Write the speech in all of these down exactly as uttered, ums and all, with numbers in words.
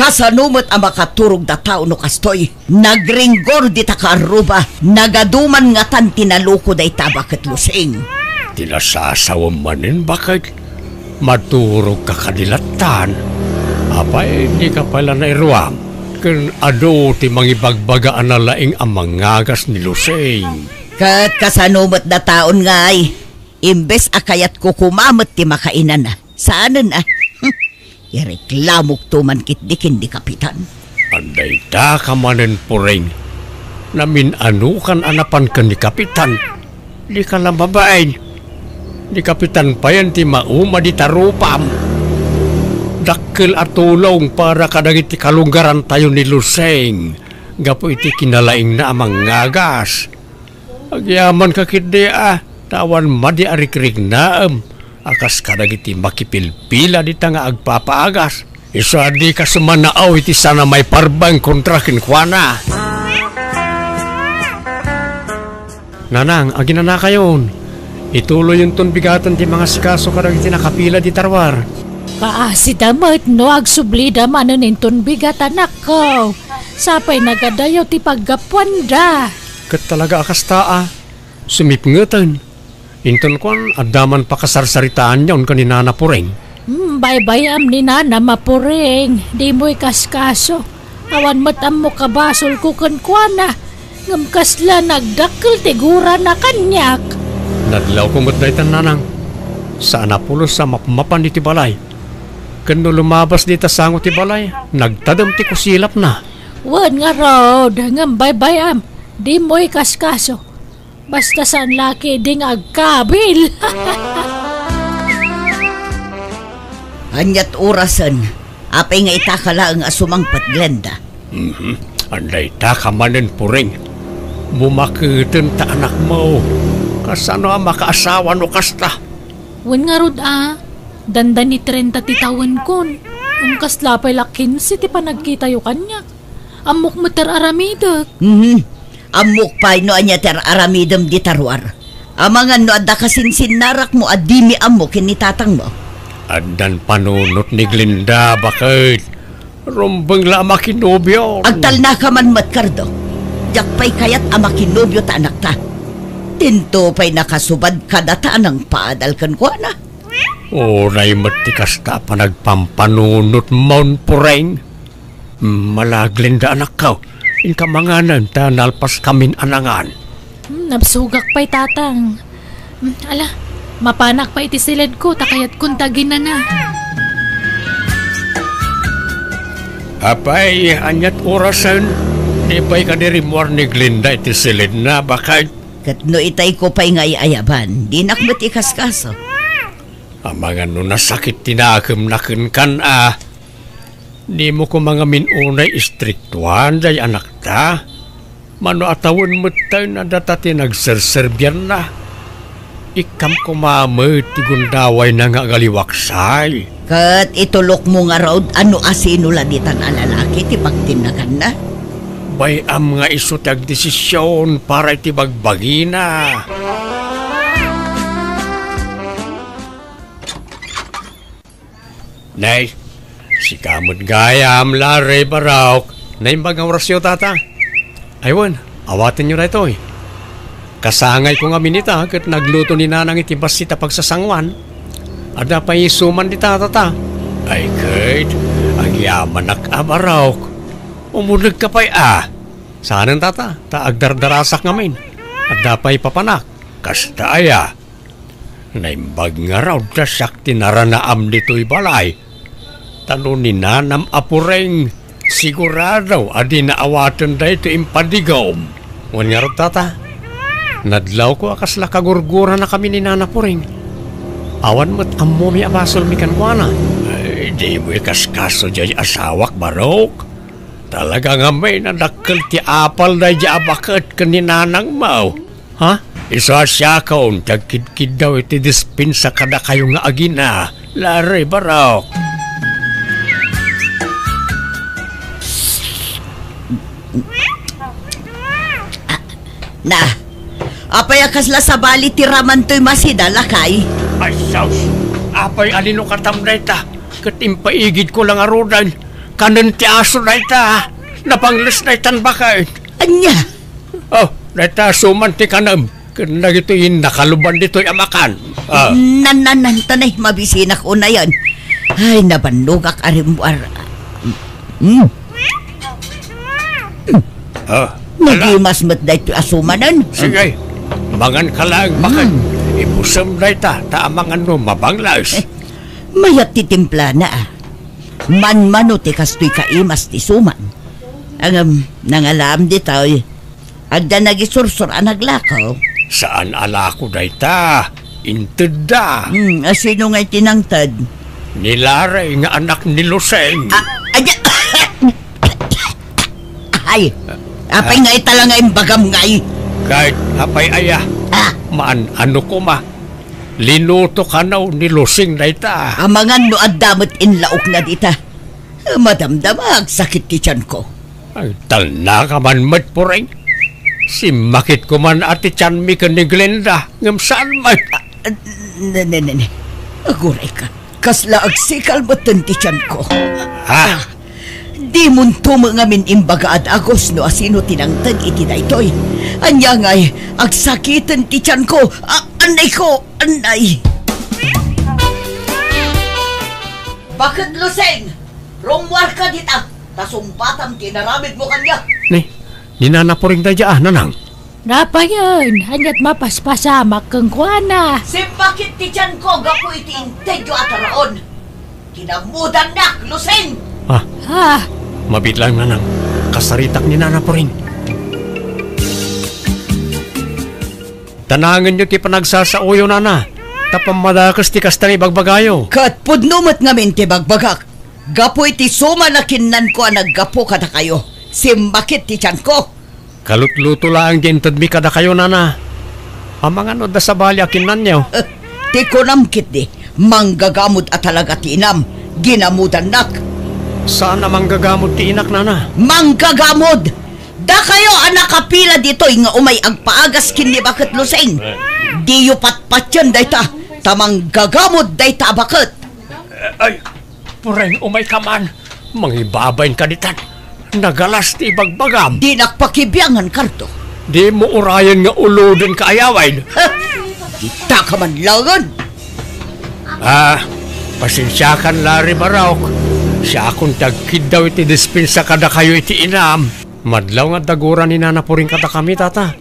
Kasano met a makaturogda tao no kastoy? Nagringgor dita kaarruba, nagaduman ngatan ti naloko dayta a baket, Lusing. Ti nasasawem manen, baket. Maturogka kadi lattan. Apay, dika pay la nairuam ken adu ti mangibagbaga a nalaing a mangagas ni Lusing? Ket kasano met dataon ngay? Imbes a kayatko koma met ti makainana, saanen a. Ireklamokto man ketdi ken ni Kapitan. Adda ita ka manen, Puring. Namin-anokan a napan ken ni Kapitan. Dika la mabain. Ni Kapitan payen ti mauma dita rupam. Dakkel a tulong para kadagiti kalunggarantayo ni Lusing gapu iti kinalaingna a mangagas. Agyamanka ketdi a, ta awan madi a rikriknaem a kas kadagiti makipilpila dita nga agpapaagas. Isu a dika sumanaaw iti sana maiparbeng kontra kenkuana. Nanang, aginanakayon. Ituloyonton bigaten ti mangasikaso kadagiti nakapila dita ruar. Kaasida met no agsublida manen inton bigat, anakko. Sapay nagadayo ti paggapuanda. Ket talaga a kasta a. Sumipngeten. Inton kuan, adda man pakasarsaritaanyon ken ni Nana Puring. Hmm, baybay-am ni Nana, Mapuring. Dimo ikaskaso. Awan met ammok a basolko kenkuana. Ngem kasla nagdakkel ti gurana kaniak. Nadlawko met daytan, Nanang. Saan a pulos a mapmapan iti balay. Ken no lumabas dita sango ti balay, nagtadem ti kusilapna. Wen ngarud, ngem baybay-am. Dimo ikaskaso. Basta saan la ketdi nga agkabil. Aniat orasen? Apay nga ita ka laeng a sumangpet, Glenda? Mhm. Adda ita ka manen, Puring. Bumaketen ta anakmo. Kasano a makaasawa no kasta? Wen ngarud a, dandani trenta ti tawenkon. Ngem kasla pay la kinse ti panagkitayo kaniak. Ammok met ti ar-aramidek. Mhm. Ammok pay no ania ti ar-aramidem dita ruar. Amangan no adda kasinsinnarakmo a dimi ammo ken ni tatangmo. Addan panunot ni Glenda, baket. Rumbeng la a makinobio. Agtalnaka man met, Cardo. Diak pay kayat a makinobio ta anakta. Dinto pay nakasubad kadata a nangpadal kenkuana. Unay met ti kasta a panagpampanunotmon, Puring. Mala, Glenda, anakko, inka manganen ta nalpaskamin a nangan. Hmm, nabsogak pay, Tatang. Hmm, ala, mapanak pay iti siledko, ta kayatkon ta aginana. Apay, aniat orasen? Di pay kadi rimmuar ni Glenda iti siledna, baket? Ket no itayko pay nga ay-ayaban, dinak met ikaskaso. Amangan no nasakit ti nakemna kenkan a. Dimo koma ngamin unay istriktuan day anakta. Mano a tawen metten a data ti nagserserbianna. Ikkam koma met ti gundawayna nga agaliwaksay. Ket itulokmo ngarud a no asino la ditan a lalaki ti pagtinnaganna? Bay-am nga isu ti agdesision para iti bagbagina. Nay, sika met gayam, Larry, Barok. Naimbag nga orasyo, Tata. Ay wen, awatenyo daytoy. Kasangayko ngamin ita ket nagluto ni Nanang iti bassit a pagsasangoan. Adda pay isuman dita, Tata. Ay ket, agyamanak a, Barok. Umulekka pay a. Saanen, Tata, ta agdardarasak ngamin. Adda pay papanak. Kasta aya. Naimbag ngarud ta siak ti naranaam ditoy balay. Ta no ni Nanam a Puring, sigurado a dina awaten daytoy impadigom. Wen ngarud, Tata, nadlawko a kasla kagurguranakami ni Nana Puring. Awan met ammomi a basolmi kenkuana. Ay, dimo ikaskaso diay asawak, Barok. Talaga ngamin a dakkel ti apal daydiay a baket ken ni nanangmo. Ha? Isu a siakon ti agkidkiddaw iti dispensa kadakayo nga agina, Larry, Barok. Na, apay a kasla sabali ti raman toy masida, lakay? Ay, sus! Apay a linukatam dayta? Ket impaigidko la ngaruden. Kanen ti aso dayta. Nabangles daytan baket. Ania? Oh, dayta asuman ti kanem. Ken dagitoy nakaluban ditoy a makan. Ah. Nan, nan, nan, tanay, mabisinak unayen. Ay, nabannogak a rimmuar. Hmm. Ah, ala. Nagimas met daytoy asumanen. Sige, mangan ka laeng baket. Hmm. Ibusem dayta, ta amangan no mabangles. Eh, mayat ti timplana, ah. Manmano ti kastoy kaimas ti suman. Ngem, nangalaam ditoy. Adda nagisursor a naglako. Saan a lako dayta. Intedda. Hmm, a sino ngay ti nangted? Ni Larry nga anak ni Lusing. Ah, aya. Ay, apay nga ita la nga imbagam ngay? Ket apay aya? Ah. Maan, ano koma? Linuto kano ni Lusing dayta. Amangan no adda met inlaokna dita. Madamdama, agsakit ti tianko. Ay, talna ka man met, Puring. Simmakit ko man a ti tianmi ken ni Glenda, ngem saan met? Ah, ne, ne, ne, ne. Aguray ka. Kasla agsikal metten ti tianko. Ha? Ah, dimonto met ngamin imbaga a dagus no asino ti nangted iti daytoy. Ania ngay, agsakiten ti tianko. Ah, annay ko, annay. Baket Lusing! Rummuarka dita, ta sungbatam ti inaramidmo kaniak. Ni, ni Nana Puring daydiay, ah, nanang. Napayen, aniat mapaspasamak kenkuana? Simmakit ti tianko gapu iti intedyo a taraon. Kinamudannak, Lusing! Ah. Ah. Mabiit laeng, nanang. Kasaritak ni Nana Puring. Tanangenyo ti panagsasaoyo, nana, ta pammadakes ti kasta nga ibagbagayo. Ket pudno met ngamin ti bagbagak. Gapu iti suman a kinnanko a naggapu kadakayo, simmakit ti tianko. Kalutluto laeng ti intedmi kadakayo, nana. Amangan no adda sabali a kinnanyo. Eh, ti kunam ketdi, manggagamod a talaga ti inam, ginamudannak. Saan a manggagamod ti inak, nana. Manggagamod! Dakayo a nakapila ditoy nga umay agpaagas ken ni Baket Lusing. Eh. Diyo patpatien dayta, ta manggagamod dayta a baket. Eh, ay, Puring, umay ka man. Mangibabain ka ditan. Nagalas ti ibagbagam. Dinak pakibiangan, Cardo. Dimo urayen nga uloden ka, ayaway. Ha? Dita ka man laengen. Ah, pasensiakan, Larry Barok. Siakon ti agkiddaw iti dispensa kadakayo iti inam. Madlaw nga adda gura ni Nana Puring kadakami, tata.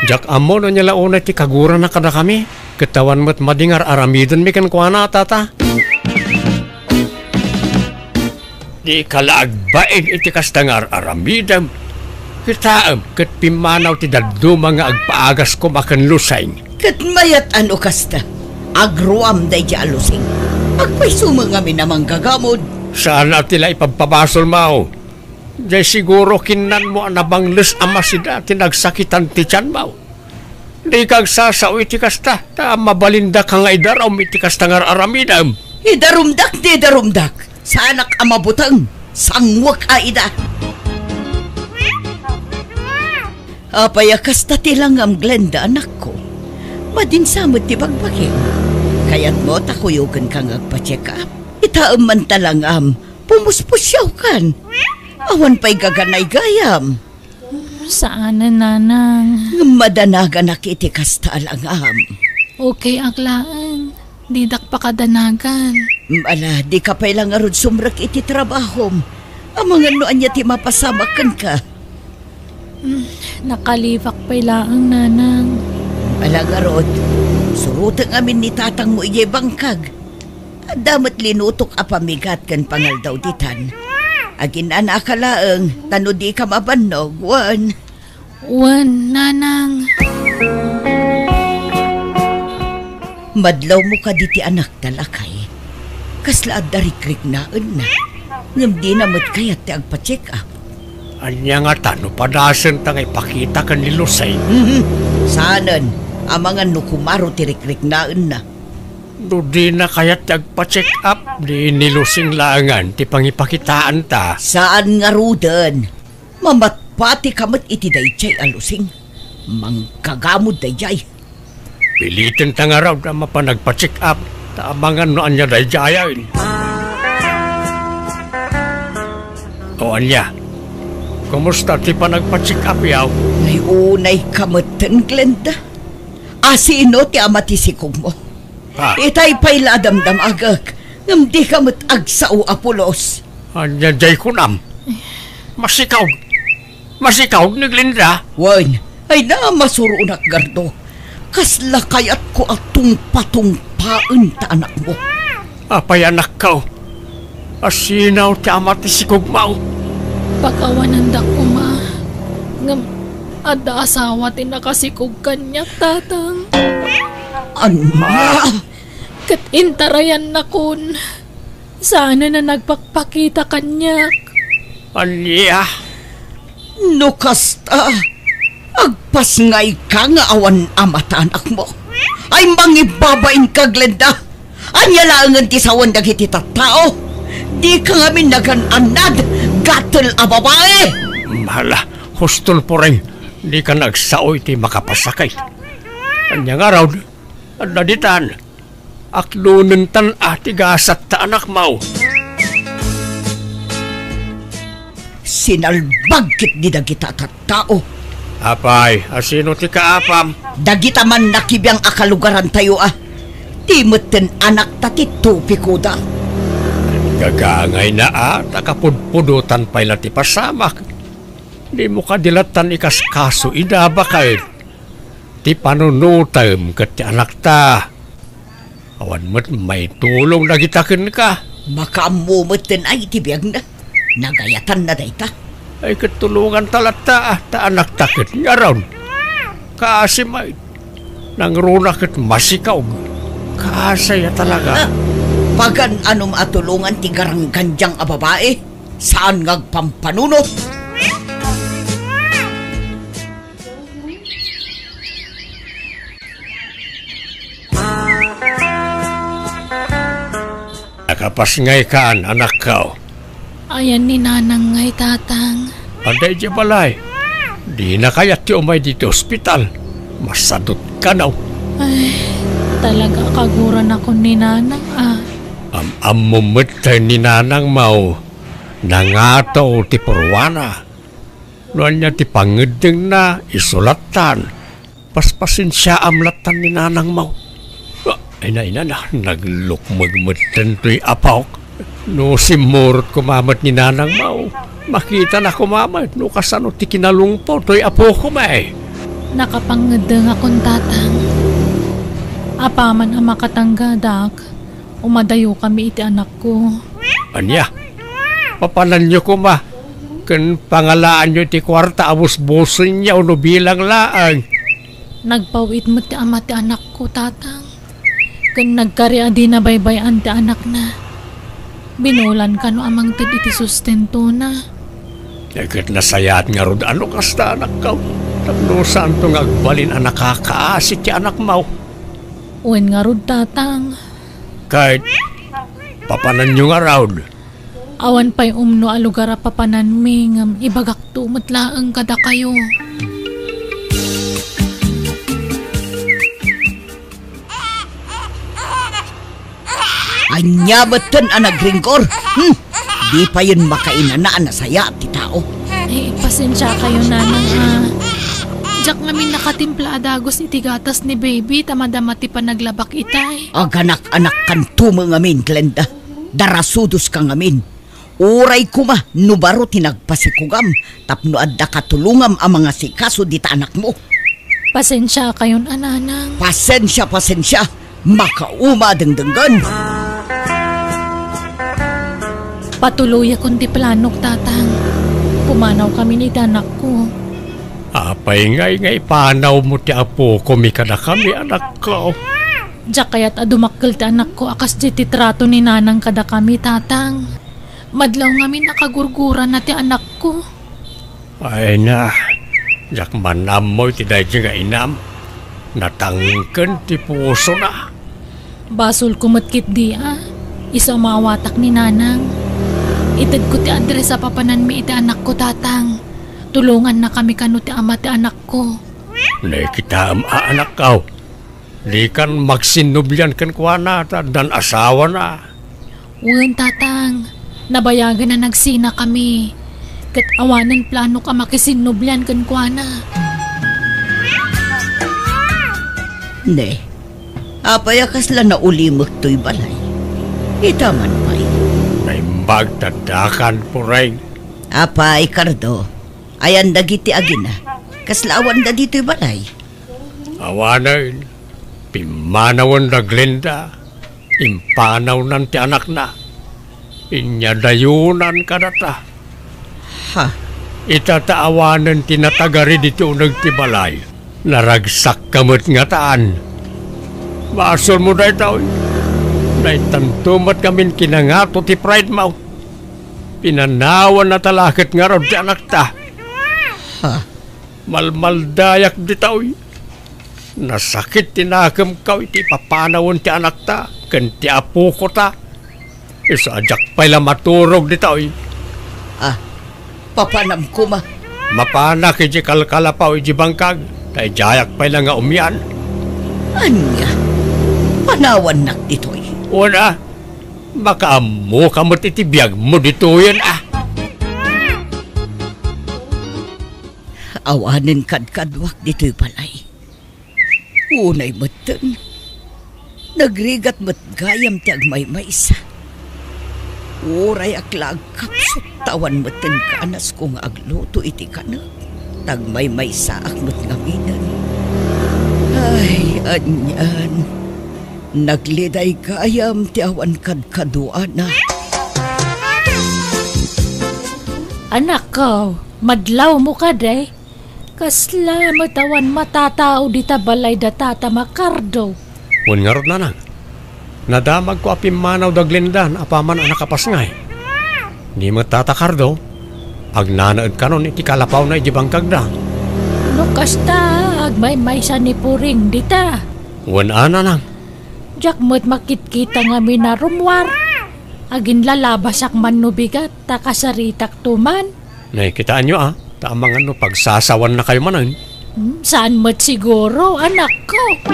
Diak ammo no ania la unay ti kagurana kadakami. Ket awan met madi nga ar-aramidenmi kenkuana, tata. Dika la agbain iti kasta nga ar-aramidem. Kitaem, ket pimmanaw ti dadduma nga agpaagas koma ken Lusing. Ket mayat a no kasta, agruam daydiay a Lusing. Agpayso met ngamin a manggagamod. Saan a ti la ipabpabasol, maw. Jay siguro kinnanmo a nabangles a masida ti nagsakitan ti tianmo. Dika agsasao iti kasta, ta mabalindaka nga idarum iti kasta nga ar-aramidem. Idarumdak ti idarumdak. Saanak a mabuteng. Sanguek a ida. Apay a kasta ti langam, Glenda, anakko? Madinsa met ti bagbagim. Kayatmo ta kuyogenka nga agpa-check up? Itaem man ta langam, pumuspusiawkan. Awan pay gaganay gayam. Saanen, nanang. Ngem madanaganak iti kasta a langam. Okay ak laeng. Didak pakadanagan. Ala, dika pay la ngarud sumrek iti trabahom. Amangan no ania ti mapasamak kenka. Hmm, nakalibak pay laeng, nanang. Ala ngarud, suroteng amin ni tatangmo idiay bangkag. Adda met linutok a pamigat ken pangaldaw ditan. Aginanaka laeng, ta no dika mabannog, wen. Wen, nanang. Madlawmo kadi ti anakta, lakay. Kasla adda rikriknaenna. Ngem dina met kayat ti agpa-check up. Ania ngata no padasenta nga ipakita ken ni Lusing? Mhm. Saanen, amangan no kumaro ti rikriknaenna. No dina kayat ti agpa-check up, di ni Lusing laengen ti pangipakitaanta. Saan ngaruden. Mamatpatika met iti daydiay a Lusing. Manggagamod daydiay. Pilitenta ngarud a mapan agpa-check up, ta amangan no ania daydiayen. Ania? Kumusta ti panagpa-check-up yaw? Ay, unay ka metten, Glenda. Asino ti ama ti sikogmo? Ah. Itay pay la a damdamagek, ngem dika met agsao a pulos. Ania jay kunam? Masikaw. Masikaw ni Glenda? Wen, ay na, masuronak, Gardo. Kasla kayatko a tungpatungpaen ta anakmo. Apay, anakko? Asino ti ama ti sikogmo? Pakawanandak koma. Ngem adda asawa ti nakasikog kaniak, Tatang. Ania? Ket intarayannakon. Saanen a nagpakpakita kaniak. Ania? No kasta, agpasngayka nga awan ama ti anakmo. Ay, mangibabainka, Glenda. Ania laengen ti sawen dagiti tattao? Dika ngamin nagan-annad, gatel a babai! Hala, huston, Pureng, dika agsao iti makapasakit. Ania ngarud? Adda ditan. Aklonentan a ti gasat ta anakmo. Sinalbag ketdi dagita a tattao. Apay, asino ti kaapam? Dagita man nakibiang a kalugarantayo a. Ti metten anakta ti topikoda. Gagangayna a, ta kapudpudotan pay la ti pasamak. Dimo kadi lattan ikaskaso ida, baket. Ti panunotem ket ti anakta. Awan met maitulong dagita kenka. Makaammo metten ay ti biagna. Nagayatanna dayta. Ay, ket tulonganta latta, ta anakta ket ngarud. Kaasi met. Nangruna ket masikaw. Kaasi a talaga. Ah, pagan-anom a tulongan ti garanggandiang a babai. Saan nga agpampanunot? Nakapasngaykan, anakko? Ayan ni Nanang ngay, Tatang. Adda idiay balay. Dina kayat ti umay ditoy ospital. Masadut kano. Ay, talaga kaguranakon ni Nanang, ah. Am-ammo met ni Nanangmo. Nangato ti purwana. No ania ti pangeddengna, isulattan. Paspasensiaam lattan ni Nanangmo. Ah, ina, ina na, naglukmeg metten toy apok. No simmurot koma met ni Nanangmo, makitana koma met no kasano ti kinalungpo toy apokoma. Nakapangeddengakon, Tatang. Apaman a makatanggadak, umadayokami iti anakko. Ania? Papananyo koma ken pangalaanyo iti kuarta a busbusenyo no bilang laeng. Nagpaw-it met ti ama ti anakko, Tatang. Ken nagkari a dina baybay-an ti anakna. Binulan kano a mangted iti sustentona. Ay, ket nasayaat ngarud a no kasta, anakko. Tapno saanto nga agbalin a nakakaasi ti anakmo. Wen ngarud, Tatang. Ket papananyo ngarud? Awan pay umno a lugar a papananmi ngem ibagakto met laeng kadakayo. Ania metten a nagringgor? Hmm? Di payen makainana a nasayaat ti tao. Ay, pasensiakayo, Nanang, a. Diak ngamin nakatimpla a dagus iti gatas ni baby ta madama ti panaglabak itay. Aganak-anakkanto met ngamin, Glenda. Darasudoska ngamin. Uray koma no baro ti nagpasikogam tapno adda katulongam a mangasikaso dita anakmo. Pasensiakayon a, Nanang. Pasensia, pasensia. Makauma a dengdenggen. Patuloyakon ti planok, Tatang. Pumanawkamin iti anakko. Apay ngay nga ipanawmo ti apokomi kadakami, anakko? Diak kayat a dumakkel ti anakko a kasdiay ti trato ni Nanang kadakami, Tatang. Madlaw ngamin a kagurgurana ti anakko. Ay na, diak man ammo iti daydi nga inam. Natangken ti pusona. Basolko met ketdi a. Isu a maawatak ni Nanang. Itedko ti address a papananmi iti anakko, Tatang. Tulongannakami kano ti ama ti anakko. Nakitaem a, anakko. Dikan magsinnublian kenkuana ta addan asawana. Wen, Tatang. Nabayagen a nagsinakami. Ket awanen plano ka makisinnublian kenkuana. Ne, apay a kasla naulimek toy balay? Ita man pay. Naimbag ta dakan, Pureng. Apay, Cardo, ayan dagiti agina? Kasla awanda ditoy balay? Awanen, pimmanawen da Glenda, impanawnan ti anakna, inyadayonan kadata. Ha? Ita ta awanen ti natagari diti uneg ti balay. Naragsakka met ngataan. Basolmo daytoy. Naitanto met ngamin kinangato ti pride mo. Pinanawanna ta la ket ngarud ti anakta. Ha? Malmaldayak ditoy. Nasakit ti nakemko iti papanawen ti anakta ken ti apokota. Isu a diak pay la maturog ditoy. Ah, papanam koma. Mapanak iti kalkalapaw iti bangkag, ta idiayak pay la nga umian. Ania? Panawannak ditoy? Una, makaammoka met iti biagmo ditoyen, ah. Awanen kadkaduak ditoy balay. Unay metten, nagrigat met gayam ti agmaymaysa. Uray ak la agkapsut ta awan metten kanasko nga agluto iti kanek. Ta agmaymaysaak met ngaminen. Ay, anian. Nagliday gayam ti awan kadkaduana. Anakko, madlawmo kadi? Kasla met awan matatao dita balay da Tata Makardo. Wen ngarud, nanang, nadamagko a pimmanaw da Glenda apaman a nakapasngay. Ni met Tata Kardo, agnanaed kanon iti kalapawna iti bangkagda. No kasta, agmaymaysa ni Puring dita. Wen a, nanang. Diak met makitkita ngamin a rummuar. Aginlalabasak man no bigat, ta kasaritakto man. Nakitaenyo a, ta amangan no pagsasawannakayo manen. Hmm, saan met siguro, anakko.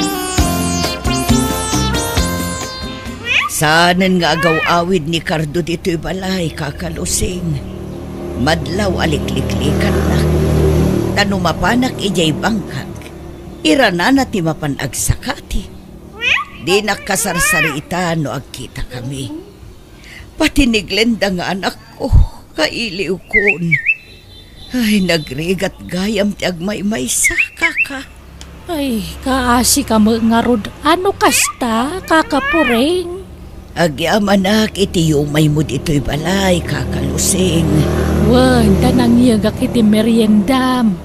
Saanen nga agaw-awid ni Kardo ditoy balay, Kaka Lusing. Madlaw a likliklikannak. Ta no mapanak idiay bangkag, iranana ti mapan agsakati. Dinak kasarsaritan no agkitakami. Pati ni Glenda nga anakko, kailiwkon. Ay, nagrigat gayam ti agmaymaysa, kaka. Ay, kaasi ka met ngarud a no kasta, Kaka Puring. Agyamanak iti yumaymo ditoy balay, Kaka Lusing. Wen, ta nangyegak iti meriendam.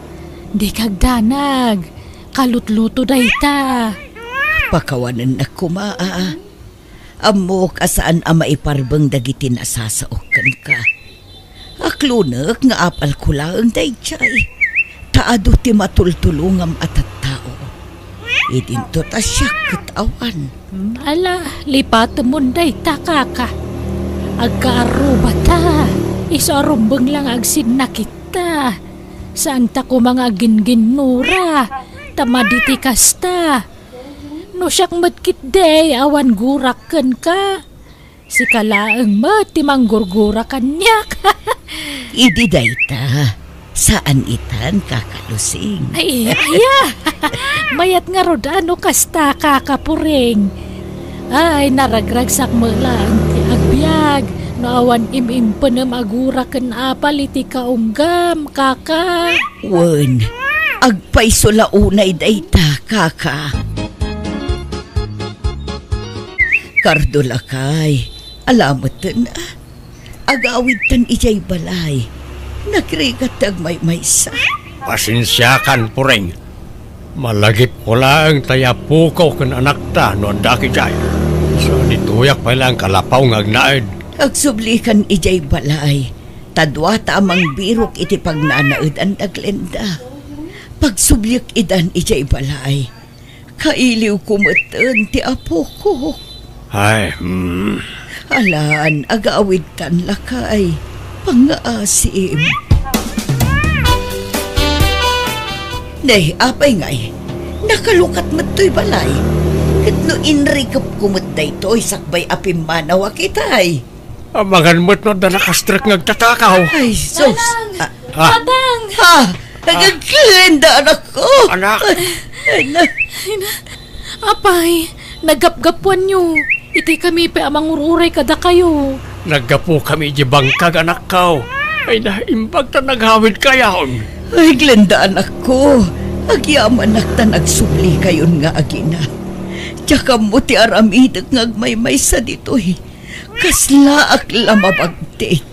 Dika agdanag. Kalutluto dayta. Pakawanennak koma, a. Ammok a saan a maiparbeng dagiti nasasaok kenka. Aklonek nga apalko laeng daydiay, ta adu ti matultulongam a tattao. Idinto ta siak ket awan. Hmm, ala, lipatemon dayta, kaka. Agkaarrubata, isu a rumbeng la nga agsinnakitta. Saanta koma nga agingginnura, ta madi ti kasta. No siak met ketdi, awan gurak kenka. Sika laeng met ti manggurgura kaniak. Idi dayta, saan itan, Kaka Lusing. Ay, aya! Mayat ngarud a no kasta, Kaka Puring. Ay, naragragsak met laeng ti agbiag no awan im-impenem a gura ken apal iti kaunggam, kaka. Wen, agpayso la unay dayta, kaka. Kardo, lakay, ala metten, a. Agawidtan idiay balay. Nagrigat ti agmaymaysa. Pasensiakan, Puring. Malagipko laeng ta apoko ken anakta no addaak idiay. Sa ditoyak pay laeng kalapaw nga agnaed. Agsublikan idiay balay. Ta duata a mangbirok iti pagnanaedan da Glenda. Pagsubliek idan idiay balay. Kailiwko metten ti apoko. Ay, hmm. Alan, agawidtan lakay. Pangngaasim. Ne, apay ngay, nakalukat met toy balay. Ket no inrikepko met daytoy sakbay a pimmanawak itay. Amangan met no adda nakastrek nga agtatakaw. Ay, sus. Nanang! Ah. Ah. Patang! Ah! Ah. Agagenda, anakko! Anak! Ay, na- Ay, na, apay, naggapgapuanyo. Iti kami pay a mangur-uray kadakayo. Naggapukami iti bangkag, anakko. Ay, naimbag ta naghawidkayon. Ay, Glenda, anakko. Agyamanak ta nagsublikayon nga agina. Diak ammo ti aramidek nga agmaymaysa ditoy. Kaslaak la mabagtik.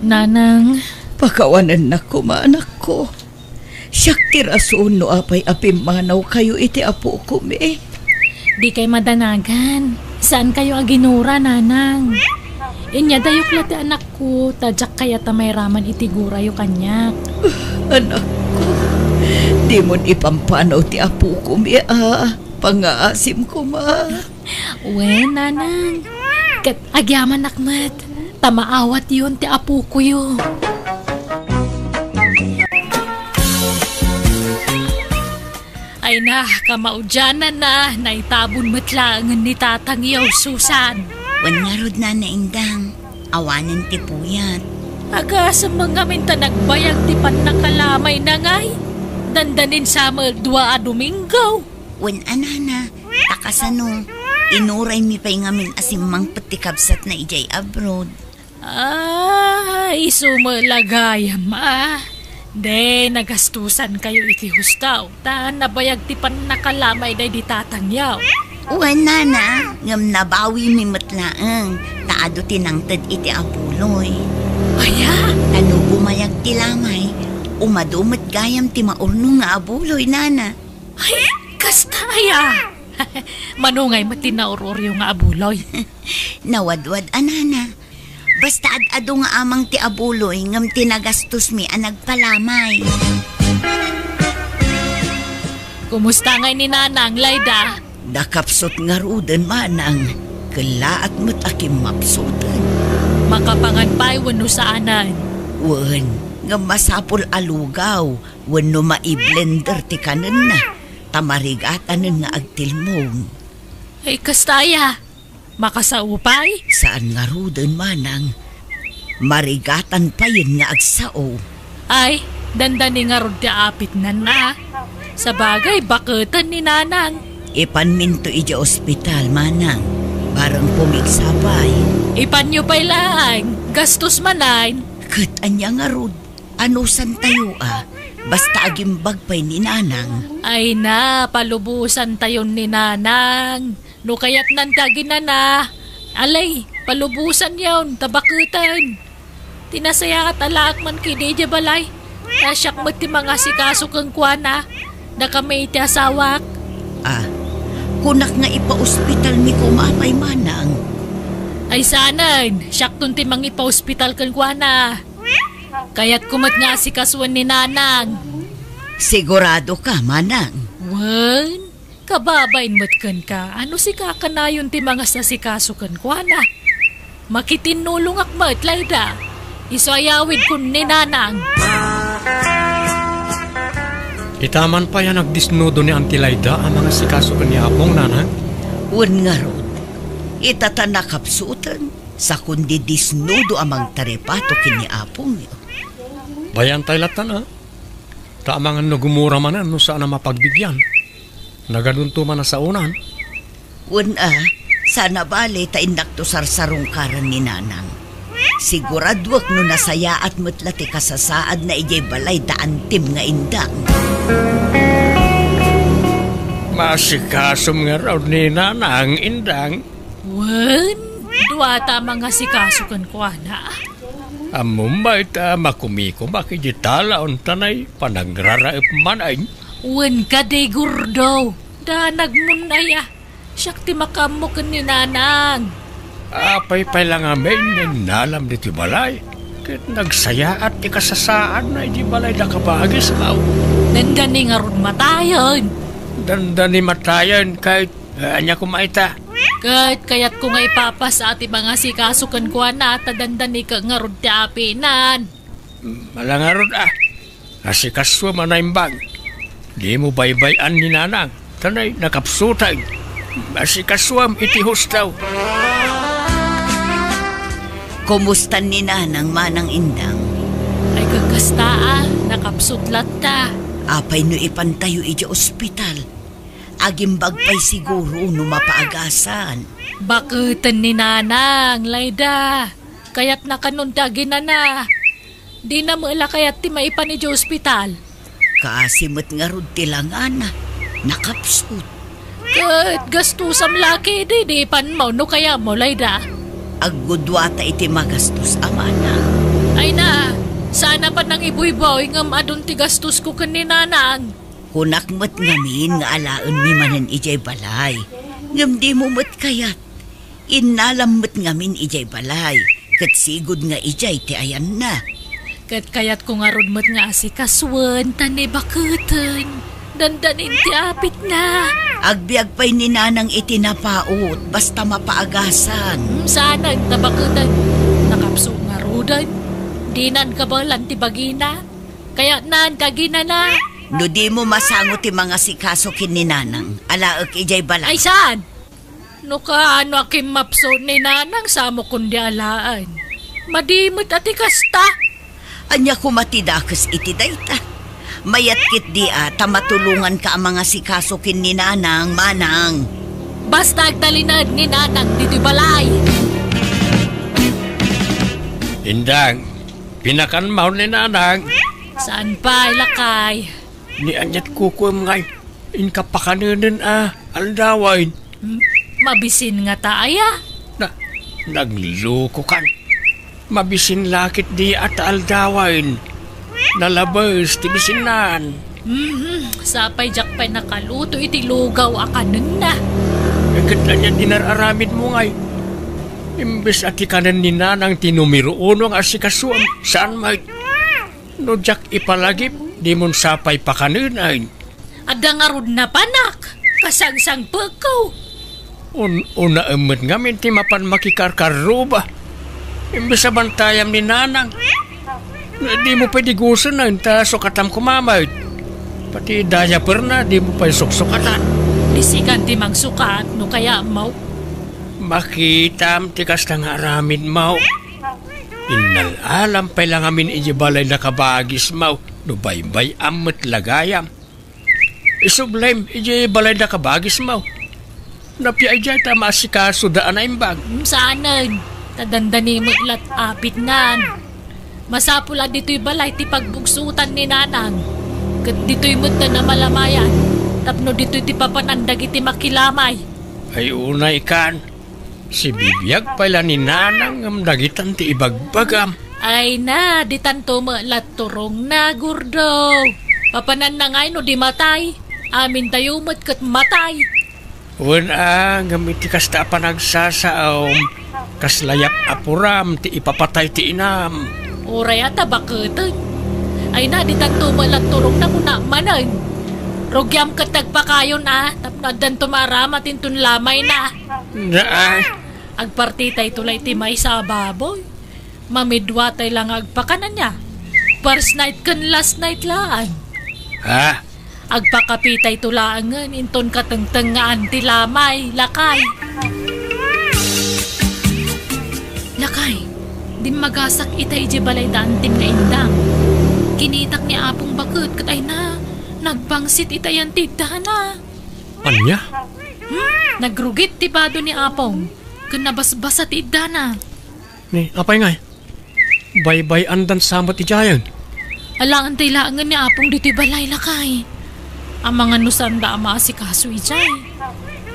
Nanang. Pakawanennak koma, anakko. Siak ti rason no apay a pimmanawkayo iti apokami. Dikay madanagan. Saankayo a ginura, Nanang. Inyadayok la ti anakko, ta diak kayat a mairaman iti gurayo kaniak. Anakko, dimon ipampanaw ti apokami a pangngaasim koma. Wen, Nanang. Ket agyamanak met, ta maawatyon ti apokoyo. Ay na, kamaudiananna, naitabon met laengen ni tatangyo, Susan. Wen ngarud, Nana Indang, awanen ti puyat. Agasem ngamin ta nagbayag ti pannakalamayna ngay. Dandanin sa met dua a Domingo. Wen a, Nana, ta kasano, inuraymi pay ngamin a simmangpet ti kabsatna idiay abroad. Ah, isu met la gayam, a. De, nagastusankayo iti husto, ta nabayag ti pannakalamay daydi tatangyo. Wen, Nana, ngem nabawimi met laeng, ta adu ti nangted iti abuloy. Aya? Ta no bumayag ti lamay, umadu met gayam ti maurno nga abuloy, Nana. Ay, kasta aya? Mano ngay met ti naur-uryo nga abuloy? Nawadwad a, Nana. Basta ad-adu nga amang ti abuloy ngem ti nagastosmi a nagpalamay. Kumusta ngay ni Nanang, Layda? Nakapsut ngaruden, Manang. Kellaat met a kimmapsuten. Makapangan pay wenno saanen? Wen, ngem masapul a lugaw wenno mai-blender ti kanenna, ta marigatanen nga agtilmong. Ay, kasta aya? Makasao pay? Saan ngaruden, Manang. Marigatan payen nga agsao. Ay, dandani ngarud ti apitnan a. Sabagay, baketen ni Nanang. Ipanminto idiay ospital, Manang. Bareng pumigsa pay. Ipanyo pay laeng. Gastos manen. Ket ania ngarud? Anusantayo a, basta agimbag pay ni Nanang. Ay na, palubosantayon ni Nanang. No kayatnan ti aginana, alay, palubosanyon, ta baketen. Ti nasayaat a laak man kadi idiay balay. Ta siak met ti mangasikaso kenkuana. Dakami iti asawak. Ah, kunak nga ipaospitalmi koma pay, Manang. Ay saanen, siakton ti mangipaospital kenkuana. Kayatko met nga asikasuen ni Nanang. Sigurado ka, Manang? Wen, kababain met kenka, a no sika kanayon ti mangasikaso kenkuana. Makitinnulongak met, Layda. Isu a yawidkon ni Nanang. Ita man pay a nagdisnudo ni Auntie Layda a mangasikaso ken ni Apong, Nanang? Wen ngarud, ita ta nakapsuten. Sakon di disnudo a mangtaripato ken ni Apong. Bayan tay lattan a. Ta amangan no gumura manen no saan a mapagbibian. Nagadunto man a saonan. Wen a, saan a bale ta innakto sarsarungkaran ni Nanang. Siguraduek no nasayaat met la ti kasasaadna idiay balay da Antim nga Indang. Maasikasom ngarud ni Nanang, Indang. Wen, dua ta mangasikaso kenkuana. Ammom bay ta makumikomak iti talaon ta nay panagraraep manen. Wen kadi, Gordo, danagmon aya. Siak ti makaammo ken ni Nanang. Apay pay la ngamin nga innalam ditoy balay? Ket nagsayaat ti kasasaadna iti balay da kabagisaw. Dandani ngarud matayen. Dandani matayen ket Eh, ania koma ita? Ket kayatko nga ipapasa ti mangasikaso kenkuana ta dandani ket ngarud ti apinan. Ala ngarud a. Asikasuam a naimbag. Dimo baybay-an ni Nanang. Ta nay nakapsuten. Asikasuam iti husto. Kumusta ni Nanang, Manang Indang? Ay, kakasta a, nakapsut latta. Apay no ipantayo idiay ospital? Agimbag pay siguro no mapaagasan. Baketen ni Nanang, Layda. Kayatna kanon ti aginana. Dina met la kayat ti maipan idiay ospital. Kaasi met ngarud ti langana, nakapsut. Ket gastusam la ketdi, di ipanmo no kayatmo, Layda. Agguduata iti magastos a, Manang. Ay na, saan a pay nangibuyboy ngem adun ti gastosko ken ni Nanang. Kunak met ngamin nga alaenmi manen idiay balay. Ngem dimo met kayat. Innalam met ngamin idiay balay, ket sigud nga idiay ti ayanna. Ket kayatko ngarud met nga asikasuen, ta ni baketen, dandanin ti apitna. Agbiag pay ni Nanang iti napaut, basta mapaagasan. Hmm, saanen ta baketen. Nakapsut ngaruden. Dinan kabaelan ti bagina. Kayatnan ti aginana. No dimo masango ti mangasikaso ken ni Nanang, alaek idiay balay. Ay, saan? No kaano a kimmapsut ni Nanang, samokon di alaen. Madi met a ti kasta. Ania koma ti dakes iti dayta? Mayat ketdi a ta matulonganka a mangasikaso ken ni Nanang, Manang. Basta agtalinaed ni Nanang ditoy balay. Indang, pinakanmo ni Nanang? Saan pay, lakay? Ni aniat kukuem ngay, inka pakanenen a aldawen. M-, mabisin ngata aya? Na, naglukokan. Mabisin la ketdi a ta aldawen. Nalabes ti bisinnan. Mhm, sapay diak pay nakaluto iti lugaw a kanenna. Ket ania ti inar-aramidmo ngay? Imbes a ti kanen ni Nanang ti numero uno nga asikasuem, saan met? No diak ipalagip, dimon sapay pakanen, ay. Adda ngarud napanak, kasangsangpetko. Un-, unaem met ngamin ti mapan makikarkarruba. Imbes a bantayam ni Nanang. Dimo pay digusen, ta sukatam koma met. Pati diaperna, dimo pay suksukatan. Di sikan ti mangsukat, no kayatmo. Makitam ti kasta nga aramidmo. Innal-alam pay la ngamin idiay balay da kabagismo, no baybay-am met la gayam. Isublem idiay balay da kabagismo. Napia idiay ta maasikasoda a naimbag. Mm, saanen, ta dandani met la ti apitnan. Masapul a ditoy balay ti pagbugsutan ni Nanang. Ket ditoy met ta namalamayan, tapno ditoy ti papanan dagiti makilamay. Ay, unay kan. Sibibiag pay la ni Nanang ngem dagitan ti ibagbagam. Ay na, ditanto met la turongna, Gordo. Papananna ngay no di matay? Amintayo met ket matay. Wen a, ngem iti kasta a panagsasaom, kasla yap-apuram ti ipapatay ti inam. Uray a ta baketen. Ay na, ditanto met la turongna, kunak manen. Rugiam ket ti agpakayon a, tapno addanto maaramat inton lamayna. Naay. Agpartitayto la iti maysa a baboy. Mamiduatay la nga agpakananna. First night ken last night laeng. Ha? Agpakapitayto laengen inton katengtengngaan ti lamay, lakay. Lakay, dimmagasak ita idiay balay da Antim nga indang. Kinitak ni Apong baket ket ay na, nagbangsit ita yan ti iddana. Ania? Hmm? Nagrugit ti bado ni Apong, ken nabasbasa ti iddana. Ni, apay ngay? Baybay-andan sa met idiayen? Alaantay laengen ni Apong ditoy balay, lakay. Amangan no saanda a maasikaso idiay.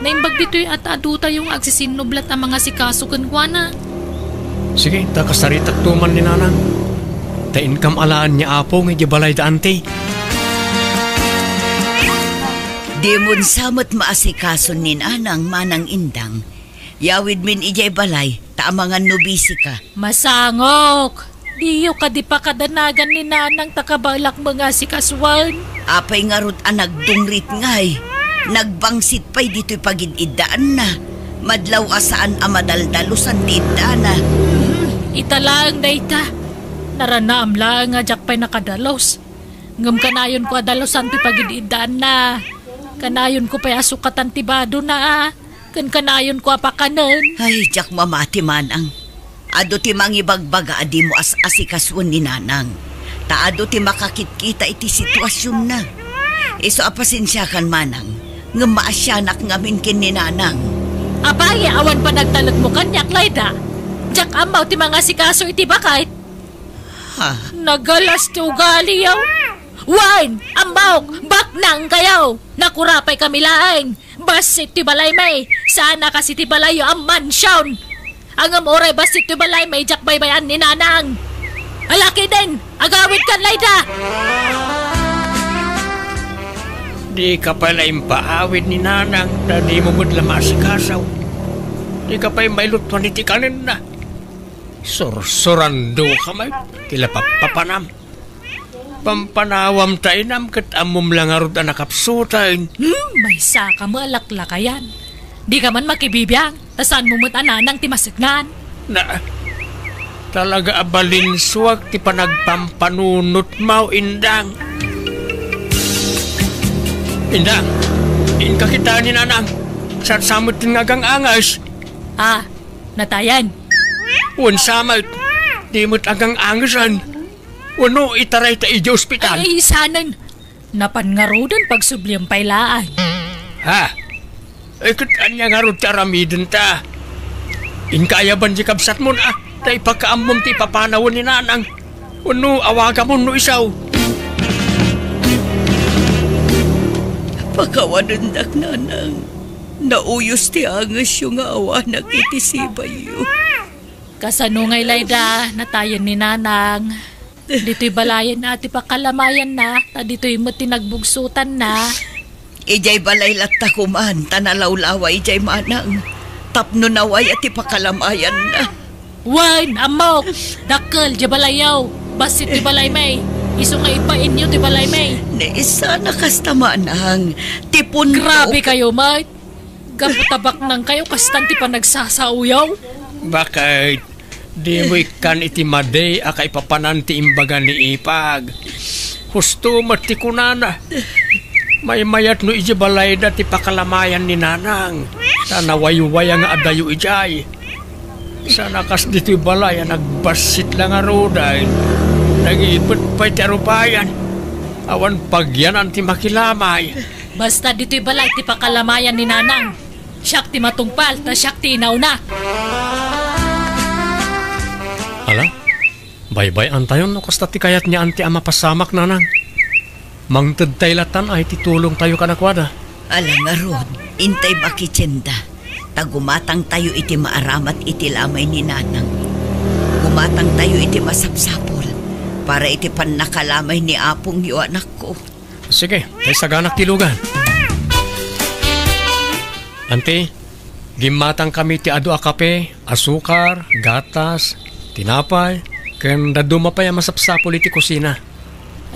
Naimbag ditoy a ta adutayo nga agsisinublat a mangasikaso kenkuana. Sige, ta kasaritakto man ni Nanang. Ta inkam alaen ni Apong idiay balay da Anti. Dimon sa met maasikason ni Nanang, Manang Indang. Yawidmin idiay balay, ta amangan no bisika. Masangok! Diyo kadi pakadanagan ni Nanang ta kabaelak mangasikasuan? Apay ngarud a nagdungrit ngay? Nagbangsit pay ditoy pagid-iddaanna. Madlaw a saan a madaldalusan ti iddana. Hmm, ita laeng dayta. Naranaam laeng a diak pay nakadalus. Ngem kanayonko a dalusan ti pagid-iddaanna. Kanayonko pay a sukatan ti badona a. Ken kanayonko a pakanen. Ay, diak mamati, Manang. Adu ti mangibagbaga a dimo as-asikasuen ni Nanang. Ta adu ti makakitkita iti situasionna. Isu a pasensiakan, Manang, ngem maasianak ngamin ken ni Nanang. Apay, awan panagtalekmo kaniak, Layda? Diak ammo ti mangasikaso iti bakayt. Ha? Nagalas ti ugaliyo. Wen, ammok, baknang kayo. Nakurapay kami laeng. Bassit ti balaymi, saan a kas iti balayyo a mansion. Ngem uray bassit ti balaymi, diak baybay-an ni Nanang. Alakiden, agawidkan, Layda! Dika pay la impaawid ni Nanang, ta dimo met la maasikaso. Dika pay mailutuan iti kanenna. Sursurandoka met, ti la pappapanam. Pampanawam ta inam ket ammom la ngarud a nakapsuten. Hmm, maysaka met a laklakayan. Dika man makibibiang, ta saanmo met a Nanang ti maseknan. Na, talaga a balinsuak ti panagpampanunotmo, Indang. Indang, inka kitaen ni Nanang. Saan sa met ti agang-anges? Ah, natayen. Wen sa met, di met agang-angesen. Wenno itaray ta idiay ospital? Ay, sanen. Napan ngaruden, pagsubliam pay laeng. Ha? Ay, ket ania ngarud ti aramidenta? Inka ayaban diay kabsatmon, a, ta ipakaammom ti ipapanawen ni Nanang. Wenno awagamon no isu. Pakawanendak, Nanang. Nauyos ti angesyo nga awanak iti sibayyo. Kasano ngay, Layda, natayen ni Nanang? Ditoy balayen a ti pakalamayanna, ta ditoy met ti nagbugsotanna. Idiay balay latta koman, ta nalawlawa idiay, Manang, tapno nawaya ti pakalamayanna. Wen, ammok, dakkel diay balayyo. Bassit ti balaymi. Isu nga ipainyo ti balaymi. Ni, saan a kasta, Manang. Ti punto. Grabe kayo, met. Gapu ta baknang kayo, kastan ti panagsasaoyo. Bakit? Dimo ikkan iti madi a kaipapanan ti imbaga ni Ipag. Husto met ti kunana. Maymayat no idiay balayda ti pakalamayan ni Nanang. Ta nawaywaya nga adayo idiay. Saan a kas ditoy balay a nagbassit la ngaruden. Nagipet pay ti arupayan. Awan pagyanan ti makilamay. Basta ditoy balay ti pakalamayan ni Nanang. Siak ti matungpal, ta siak ti inauna. Ala, baybay-antayon no kasta ti kayat ni Auntie a mapasamak, Nanang. Mangtedtay latan a iti tulongtayo kadakuada. Ala ngarud, intay makitienda. Ta gumatangtayo iti maaramat iti lamay ni Nanang. Gumatangtayo iti masapsapul para iti pannakalamay ni apongyo, anakko. Sige, tay saganak ti lugan. Auntie, gimmatang kami ti adu a kape, asukar, gatas, tinapay, ken dadduma pay a masapsapul iti kusina.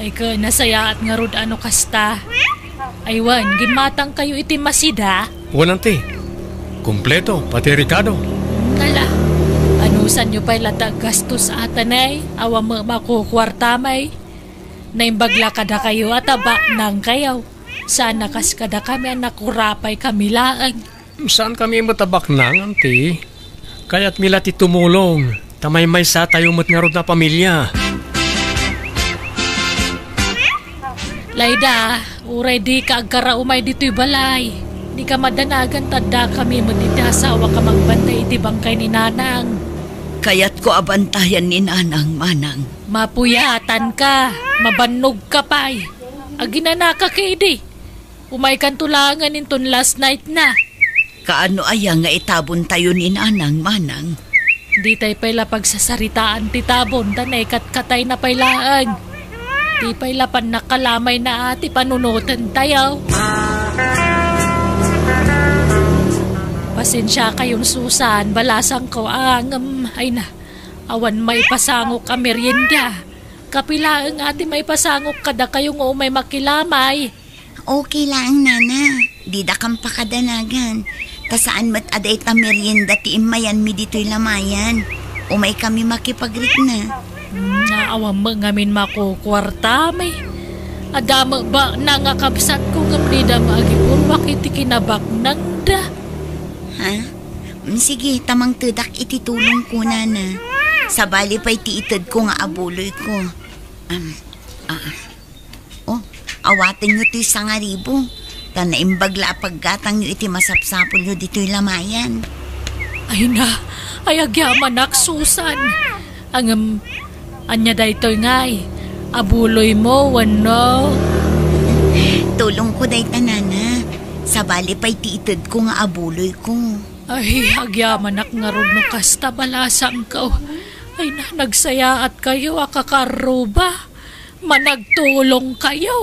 Ay, ken nasayaat ngarud a no kasta. Ay, wen, gimmatang kayo iti masida? Wen, Auntie. Kompleto, pati rekado. Ala, anusanyo pay la ti aggastos, atanay? Awan met makukuartamay. Naimbag la kadakayo a ta baknang kayo. Saan a kas kadakami a nakurapay kami laeng. Saan kami met a baknang, Auntie. Kayatmi la ti tumulong, ta maymaysa tayo met ngarud a pamilya. Layda, uray dika agkaraumay ditoy balay. Dika madanagan ta adda kami met iti asawak a magbantay iti bangkay ni Nanang. Kayatko a bantayan ni Nanang, Manang. Mapuyatanka, mabannogka pay. Aginanaka ketdi. Umaykanto laengen inton last night na. Kaano aya nga itabontayo ni Nanang, Manang? Ditay pay la pagsasaritaan ti tabon ta naikatkatayna pay laeng. Di pay la pannakalamayna a ti panunotentayo. Pasensiakayon, Susan, balasangko, a, ngem, ay na, awan maipasangok a merienda. Kape laeng a ti maipasangok kadakayo nga umay makilamay. Okay laeng, Nana. Didakam pakadanagan. Ta saan met a dayta merienda ti immayanmi ditoy lamayan. Umaykami makipagrikna. Hmm, awan met ngamin makukuartami. Adda met baknang a kabsatko ngem dida met agipurmak iti kinabaknangda. Ha? Mm, sige, ta mangtedak iti tulongko, Nana. Sabali pay ti itedko nga abuloyko. Am, ah. Oh, awatenyo toy sangaribu. Ta naimbag la a paggatangyo iti masapsapulyo ditoy lamayan. Ay na, ay agyamanak, Susan. Ngem, ania daytoy ngay? Abuloymo wenno? Tulongko dayta, nana. Sabali pay ti itedko nga abuloyko. Ay, agyamanak ngarud no kasta balasangko. Ay na, nagsayaatkayo a kakaarruba. Managtulongkayo.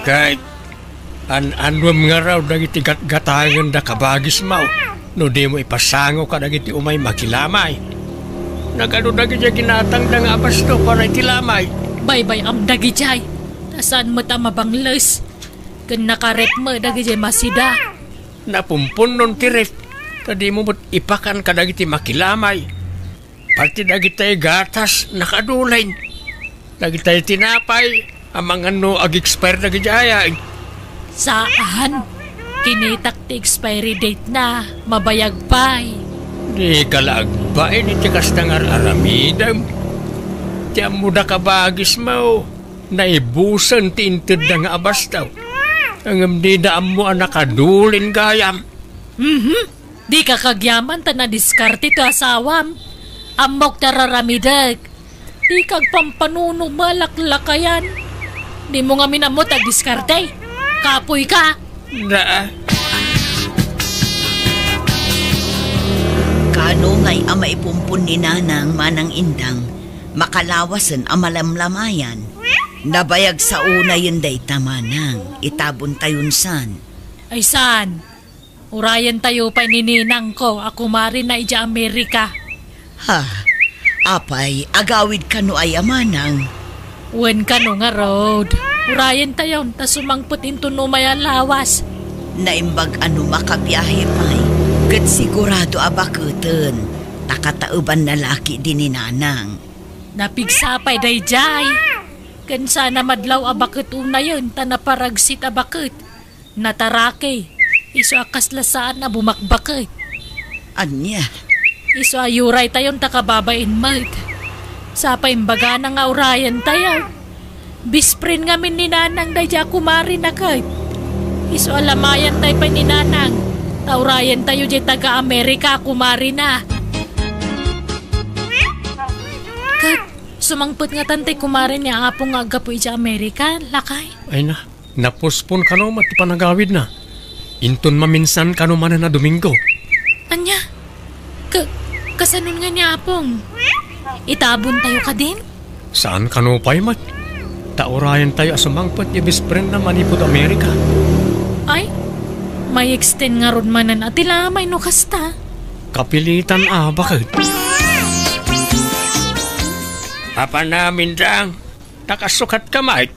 Ket an-annuem ngarud dagiti gatgatangenda kabagismo no dimo ipasango kadagiti umay makilamay. Nagadu dagiti ginatangda nga abasto para iti lamay? Baybay-am dagidiay, ta saan met a mabangles. Ken nakarep met dagidiay masida. Napumpunnon ti ref, ta dimo met ipakan kadagiti makilamay. Pati dagitay gatas, nakadulen. Dagitay tinapay, amangan no ag-expire dagidiay. Saan? Kinitak ti expiry date na, mabayag pay. Dika la agbain iti kasta nga ar-aramidem. Ti ammoda kabagismo, naibusen ti intedda nga abasto. Ngem dida ammo a nakadulen gayam. Mhm. Dika kagyaman ta nadiskarte ti asawam. Ammok ti ar-aramidek. Dika agpampanunot malaklakayan. Dimo ngamin ammo ti agdiskarte. Kapoyka. Na. Kaano ngay a maipumpon ni Nanang, Manang Indang, makalawasen a malamlamayan? Nabayag sa unayen dayta, Manang. Itabontayon san. Ay saan? Urayentayo pay ni ninangko a kumarina idiay Amerika. Ha? Apay, agawid kano aya, Manang? Wen kano ngarud. Urayentayon ta sumangpet inton umay a lawas. Naimbag a no makabiahe pay, ket sigurado a baketen, ta kataebanna la ketdi ni Nanang. Napigsa pay daydiay. Ken saan a madlaw a baket unayen ta naparagsit a baket. Nataraki. Isu a kasla saan a bumakbaket. Ania? Isu a yuraytayon ta kababain met. Sa pay imbagana nga urayentayo. Best friend ngamin ni Nanang daydiay a kumarina ket. Isu a lamayantayo pay ni Nanang. Ta urayentayo diay taga-Amerika a kumarina. Ket, sumangpet ngatan ti kumare ni Apong nga aggapu idiay Amerika, lakay? Ay na, napospon kano met ti panagawidna. Inton maminsan kano manen a Domingo. Ania? Ka-, kasanon nga ni Apong? Itabontayo kadin? Saan kano pay met? Ta urayentayo a sumangpet ti best friendna manipud Amerika. Ay, may-extend ngarud manen a ti lamay no kasta. Kapilitan a baket. Apan amin dang, nakasukat ka, Mike.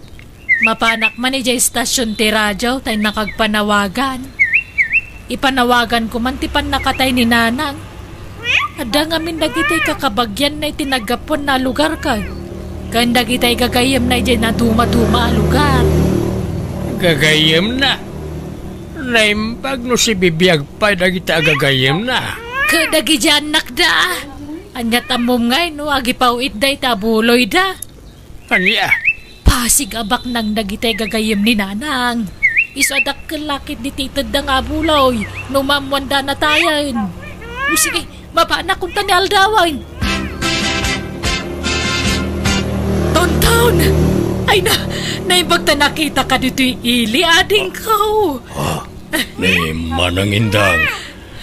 Mapanak man idiay istasyon ti radio ta innak agpanawagan. Ipanawaganko man ti pannakatay ni Nanang. Adda ngamin dagiti kakabagianna iti naggapuanna a lugar ket, ken dagiti gagayyemna idiay nadumaduma a lugar. Gagayyemna? Naimbag no sibibiag pay dagiti agagayyemna. Ket dagiti annakda. Ania ti ammom ngay no agipaw-itda iti abuloyda? Ania? Pasig a baknang dagiti gagayyem ni Nanang. Isu a dakkel la ketdi ti itedda nga abuloy no maammoanda a natayen. O sige, mapanak kunta ni aldawen. Tonton! Ay na, naimbag ta nakitaka ditoy ili, adingko. Ah, ni Manang Indang.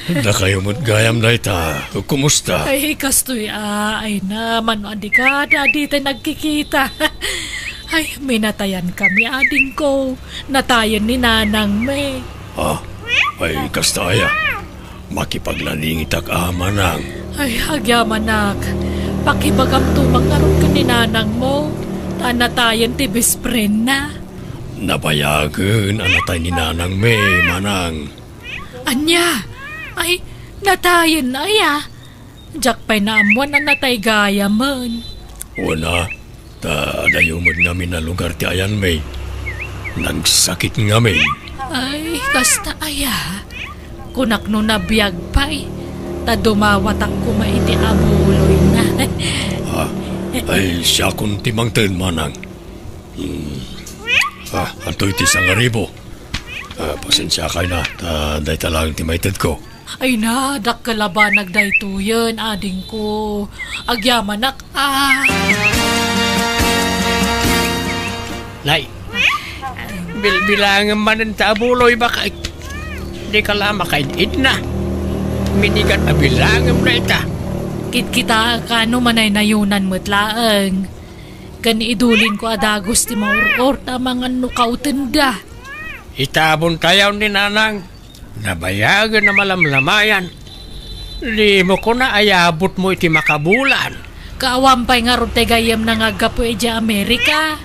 Dakayo met gayam dayta. Kumusta? Ay, kastoy a, ay na, mano a dika, da, ditay nagkikita. Ay, minatayan kami, adingko. Natayen ni Nanang mi. Ah, ay, kasta aya. Makipagladingitak a, Manang. Ay, agyamanak. Pakibagam tumang ngarud ken ni Nanang mo. Ta natayen ti best friend na. Nabayagen a natay ni Nanang mi, Manang. Ania? Ay, natayen aya? Diak pay naammuan a natay gayamen. Wen a, ta adayo met ngamin a lugar ti ayanmi. Nagsakit ngamin. Ay, kasta aya? Kunak no nabiag pay. ta dumawatak koma iti abuloyna. Ah, ay, siakon ti mangted, manang. Hmm. Ah, antoy ti sangaribu? Ah, pasensiakayna, ta dayta laeng ti maitedko. Ay na, dakkel a banag daytoyen, adingko. Agyamanak, ah. Nay, bilbilangem manen ta abuloy, baket. Dika la makaid-idna. Minigat a bilangem dayta. Kitkitaak no manaynayonan met laeng. Ken idulinko a dagus ti maur-or ta amangan no kautenda. Itabontayon ni nanang. Nabayagen a malamlamayan. Dimo kuna ayabutmo iti makabulan. Kaawan pay ngarud ti gayyemna nga aggapu idiay Amerika.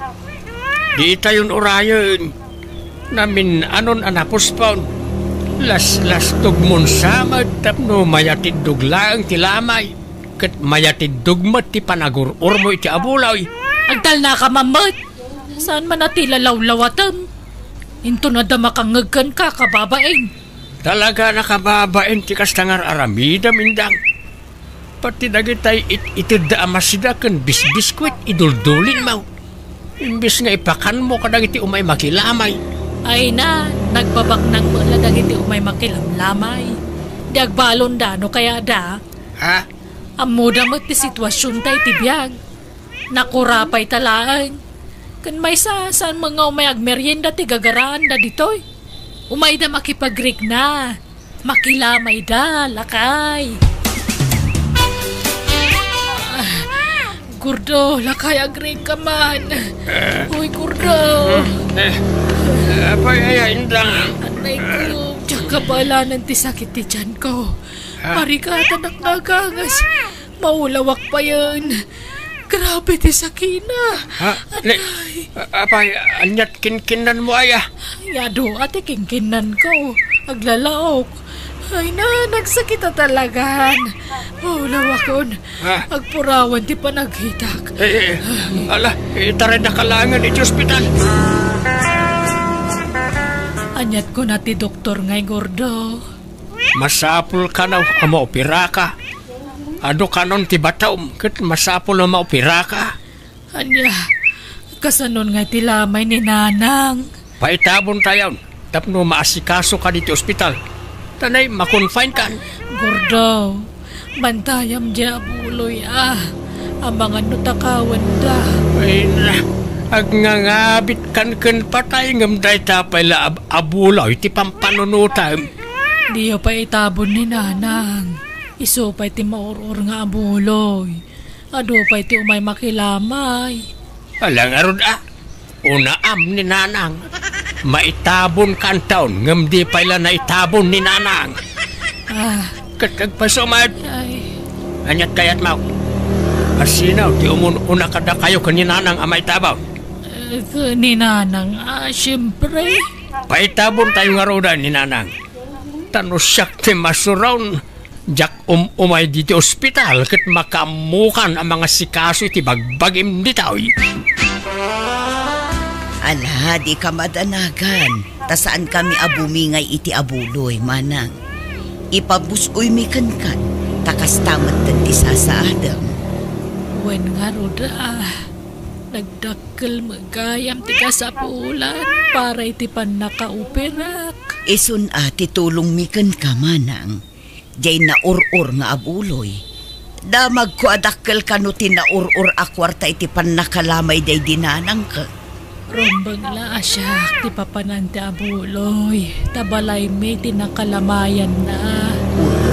Ditayon urayen. Namin-anon a napuspon. Laslastogmon sa met tapno mayatiddog laeng ti lamay. Ket mayatiddog met ti panagur-ormo iti abuloy. Agtalnaka man met. Saan man a ti lalawlawatem? Inton adda makangngeg kenka, kababain. Talaga a kababain ti kasta nga ar-aramidem, Indang. Pati dagitay it-itedda a masida ken bisbiskuit, iduldulinmo. Imbes nga ipakanmo kadagiti umay makilamay. Ay na, nagbabaknang met la dagiti umay makilamlamay. Di agbalonda no kayatda. Ha? Ammoda met ti situasionta iti biag. Nakurapayta laeng. Ken maysa, saan met nga umay agmerienda ti gagaraanda ditoy. Umayda makipagrikna. Makilamayda, lakay. Ah, Gordo, lakay, agrikka man. Eh? Uy, Gordo. Eh, apay aya, Indang? Anay ko, diak kabaelanen ti sakit ti tianko. Ah. Parikatanak nagangas. Maulawak payen. Grabe ti sakina. Ha? Ni, Anay. A-, apay, aniat kinkinnanmo aya? Yado, ati kinkinnanko. Aglalaok. Ay na, nagsakit a talagan. Maulawakon. Ha? Agpurawan ti panagkitak. Eh, eh, ala, itarayda ka laengen iti ospital. Aniat kuna ti doktor ngay, Gordo? Masapul kano a maoperaka. Adu kanon ti batom, ket masapul a maoperaka. Ania, kasanon nga ti lamay ni Nanang? Paitabontayon tapno maasikasoka ditoy ospital. Ta nay, ma-confine kan. Gordo, bantayam diay abuloy a. Amangan no takawenda. Ay na, agngangabit kan ken patay ngem dayta pay la ab-, abuloy ti pampanunotem. Diyo pay itabon ni Nanang. Isu pay ti maur-or nga abuloy. Adu pay ti umay makilamay. Ala ngarud a. Unaam ni Nanang. Maitabon kanton ngem di pay la naitabon ni Nanang. Ah. Ket agpayso met. Ay. Aniat kayatmo? Asino ti umun-una kadakayo ken ni Nanang a maitabon? Eh, ken ni Nanang, ah, siempre. Paitabontayo ngaruden ni Nanang. Ta no siak ti masuron, diak um-umay ditoy ospital ket makaammokan a mangasikaso iti bagbagim ditoy. Ala, dika madanagan, ta saankami a bumingay iti abuloy, manang. Ipabus-oymi kenkan, ta kasta metten ti sasaadem. Wen ngarud, ah, nagdakkel met gayam ti kasapulan para iti pannakaoperak. Isun a ti tulongmi kenka, manang. Diay naur-or nga abuloy. Damagko a dakkel kano ti naur-or a kuarta iti pannakalamay daydi nanangko. Rumbeng la a siak ti papanan ti abuloy, ta balaymi ti nakalamayanna.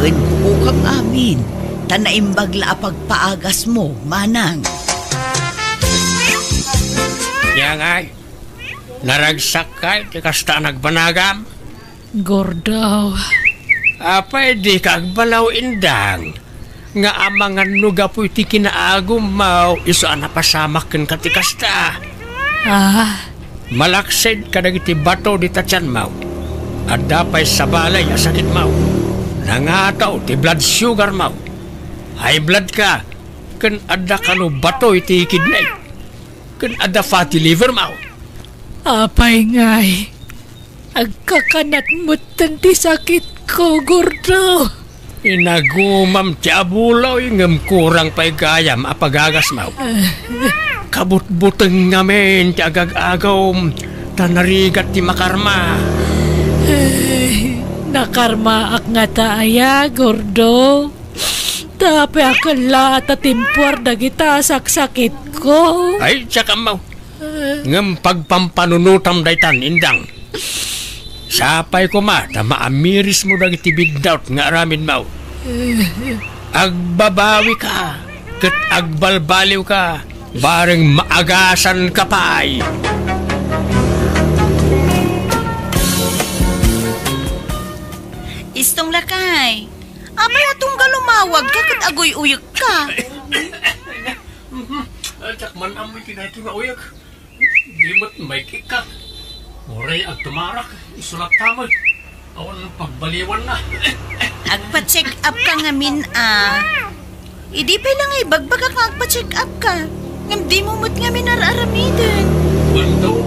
Wen, bukam amin, ta naimbag la a pagpaagasmo, manang. Nia ngay, naragsakkay ti kasta a nagbanagam? Gordo. Apay dika agbalaw, Indang, nga amangan no gapu iti kinaagummo isu a napasamak kenka ti kasta? Ah? Malaksid kadagiti bato dita tianmo, adda pay sabali a sakitmo. Nangato ti blood sugarmo. High blood ka, ken adda kano bato iti kidney, ken adda fatty livermo. Apay ngay, agkakanat metten ti sakitko, Gordo. Inagumam ti abulaw, ngem kurang pay gayam a pagagasmaw. Kabutbuteng ngamin ti agag-agawm, ta narigat ti makarma. Ay, nakarmaak ngata aya, Gordo? Tapay a kella a tatimpuar dagita a saksakitko. Ay, siak ammo. Ngem pagpampanunotam daytan, Indang. Sapay koma ta maamirismo dagiti biddaut nga aramidmo. Agbabawika ket agbalbaliwka, bareng maagasanka pay. Istong lakay, apay a tunggal umawagka ket aguy-uyekka? Diak man ammoy ti daytoy nga uyek. Di met maikikka. Uray agtumarak, isu latta met. Awan pagbaliwanna. Agpa-check up ka ngamin, a. Idi pay la nga ibagbagak nga agpa-check up ka. Ngem dimo met ngamin ar-aramiden. Bando.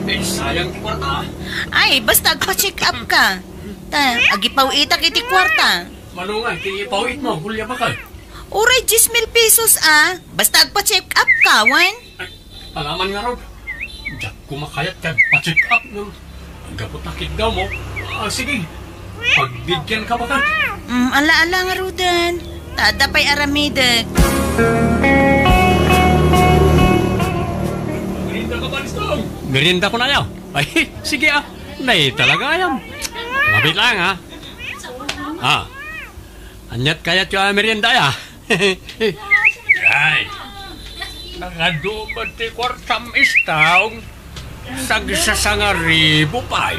Ay, sayang ti kwarta. Ay, basta agpa-check up ka. Ta, agipaw-itak iti kwarta. Mano nga iti ipaw-itmo, Julia, baket? Uray dies mil pesos, a. Basta agpa-check up ka, wen? Ay, alaman ngarud. Diak koma kayat ti agpa-check up, no. Gapu ta kiddawmo. A, sige. Pagbigyanka, baket. Mm, ala-ala ngaruden. Ta adda pay aramidek. Merienda ka ba, Listong? Merienda ko na, ya. Ay, sige, a. Nay, talaga, ayam. Mabit lang, a. A. Aniat kayatyo a merienda, a? Ay, nakaduma ti kuartam, Istong. Sagsasangaribu pay.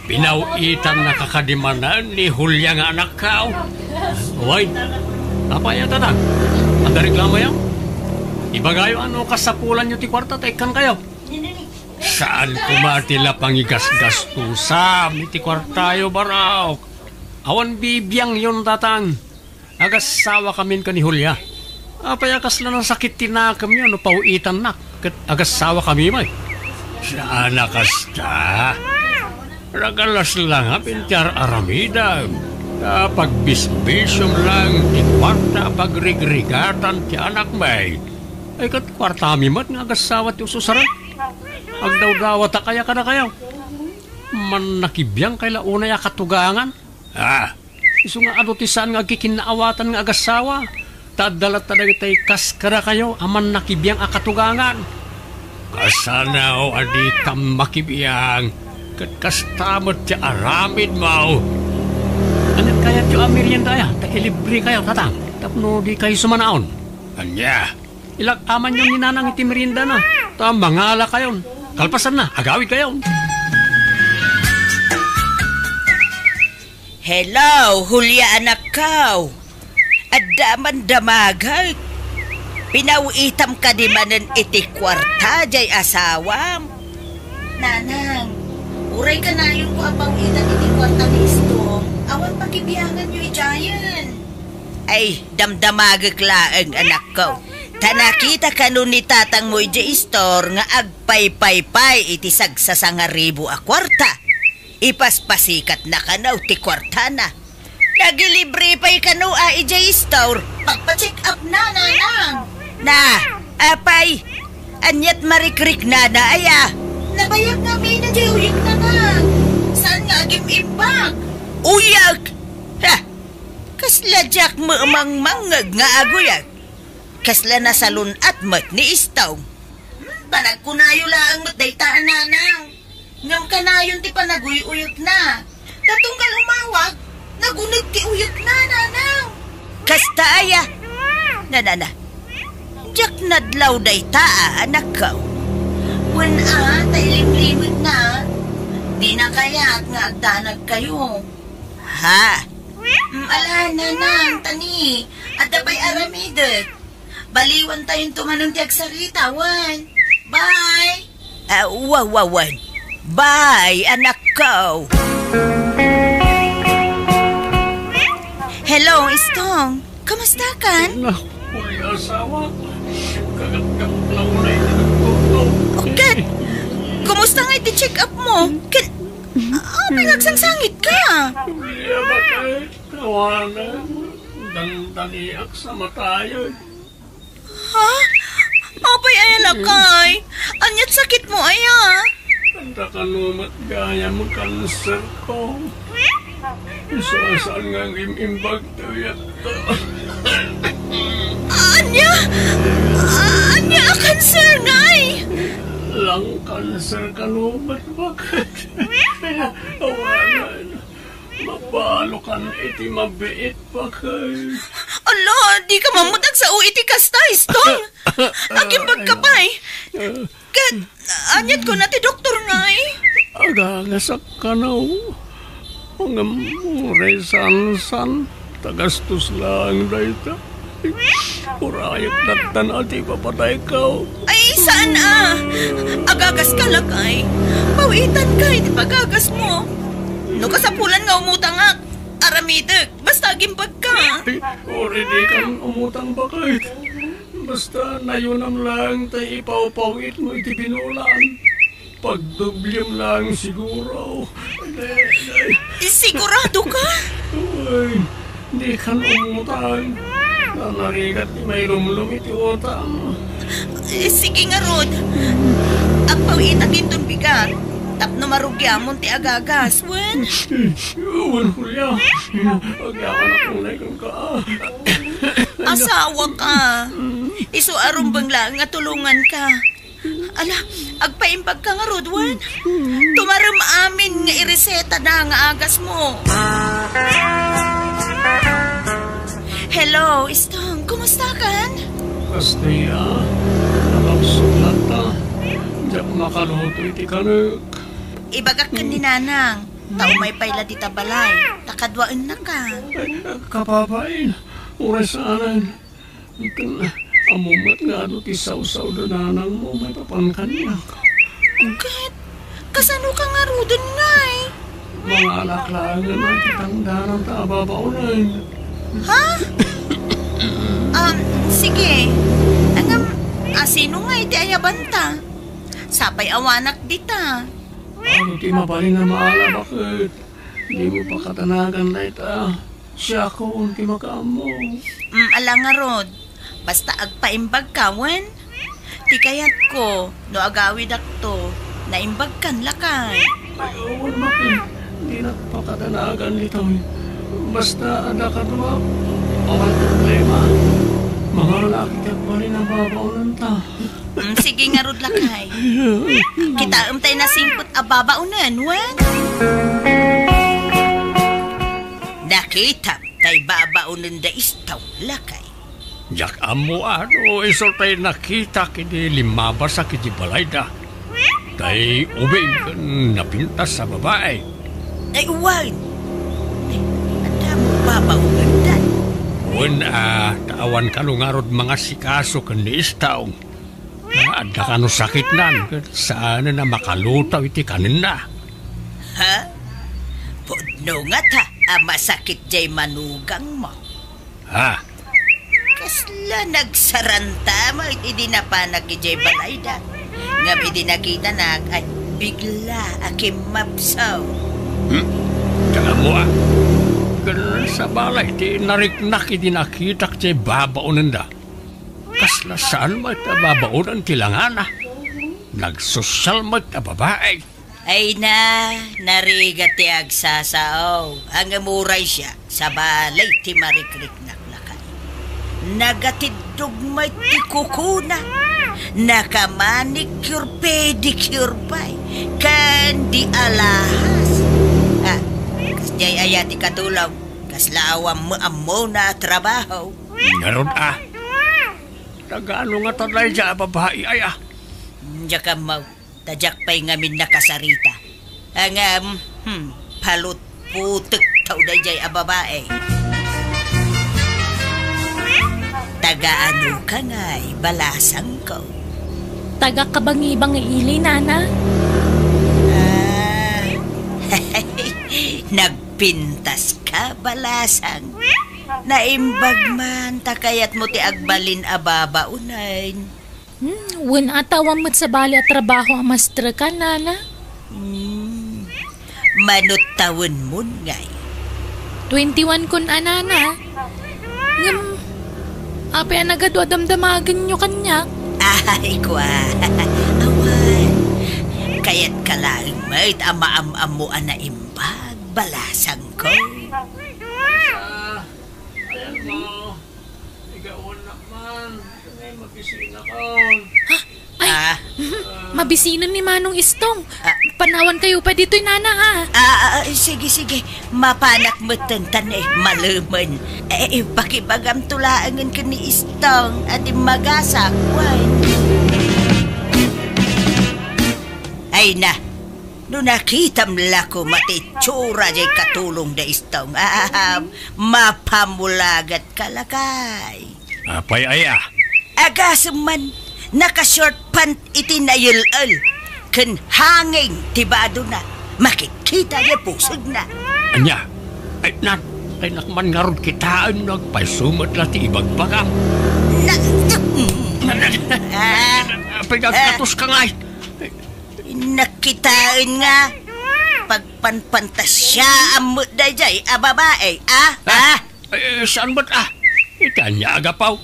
Pinaw-itannaka kadi manen ni Julia nga anakko. Wen, apay a, tatang? Adda reklamo, ya? Ibagayo a no kasapulanyo ti kuarta ta ikkankayo. Saan koma ti la pangigasgastusam iti kuartayo, barok? Awan bibiangyon, tatang. Agassawakamin ken ni Julia. Apay a kasla nasakit ti nakemyo no paw-itannak ket agassawakami met? Saan a kasta. Nagalas la ngamin ti ar-aramidem. Ta pagbisbisiom lang ti kuarta a pagrigrigatan ti anakmi. Ay, ket kuartami met nga agassawa ti ususarek. Agdawdawatak aya kadakayo? Mannakibiangkay la unay a katugangan. A, isu nga adu ti saan nga agkikinnaawatan nga agassawa, ta adda latta dagiti kas kadakayo a mannakibiang a katugangan. Kasano a ditam makibiang, ket kasta met ti aramidmo. Ania kayatyo a merienda aya? Ta ilibrekayo, tatang, tapno dikayo sumanaon. Ania? Ilak-amanyon ni Nanang iti meriendana, ta mangalakayon. Kalpasanna, agawidkayon. Hello, Julia, anakko. Adda man damagek. Pinaw-itam kadi manen iti kuarta jay asawam? Nanang, uray kanayonko a paw-itan iti kuarta ni Istong, awan pakibianganyo idiayen. Ay, damdamagek laeng, anakko. Ta nakita kano ni tatangmo idiay istor nga agpaypaypay iti sagsasangaribu a kuarta. Ipaspasikatna kano ti kuartana. Nagilibre pay kano a idiay istor. Pagpa-check up na, Nanang. Na, apay, aniat marikriknana aya? Nabayag ngamin a diay uyekna. Saan nga agim-imbag? Uyek? Ha! Kasla diak mangmangngeg nga aguyag. Kasla nasalun-at met ni Istong. Hmm, panagkunayo laeng met dayta, Nanang. Ngem kanayon ti panaguy-uyekna. Ta tunggal umawag, naguneg ti uyekna, Nanang. Kasta aya? Na, na, na. Diak nadlaw dayta, a, anakko. Wen a, ta ilimlimetna. Dina kayat nga agdanagkayo. Ha? Mm, ala, Nanang, tani, adda pay aramidek. Baliwantayonto manen ti agsarita, wen. Bye! Ah, wa, wa, wen. Bye, anakko. Hello, Istong. Kumusta kan? Naku, ti asawa. Kagat-kagat na unay ti nagturno. Ket, kumusta nga iti check-up mo? Ket, ah, pinagsangsangitka? Problema kay Kuana, dandaniak sa matayag. Ha? Apay aya, lakay? Ania't sakitmo aya? Anda kano met gayam kanserko. Isu a saan nga agim-imbag ti uyatko. Ania? Ania a kanser, ngay? Lung cancer kano met, baket. Awanen. Mabalokan iti mabiit, baket. Ala, dika man met agsao iti kasta, Istong. Agimbagka pay. Ket, ania't kuna ti doktor, ngay? Agagasak kano. Ngem uray saan-saan, ta gastos laeng dayta. Urayek dattan a ti ipapatayko. Ay, saan a? Agagaska, lakay. Pawitanka iti pagagasmo. No kasapulan nga umutangak, aramidek, basta agimbagka. Ay, uray dikan umutang, baket. Basta nayunam laeng ti ipawpawitmo iti binulan. Pagdoblem laeng siguro. Siguradoka? Ay, dikan umutang. Nanarigat ti mailumlom iti utang. Eh, sige ngarud. Agpawitak inton bigat. Tapno marugiamon ti agagas, wen? Wen, Julia. Agyamanak unay kenka. Asawaka. Isu a rumbeng laeng nga tulonganka. Ala, agpaimbagka ngarud, wen? Tumarem amin nga iresetada nga agasmo. Hello, Istong. Kumustakan? Kasta, nakapsut latta. Diak makaluto iti kanek. Ibagak ken ni Nanang. Ta umay pay la dita balay. Ta kaduaennaka. Ay, kababain. Uray saanen. Ken, ammom met nga adu ti sawsawda nanangmo maipapan kaniak. Ket, kasanoka ngaruden, ngay? Mangalak laengen a ti tangdananta a babaonen. Ha? Um, sige. Ngem, asino ngay ti ayabanta? Sapay awanak dita. Adu ti mabalin a maala, baket. Dimo pakadanagan dayta. Siakon ti makaammo. Mm, ala ngarud. Basta agpaimbagka, wen? Ti kayatko, no agawidakto, naimbagkan lakay. Ay, awan, baket. Dinak pakadanagan ditoy. Basta adda kaduak, awan problema. Mangalak iti agbalin a babaonanta. Mm, sige ngarud, lakay. Kitaem tay nasingpet a babaonen, wen? Nakitam tay babaonen da Istong, lakay. Diak ammo a no isu tay nakitak idi limmabasak iti balayda. Tay ubing ken napintas a babae. Ay, wen. Ay, adda mo babaonenda. Wen a, ta awan kano ngarud mangasikaso ken ni Istong. Ah, adda kano sakitnan, ket saanen a makalutaw iti kanenna. Ha? Pudno ngata a masakit jay manugangmo. Ha? Kasla nagsaranta met idi napanak idiay balayda. Ngem idi nakitanak, ay, bigla a kimmapsaw. Hmm? Diak ammo a. Ken sabali ti nariknak idi nakitak jay babaonenda. Kasla saan met a babaonen ti langana. Nagsosial met a babae. Ay na, narigat ti agsasao. Ngem uray siak, sabali ti marikriknak lakay. Nagatiddog met ti kukuna. Naka-manicure, pedicure pay. Ken di alahas. Ah, kasdiay aya ti katulong? Kasla awan met ammona a trabaho. Ngarud a. Tagano ngata daydiay a babai aya? Diak ammo, ta diak pay ngamin nakasarita. Ngem, hmm, palutputek taw daydiay a babai. Taga anoka ngay, balasangko? Taga Kabangibangi ili, nana. Ah, nagpintaska, balasang. Naimbag man ta kayatmo ti agbalin a babaonen. Hmm, wen a ta awan met sabali a trabaho a maestrekan, nana? Hmm, mano tawenmon ngay. Twenty-one kun a, nana. Ngem, apay a nagadu a damdamagenyo kaniak? Ay, kua. Awan. Kayatka laeng met a maam-ammo a naimbag, balasangko. Ayan mo. Igawan naman. Ay, mabisina ka. Ha? Ay, Ah. Mabisina ni Manong Istong. Ah. Panawankayo pay ditoy, nana, ha? Ah, ah, ah, sige, sige. Mapanak metten tan, eh, malemen. Eh, eh, pakibagamto laengen ken ni Istong a dimmagasak, wen. Ay na, no nakitam la koma ti itsura diay katulong da Istong, ah, mapamulagat ka, lakay. Apay aya? Agasem man, naka-short pant iti nayel-el, ken hanging ti badona, makitkita diay pusegna. Ania? Ay, nagkainak man ngarud kitaen no agpayso met la ti ibagbagam. Na, Ah. Apay, Ah. nagkatos ka ngay? Nakitaen nga pagpanpantasiaam met daydiay a babae, ah? Ah. Ah? Eh, saan met, ah? Iti ania a gapu?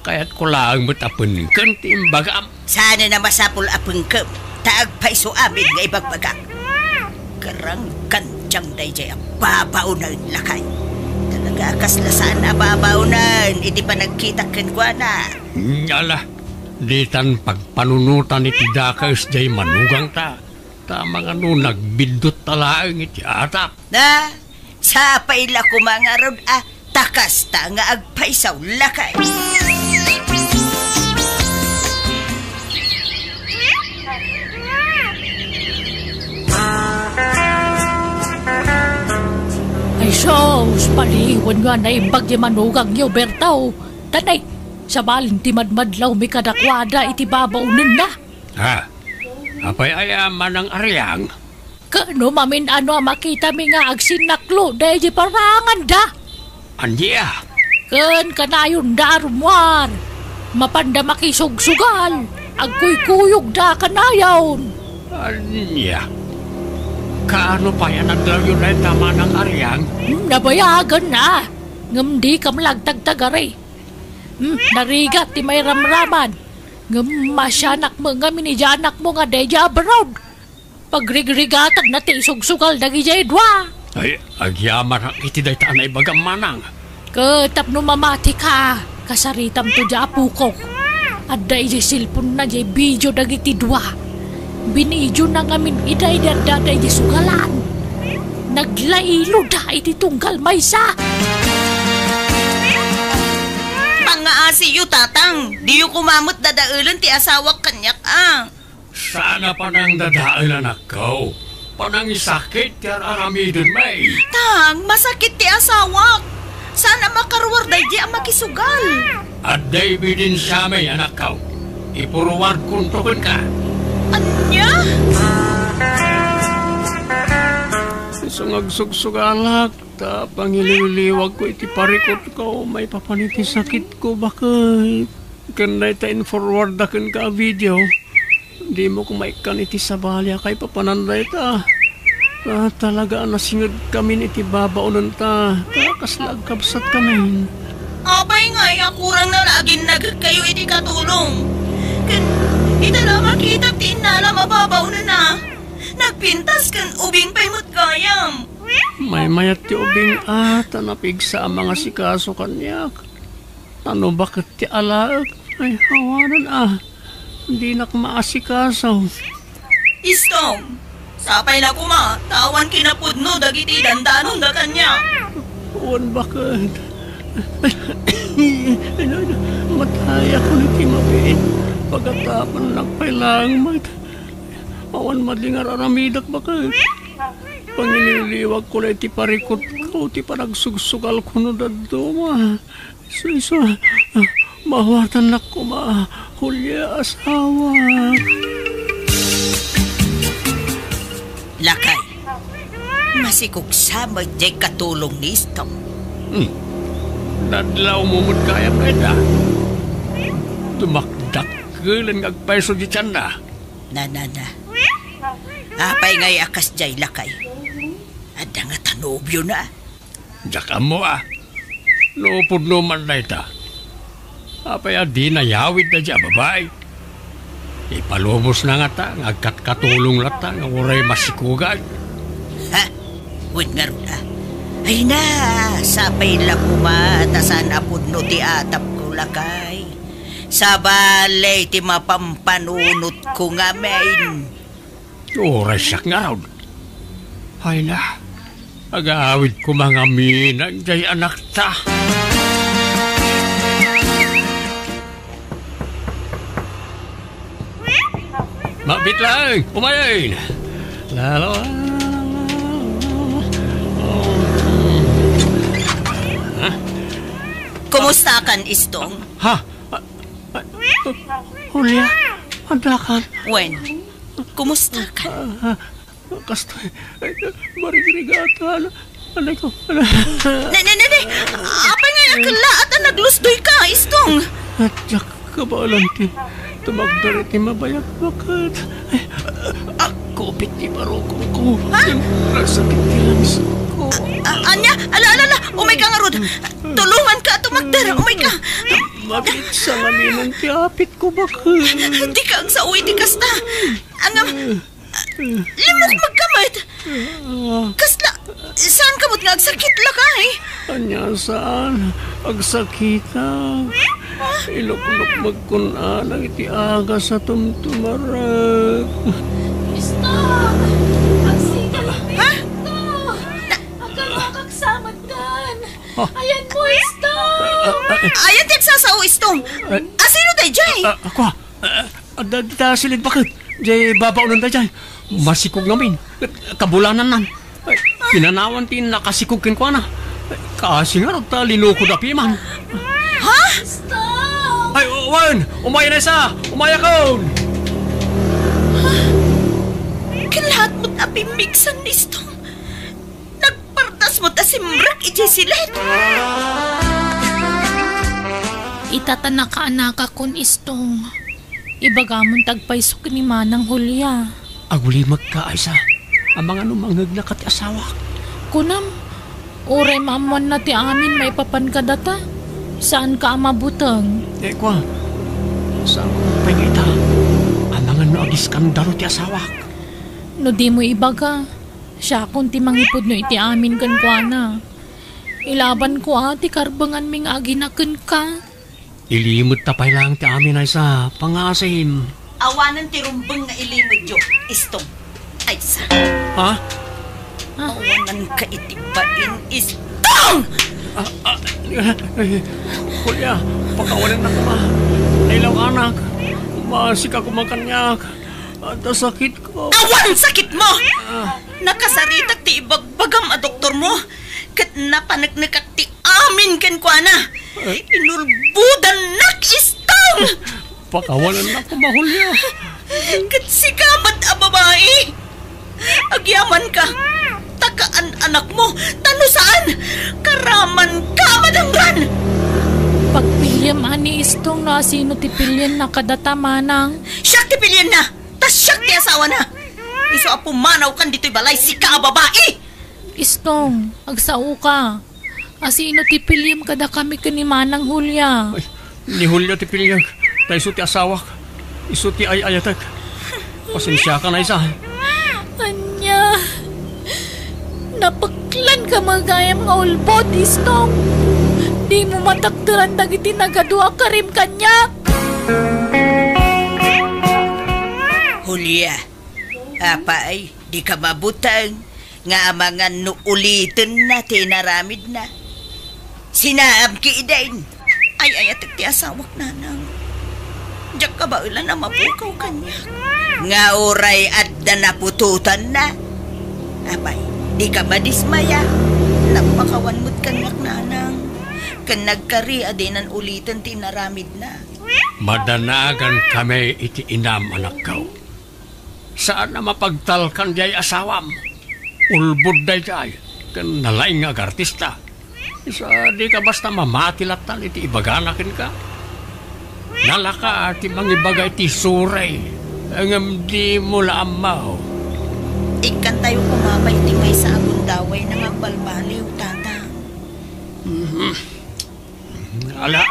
Kayatko laeng met a pengken ti imbagam. Saan a masapul a pengkem, ta agpayso amin nga ibagbagak. Karangkantiang daydiay a babaonen, lakay. Talaga a kasla saan a babaonen iti panagkitak kenkuana. Ala, ditan pagpanunotan iti dakes diay manugangta. Ta mangano nagbiddut ta laeng iti atap. Na, sapay la koma ngarud a ta kasta nga agpayso, lakay. Ay, sus, paliwanyo a naimbag ti manugangyo, Berto. Tanay, sabali ti madmadlawmi kadakuada iti babaonenna. Ha? Apay aya, Manang Ariang? Ken no mamin-ano a makitami nga agsinnaklo daydi paranganda. Ania? Ken kanayonda a rummuar. Mapanda makisugsugal. Agkuykuyogda kanayon. Ania? Kaano pay a nadlawyo dayta, Manang Ariang? Hmm, nabayagen a. Ngem dikam la agtagtagari. Hmm, narigat ti mairamraman. Ngem masianak met ngamin idiay anakmo nga daydi abroad. Pagrigrigatagna ti isugsugal dagidiay dua. Ay, agyamanak iti dayta a naibagam, Manang. Ket tapno mamatika, kasaritamto diay apokok. Adda idiay cellphone-na diay video dagiti dua. Binidiona ngamin ida idi adda daydi sugalan. Naglailoda iti tunggal maysa. Pangngaasiyo, Tatang. Diyo koma met dadaelen ti asawak kaniak, a. Saan a panangdadael, anakko. Panangisakit ti ar-aramidenmi. Tang, masakit ti asawak. Saan a makaruar daydi a makisugal. Adda ebidensiami, anakko. Ipuruardkonto kenka. Ania? Isu nga agsugsugalak, ta pangiliwliwagko iti parikutko, maipapan iti sakitko, baket. Ken dayta in-forwardda kenka a video, dimo koma ikkan iti sabali a kaipapanan dayta. Ah, talaga a nasingedkamin iti babaonenta, ta kasla agkabsatkamin. Apay ngay a kurangna la a ginnagekkayo iti katulong? Ken ita la a makitak ti innalam a babaonenna, nagpintas ken ubing pay met gayam. Maymayat ti ubing a, ta napigsa a mangasikaso kaniak. Ta no baket ti alaek, ay, awanan a, dinak maasikaso. Istong, sapay la koma, ta awan kinapudno dagiti dandanonda kaniak. Wen baket. Matayakon iti mabiit. Pagatapan nagpailang met. Awan madingar aramidek baket. Pangiliwliwagko la iti parikutko ti panagsugsugalko no dadduma. Isu, isu, ah, mawatannak koma, Julia, asawa. Lakay, masikugsa met diay katulong ni Istong. Hmm. Nadlawmo met gayam dayta. Dumakdakkelen nga agpayso ti tianna. Na, na, na. Apay ngay a kasdiay, lakay? Adda ngata nobiona. Diak ammo a. No pudno man dayta, apay a di nayawid daydiay a babai? Ipalubosna ngata nga agkatkatulong latta nga uray masikugan. Ha? Wen ngarud a. Ay na, sapay la koma ta saan a pudno ti atapko, lakay. Sabali ti mapampanunotko ngamin. Uray siak ngarud. Ay na, agawid koma ngamin daydiay anakta. Mabit laeng, umayen. Lalo. Ha? Kumustakan, Istong? Ha? Ah, ah, Julia, addakan. Wen, kumustakan? Ah, ah, kastoy, ay, marigrigatan. Anay ko, anay. Ne, ne, ne, ne. Apay nga akla at naglusdoyka, Istong? At diak kabaelan ti tumagder iti mabayag baket. Ay, ah, kupit ti barukongko. Ha? Nagsakit ti langitko. Ah, ania? Ala, ala, ala. Umayka ngarud. Tulonganka a tumagder. Umayka. Mabitsa ngamin ti apitko baket. Dika agsao iti kasta. Ngem, limukmegka met. Kasla, saanka met nga agsakit, lakay? Ania saan? Agsakitak. Iluklukmegkon alang iti agas a tumtumarek. Stop! Agsikan Ha? Dito! Agkaruakak samantan! Ah. Ayanmo, Istong! Ah, ah, ah. Ayan ti agsasao, Istong. Ah. Asino daydiay? Ah, ah, kua. Ah, adda dita silid baket. Diay babaonen daydiay. Masikog ngamin. Kabulanannan. Ay, pinanawan ti nakasikog kenkuana. Ay, kaasi ngarud ta linukod a piman. Ha? Stop! Ay, wen, umayakon. Umayakon! Kalaat met a pimmigsan, Istong. Nagpartas met a simrek idiay silid. Ita ta nakaanakakon, Istong. Ibagamon ti agpayso ken ni Manang Julia. Agulimekka, Aiza. Amangan no mangngegnaka ti asawak. Kunam, uray maammoanna ti amin maipapan kadata, saanka a mabuteng. Eh, kua, saan pay nga ita? Amangan no agiskandalo ti asawak. No dimo ibaga, siakon ti mangipudno iti amin kenkuana. Ilabanko a ti karbenganmi nga agina kenka. Ilimedta pay laeng ti amin, Aiza. Pangaasim. Awanen ti rumbeng nga ilimedyo, Istong. Aiza. Ha? Awananka iti bain, Istong! Ah, ah, Julia, pakawanennak koma. Nailaw-anak. Masika koma kaniak. Adda sakitko. Awan sakitmo! Ah. Nakasaritak ti ibagbagam a doktormo, ket napaneknekak ti amin kenkuana. Eh? Inulbodannak, Istong! Pakawanennak koma, Julia. Ket sika met a babai, agyamanka, ta kaan-anakmo, ta no saan, karamanka a madanggan! Pagpiliem a ni Istong no asino ti pilienna kadata, Manang. Siak ti pilienna, ta siak ti asawana. Isu a pumanawkan ditoy balay, sika a babai! Istong, agsaoka. Asino ti piliem kadakami ken ni Manang Julia? Ay, ni Julia ti piliek. Ta isu ti asawak. Isu ti ay-ayatek. Pasensiakan, Aiza. Ania? Napeklanka met gayam nga ulbod, Istong. Dimo matakderan dagiti nagadua a karim kaniak. Julia, apay, dika mabuteng nga amangan no ulitenna ti inaramidna. Sinaam ketdin. Ay-ayatek ti asawak, Nanang. Diak kabaelan a mapukaw kaniak. Nga uray adda naputotanna. Apay, dika madismaya. Nagpakawan met kaniak, Nanang. Ken nagkari a dinan uliten ti inaramidna. Madanagankami iti inam, anakko. Saan a mapagtalkan diay asawam. Ulbod daydiay, ken nalaing nga agartista. Isu a dika basta mamati lattan iti ibagana kenka. Nalaka ti mangibaga iti suray, ngem dimo la ammo. Ikkantayo koma pay iti maysa a gundawayna nga agbalbaliw, Tatang. Ala,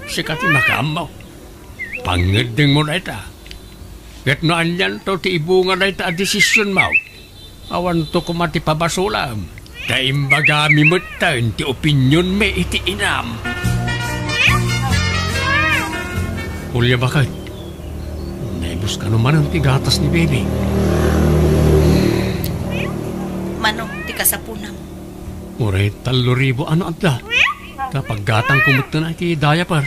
sika ti makaammo. Pangngeddengmo dayta. Ket no anianto ti ibunga dayta a desisionmo, awanto koma ti pabasolam. Ta imbagami metten ti opinionmi iti inam. Julia, baket? Naibuskano manen ti gatas ni Baby. Mano ti kasapunam? Uray tallo ribu a no adda. Ta paggatangko metten iti diaper.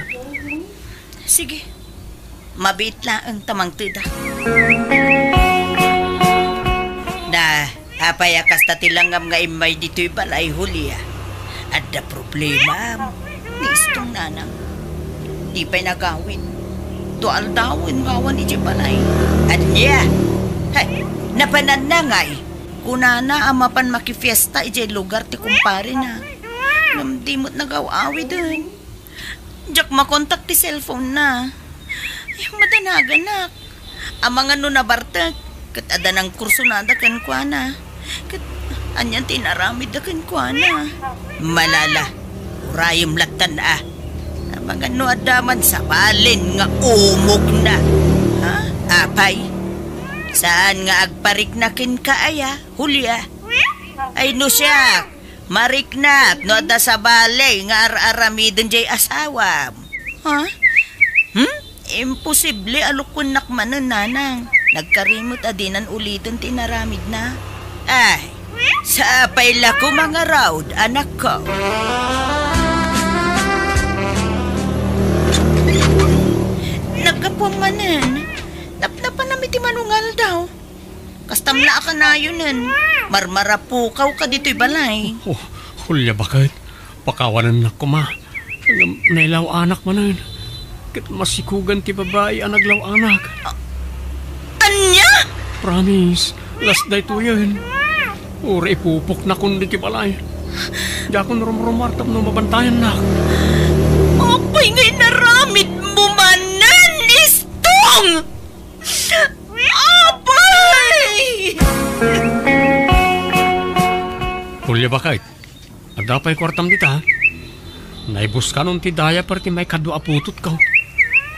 Sige. Mabiit laeng ta mangteda. Da, apay a kasta ti langngam nga immay ditoy balay, Julia? Adda problema ni Istong, nanang. Di pay nagawid. Dua aldawen nga awan idiay balay. Ania? Hay, napananna ngay. Kunana a mapan makifiesta idiay lugar ti kumparena. Ngem di met nagaw-awiden. Diak makontak ti cellphone na. Ay, madanaganak. Amangan no nabartek, ket adda nangkursunada kenkuana. Ket anian ti inaramidda kenkuana? Malala, urayem lattan a. Amangan no adda man sabalen nga umogna. Ha? Apay? Saan nga agparikna kenka aya, Julia? Ay, no siak, mariknak no adda sabali nga ar-aramiden diay asawam. Ha? Hmm? Imposible a lukuennak manen, nanang. Nagkari met a dinan uliten ti inaramidna. Ay, sapay la koma ngarud, anakko. Naggapuam manen. Napnapanam iti manungaldaw. Kastam la a kanayonen. Marmarapukawka ditoy balay. Oh, Julia, baket? Pakawanennak koma. Ngem nailaw-anak manen. Ket masikugan ti babai a naglaw-anak. A-, ania? Promise, last daytoyen. Uray ipupoknakon ditoy balay. Diakon rumrumar tapno mabantayannak. Apay nga inaramidmo manen, Istong? Apay! Julia, baket? Adda pay kuartam dita? Naibuskanon ti diaper ti maikadua a putotko.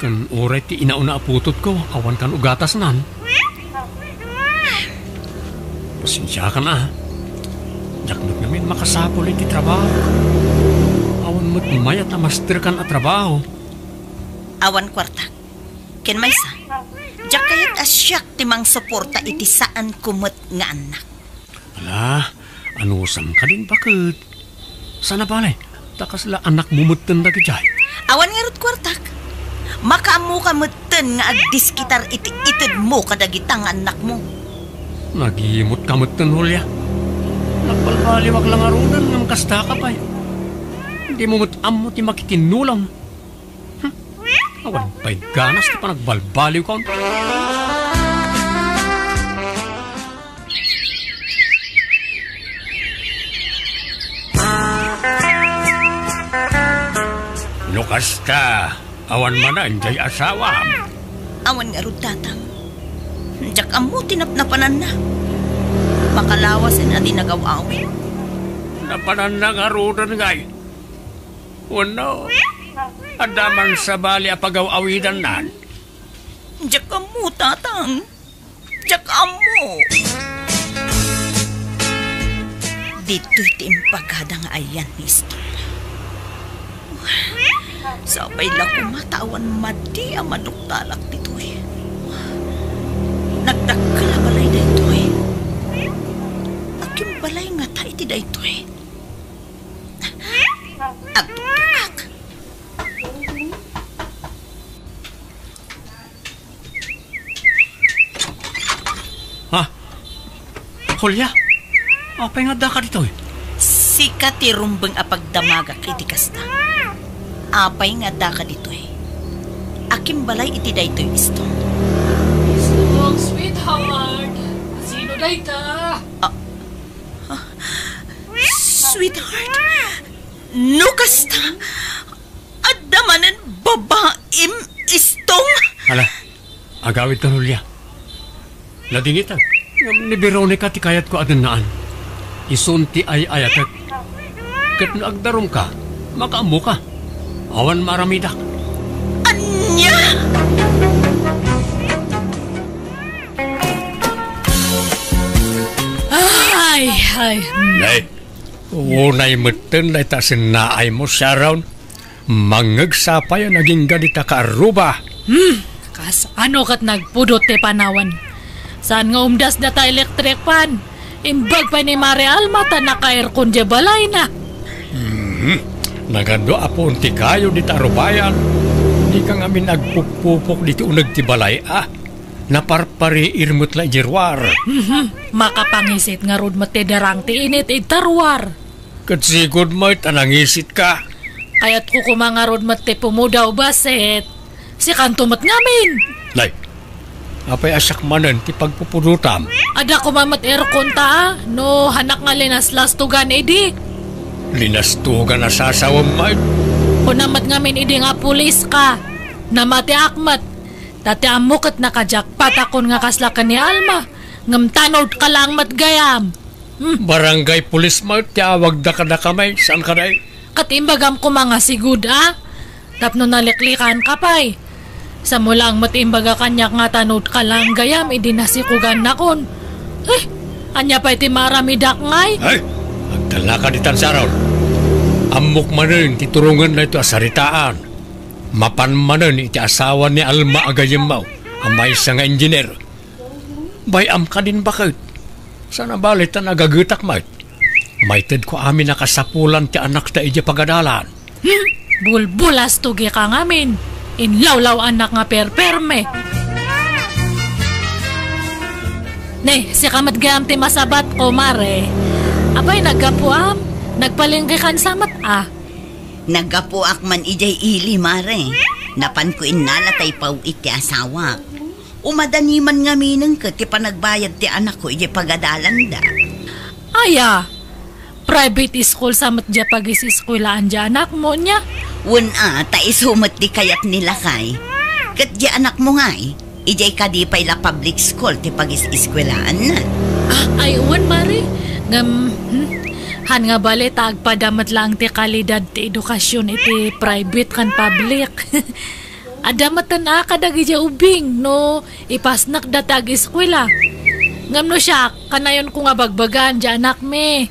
Ken uray ti inauna a putotko, awan kan ugatasnan. Pasensiakan a. Diak met ngamin makasapul iti trabaho. Awan met mayat a masterkan a trabaho. Awan kuartak. Ken maysa, diak kayat a siak ti mangsuporta iti saanko met nga annak. Ala, anusam kadin, baket? Saan a bale, ta kasla anakmo metten dagidiay. Awan ngarud kuartak. Makaammoka metten nga agdiskitar iti itedmo kadagita nga annakmo. Nagimotka metten, Julia. Nagbalbaliwak la ngaruden ngem kastaka pay. Dimo met ammo ti makikinnulam. Hmm? Awan pay ganas ti panagbalbaliwko. No kasta, awan manen diay asawam? Awan ngarud, tatang. Diak ammo ti napnapananna. Makalawasen a di nagaw-awid. Napananna ngaruden ngay? Wenno, adda man sabali a pagaw-awidannan? Diak ammo, tatang. Diak ammo. Ditoy ti impagada nga ayan ni Istong. Sapay la koma ta awan madi a maduktalak ditoy. Nagdakkel a balay daytoy. Agbalay ngata iti daytoy? Agtuktukak. Ha? Julia? Apay nga addaka ditoy? Sika ti rumbeng a pagdamagak iti kasta. Apay nga addaka ditoy? Akimbalay iti daytoy, Istong. Istong, sweetheart. Sino dayta? Ah, ah, sweetheart. No kasta, adda manen babaim, Istong? Ala, agawidka, Julia. Nadingitek, ngem ni Veronica ti kayatko a dennaan. Isun ti ay-ayatek. Ket no agdarumka, makaammoka. Awan maaramidak. Ania? Ay, ay. Nay, unay metten dayta sennaaymo, Sharon. Mangngegsa pay a nagingga dita kaarruba. Hmm, kasano ket nagpudot ti panawen? Saan nga umdas data electric fan? Imbag pay ni Mare Alma ta naka-aircon diay balayna. Mhm. Nagadu a puon ti kayo dita arubayan. Dika ngamin agpupupok diti uneg ti balay, a. Naparpariir met la idiay ruar. Mhm. Makapangisit ngarud met ti darang ti init ita ruar. Ket sigud met a nangisitka. Kayatko koma ngarud met ti pumudaw, basit. Sikanto met ngamin. Nay, apay a siak manen ti pagpupudotam? Adda koma met aircon ta, a, no hanak nga linaslastugan idi. Linastugan a sasawem met? Kuna met ngamin idi nga pulis ka. Namatiak met. Ta ti ammo ket nakajakpatakon nga kasla ken ni Alma. Ngem tanod ka lang met gayam. Hmm. Barangay pulis met ti awagda kadakami, saan kadi? Ket imbagam koma nga sigud, a? Tapno naliklikan ka pay. Samo lang met imbaga kaniak nga tanod ka lang gayam idi nasikogannakon. Eh, ania pay ti maaramidak ngay? Ay, agtalnaka ditan, Sharon. Ammok manen ti turongen daytoy a saritaan. Mapan manen iti asawa ni Alma a gayyemmo a maysa nga engineer. Bay-am kadin baket. Saan a bale ta nagagetak met. Maitedko amin a kasapulan ti anakta idiay pagadalan. Hmm, bulbulastugi ka ngamin. Inlawlaw-annak nga perperme. Ne, sika met gayam ti masabatko, Mare. Apay, naggapuam? Nagpalenggekan sa met, a? Naggapuak man idiay ili, Mare. Napanko innala ta ipaw-it ti asawak. Umadani man ngamin ket ti panagbayad ti anakko idiay pagadalanda. Aya, private school sa met diay pagis-eskuelaan diay anakmo, nia? Wen a, ta isu met ti kayat ni lakay. Ket diay anakmo ngay, idiay kadi pay la public school ti pagis-eskuelaanna. Ah, ay, wen, Mare. Ngem, hmm, han nga bale ta agpada met laeng ti kalidad ti edukasyon iti private ken public. Adda metten a kadagidiay ubing no ipasnek dayta ageskuela. Ngem no siak, kanayonko nga bagbagaan diay anakmi.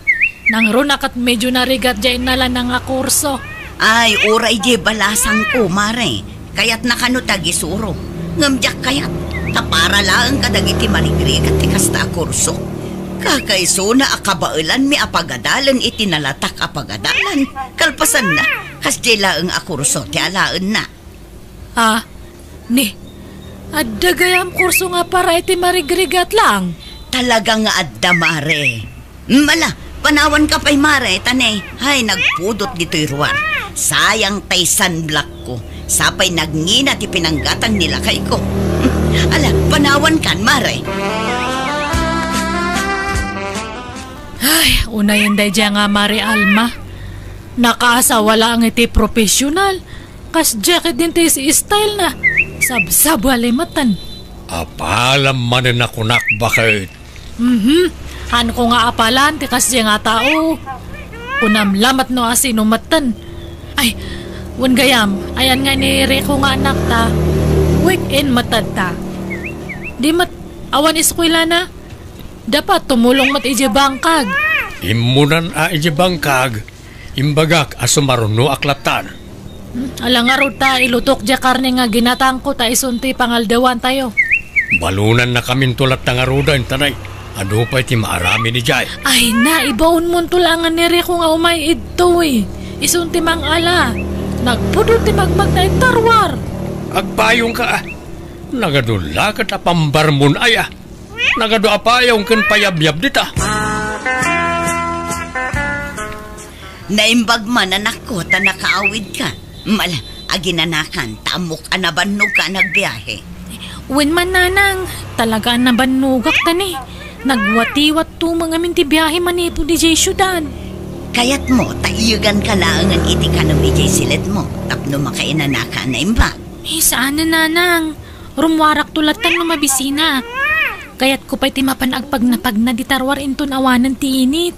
Nangruna ket medio narigat diay innalana nga kurso. Ay, uray diay balasangko, Mare. Kayatna kano ti agisuro. Ngem diak kayat, ta para laeng kadagiti marigrigat ti kasta a kurso. Kakaisuna a kabaelanmi a pagadalen iti nalatak a pagadalan. Kalpasanna, kasdiay laeng a kurso ti alaenna. Ah, ni, adda gayam kurso nga para iti marigrigat laeng? Talaga nga adda, Mare. Mm, ala, panawanka pay, Mare, ta ne, hay, nagpudot ditoy ruar. Sayang tay sunblockko. Sapay nagngina ti pinanggatang ni lakayko. Ala, panawankan, Mare. Ay, unayen daydiay nga Mare Alma. Nakaasawa laeng iti professional. Kasdiay ketdin ti style na. Sabsabali metten. Apalam manen a kunak, baket. Mhm. Hanko nga apalan ti kasdiay nga tao. Kunam lamet no asino metten. Ay, wen gayam, ayan nga ni Rico nga anakta. Weekend metten ta. Di met, awan eskuelana. Dapat tumulong met idiay bangkag. Immunan a idiay bangkag. Imbagak a sumarunoak lattan. Hmm, ala ngarud ta ilutok diay karne nga ginatangko ta isuntoy pangaldawantayo. Balonannakaminto latta ngaruden, ta ne, adu pay ti maaramid idiay. Ay na, ibaonmonto laeng ni Rico nga umay idtoy. Isuntoy mangala. Nagpudot ti magmagna ita ruar. Agpayongka, a. Nagadu la ket a pambarmon aya. Nagadu a payong ken payabyab dita. Naimbag man, anakko, ta nakaawidka. Mal, aginanakan, ta ammok a nabannogka a nagbiahe. Wen man, nanang, talaga a nabannogak ta ne. Nagwatiwat tumeng amin ti biahe manipud idiay siudad. Kayatmo, ta iyeganka laengen iti kanem idiay siledmo, tapno makainanaka a naimbag. Eh, saan a, nanang. Rummuarakto lattan no mabisinak. Kayatko pay ti mapan agpagnapagna dita ruar inton awanen ti init.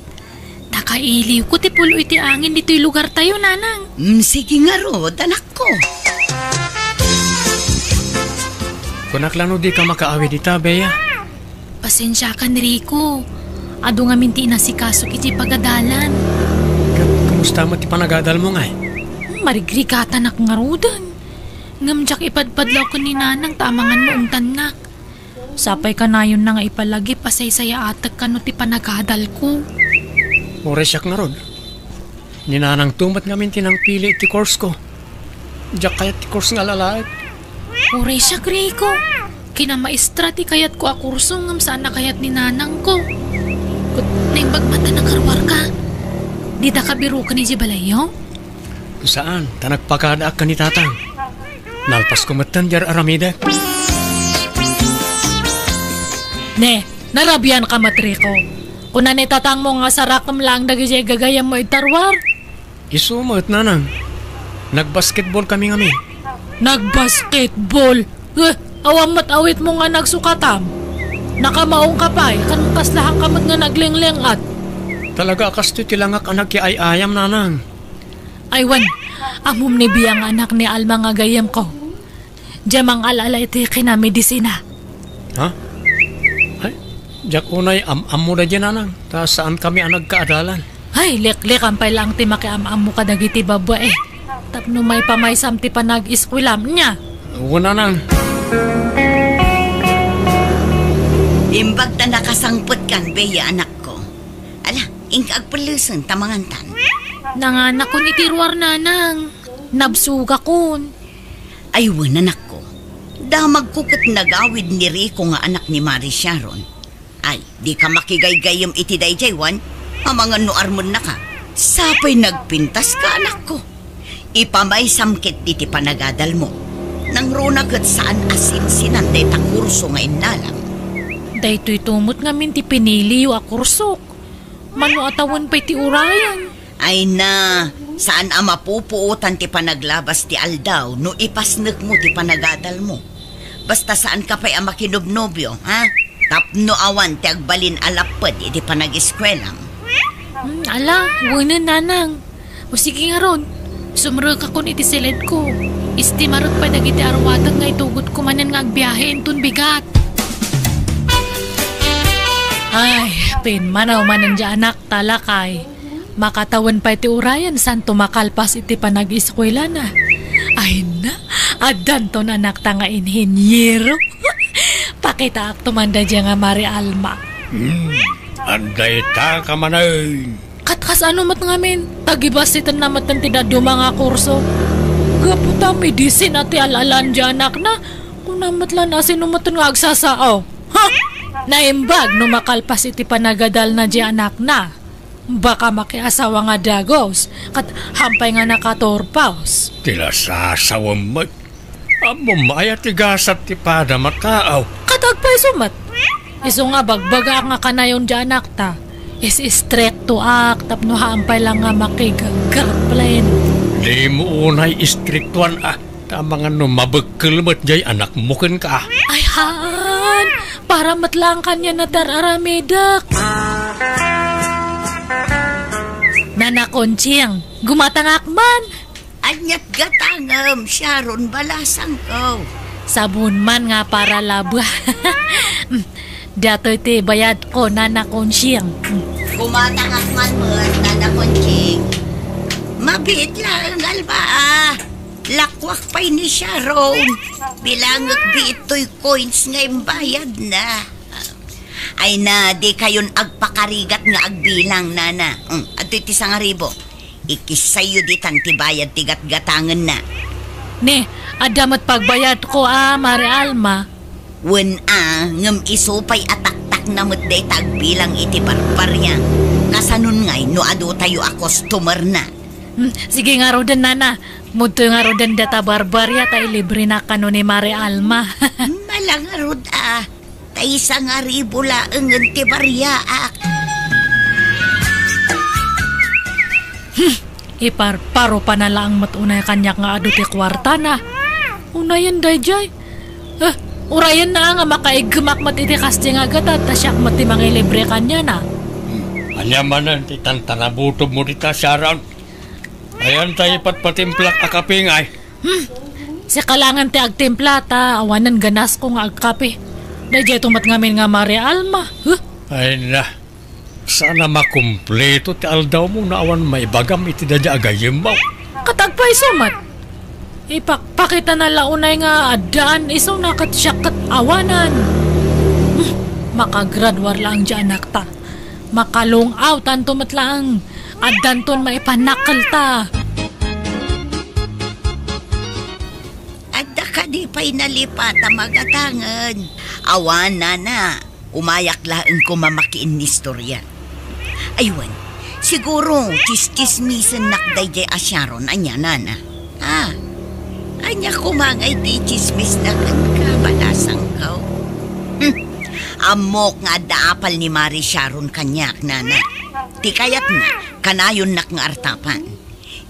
Nakailiwko ti pulo iti angin ditoy lugartayo, Nanang. Mm, sige ngarud, anakko. Kunak la no dika makaawid ita, Bea. Pasensiakan, Rico. Adu ngamin ti inasikasok iti pagadalan. Ket kumusta met ti panagadalmo, ngay? Marigrigatanak ngaruden. Ngem diak ipadpadlaw ken ni Nanang ta amangan no ungtannak. Sapay kanayonna nga ipalagip a saysayaatek kano ti panagadalko. Uray siak ngarud. Ni Nanangto met ngamin ti nangpili iti course ko. Diak kayat ti course nga alalaek. Uray siak, Rico. Kinamaestra ti kayatko a kurso ngem saan a kayat ni Nanangko. Ket naimbag met a nakaruarka. Dita ka biroken idiay balayyo? Saan, ta nagpakadaak ken ni Tatang. Nalpasko metten diay ar-aramidek. Ne, narabianka met, Rico. Kuna ni Tatangmo nga sarakem laeng dagidiay gagayyemmo iti ruar. Isu met, Nanang. Nagbasketball kami ngamin. Nagbasketball? Eh, awan met awitmo nga nagsukatam? Nakamaongka pay, ken kaslahanka met nga naglingling-at. Talaga a kastoy ti langak a nagkiay-ayam, Nanang. Ay wen, ammom ni Bea nga anak ni Alma nga gayyemko. Diay mangal-ala iti kinamedisina. Ha? Ay, diak unay am-ammo daydiay, Nanang, ta saankami a nagkaadalan. Ay, liklikan pay laeng ti makiam-ammo kadagiti babbai. Tapno maipamaysam ti panag-eskuelam, nia? Wen, Nanang. Imbag ta nakasangpetkan, Bea, anakko. Ala, inka agpellesen ta mangantan. Nanganakon iti ruar, Nanang. Nabsugakon. Ay wen, anakko. Damagko ket nagawid ni Rico nga anak ni Mari Sharon. Ay, dika makigaygayyem iti daydiay, wen? Amangan no armennaka. Sapay nagpintaska, anakko. Ipamaysam ketdi ti panagadalmo. Nangruna ket saan a sinsinan dayta kurso nga innalam. Daytoyto met ngamin ti piniliyo a kursok. Mano a tawen pay ti urayen? Ay na, saan a mapupuotan ti panaglabas ti aldaw no ipasnekmo ti panagadalmo. Basta saanka pay a makinobnobio, ha? Tapno awan ti agbalin a lapped iti panag-eskuelam. Hmm, ala, wenen, Nanang. O sige ngarud, sumrekakon iti siledko. Istimarek pay dagiti aruatek nga itugotko manen nga agbiahe inton bigat. Ay, pimmanaw manen diay anak, talakay. Makatawen pay ti urayen santo makalpas iti panag-eskuelana. Ay na, addanton anakta nga inheniero. Pakitaakto man daydiay nga Mari Alma. Hmm, adda ita ka manen. Kat kasano met ngamin, tagibassitenna metten ti dadduma nga kurso. Gapu ta medisina ti al-alan diay anakna, kuna met la no sino metten nga agsasao. Ha? Naimbag no makalpas iti panagadalna diay anakna. Baka makiasawa nga dagus, kat hampay nga nakaturpos. Ti lasasawem met. Ammom aya ti gasat ti padam a tao. Kat agpayso met. Isu nga bagbagaak nga kanayon diay anakta. Is-istriktoak tapno hampay la nga makig-girlfriend. Dimo unay istriktoan a. Tama nga no mabekkel met diay anakmo kenka. Ay, haan. Para met laeng kaniana ti ar-aramidek. Nana Conching, gumatangak man. Ania't gatangem, Sharon, balasangko? Sabon man nga para laba. Datoy ti bayadko, Nana Conching. Gumatangak man met, Nana Conching. Mabiit laeng, Alma, a. Lakuak pay ni Sharon. Bilangek biit toy coins nga imbayadna. Ay na, dikayon agpakarigat nga agbilang, Nana. Mm, adtoy ti sangaribu. Ikissayyo ditan ti bayad ti gatgatangenna. Ne, adda met pagbayadko a, Mari Alma. Wen a, ngem isu pay a taktakna met dayta agbilang iti barbaria. Kasanon ngay no adu tayo a customerna? Hmm, sige ngaruden, Nana. Mudtoy ngaruden data barbaria ta ilibrena kano ni Mari Alma. Mala ngarud a. Ta isangaribu laengen ti bariaak. Hmm, iparparo pa na laeng met unay kaniak nga adu ti kuartana. Unayen daydiay. Eh, urayenna nga makaiggemak met iti kasdiay nga gatad ta siak met ti mangilibre kaniana. Ania manen ti tantanabutob mo dita, Sharon? Ayan ta ipatpatimplak a kape ngay. Hmm. Sika laengen ti agtimpla ta awanen ganasko nga agkape. Daydiay to met ngamin nga Maria Alma. Huh? Ay na. Saan a makumpleto ti aldawmo no awan maibagam iti daydiay a gayyemmo. Ket agpayso met. Ipakpakitana la unay nga addaan isuna ket siak ket awanen. Hmm. Makagraduar laeng diay anakta. Makalung-awtanto met laeng. Addanton maipanakkelta. Adda kadi pay nalipata magatangen? Awan, nana. Umayak laeng koma makiinnistorya. Ay wen, siguro, tsistsismisennak daydiay a Sharon, ania, nana? Ah, ania koma ngay ti tsismisna kenka, balasangko? Hmm. Ammok nga adda apal ni Mari Sharon kaniak, nana. Ti kayatna, kanayonnak nga artapan.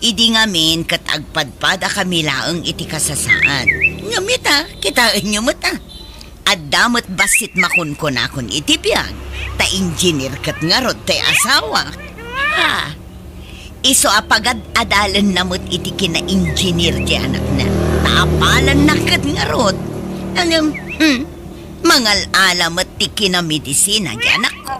Idi ngamin ket agpadpadakami laeng iti kasasaad. Ngem ita, kitaenyo met, a. Adda met bassit makunkunakon iti biag, ta engineer ket ngarud ti asawak. Ah, isu a pagad-adalenna met iti kina-engineer ti anakna, ta apalanna ket ngarud. Ngem, hmm, mangal-ala met ti kinamedisina ti anakko.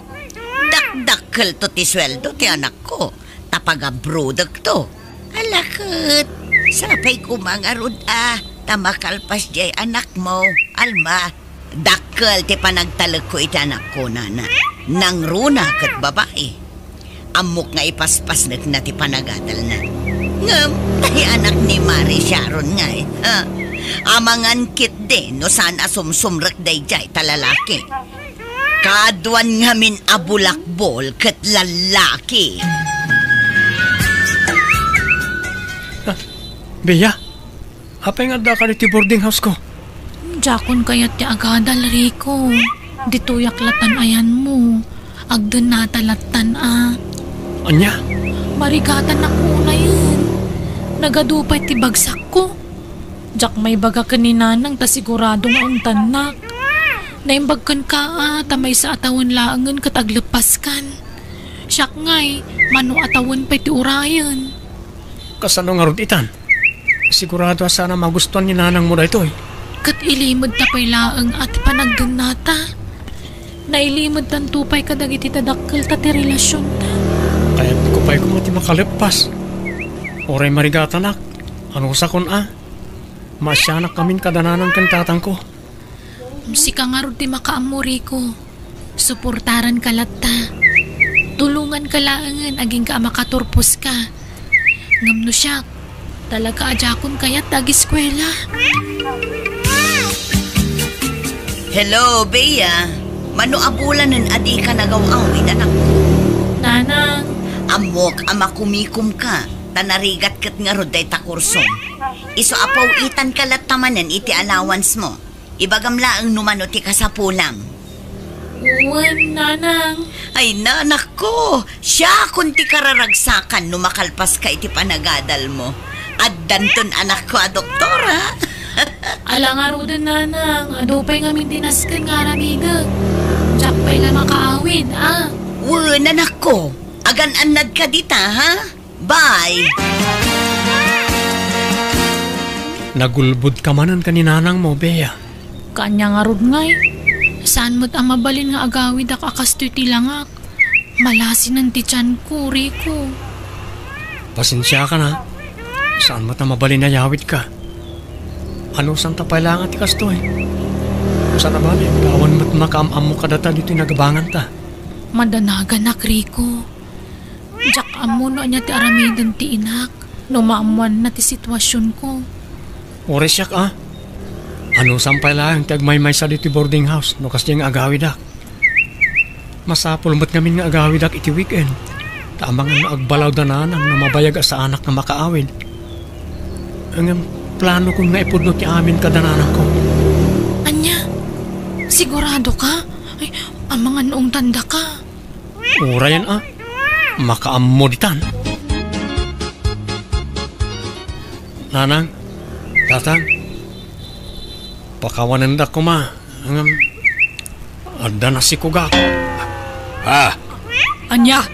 Dakdakkelto ti sueldo ti anakko. Ta pagabrodekto. Ala ket, sapay koma ngarud a, ta makalpas diay anakmo, Alma. Dakkel ti panagtalekko iti anakko, nana. Nangruna ket babai. Ammok nga ipaspasnekna ti panagadalna. Ngem, tay anak ni Mari Sharon ngay, ha? Amangan ketdi no saan a sumsumrek daydiay ta lalaki. Kaaduan ngamin a bulakbol ket lallaki. Ah, Bea, apay nga addaka ditoy boarding house ko? Diakon kayat ti agadal, Rico. Ditoyak latan ayanmo. Agdennata latan a. Ania? Marigatanak unayen. Nagadu pay ti bagsakko. Diak maibaga ken ni Nanang ta sigurado nga untannak. Naimbag kenka a, ta maysa a tawen laengen ket agleppaskan. Siak ngay, mano a tawen pay ti urayen. Kasano ngarud itan? Sigurado a saan a magustuan ni nanangmo daytoy. Ket ilimedta pay laeng a ti panagdennata. Nailimedtanto pay kadagiti dadakkelta ti relasionta. Kayatko pay koma ti makaleppas. Uray marigatanak, anusakon a. Maasianak ngamin kada nanang ken tatangko. Sika ngarud ti makaammo, Rico. Suportaranka latta. Tulonganka laengen agingga a makaturposka. Ngem no siak, talaga a diakon kayat ti ageskuela. Hello, Bea. Mano a bulanen a dika nagaw-awid, anak? Nanang. Ammok a makumikomka, ta narigat ket ngarud dayta kursom. Isu a paw-itanka latta manen iti allowance mo. Ibagam laeng no mano ti kasapulam. Wen, nanang. Ay, nanakko, siakon ti kararagsakan no makalpaska iti panagadalmo. Addanton anakko a doktora. Ala ngaruden, nanang, adu pay ngamin ti nasken nga aramidek. Diak pay la makaawid, a. Wen, anakko, agan-annadka dita, ha? Bye! Nagulbodka manen ken ni nanangmo, Bea. Kaanya ngarud ngay, saan met a mabalin nga agawidak a kastoy ti langak. Malasinen ti tianko, Rico. Pasensiakan a. Saan met a mabalin a yawidka. Anusanta pay laeng ti kastoy? Saan a bale, awan met makaam-ammo kadata ditoy nagabanganta. Madanaganak, Rico. Diak ammo no ania ti aramiden ti inak no maammoanna ti situasionko. Uray siak a. Anusam pay laeng ti agmaymaysa ditoy boarding house no kasdiay nga agawidak. Masapul met ngamin nga agawidak iti weekend. Ta amangan no agbalaw da nanang no mabayag a saanak nga makaawid. Ngem planokon nga ipudno ti amin kada nanangko. Ania? Sigurado ka? Ay, amangan no ungtandaka. Urayen a, makaammo ditan. Nanang, tatang, pakawanendak koma, ngem adda nasikogak. Ah, Ania?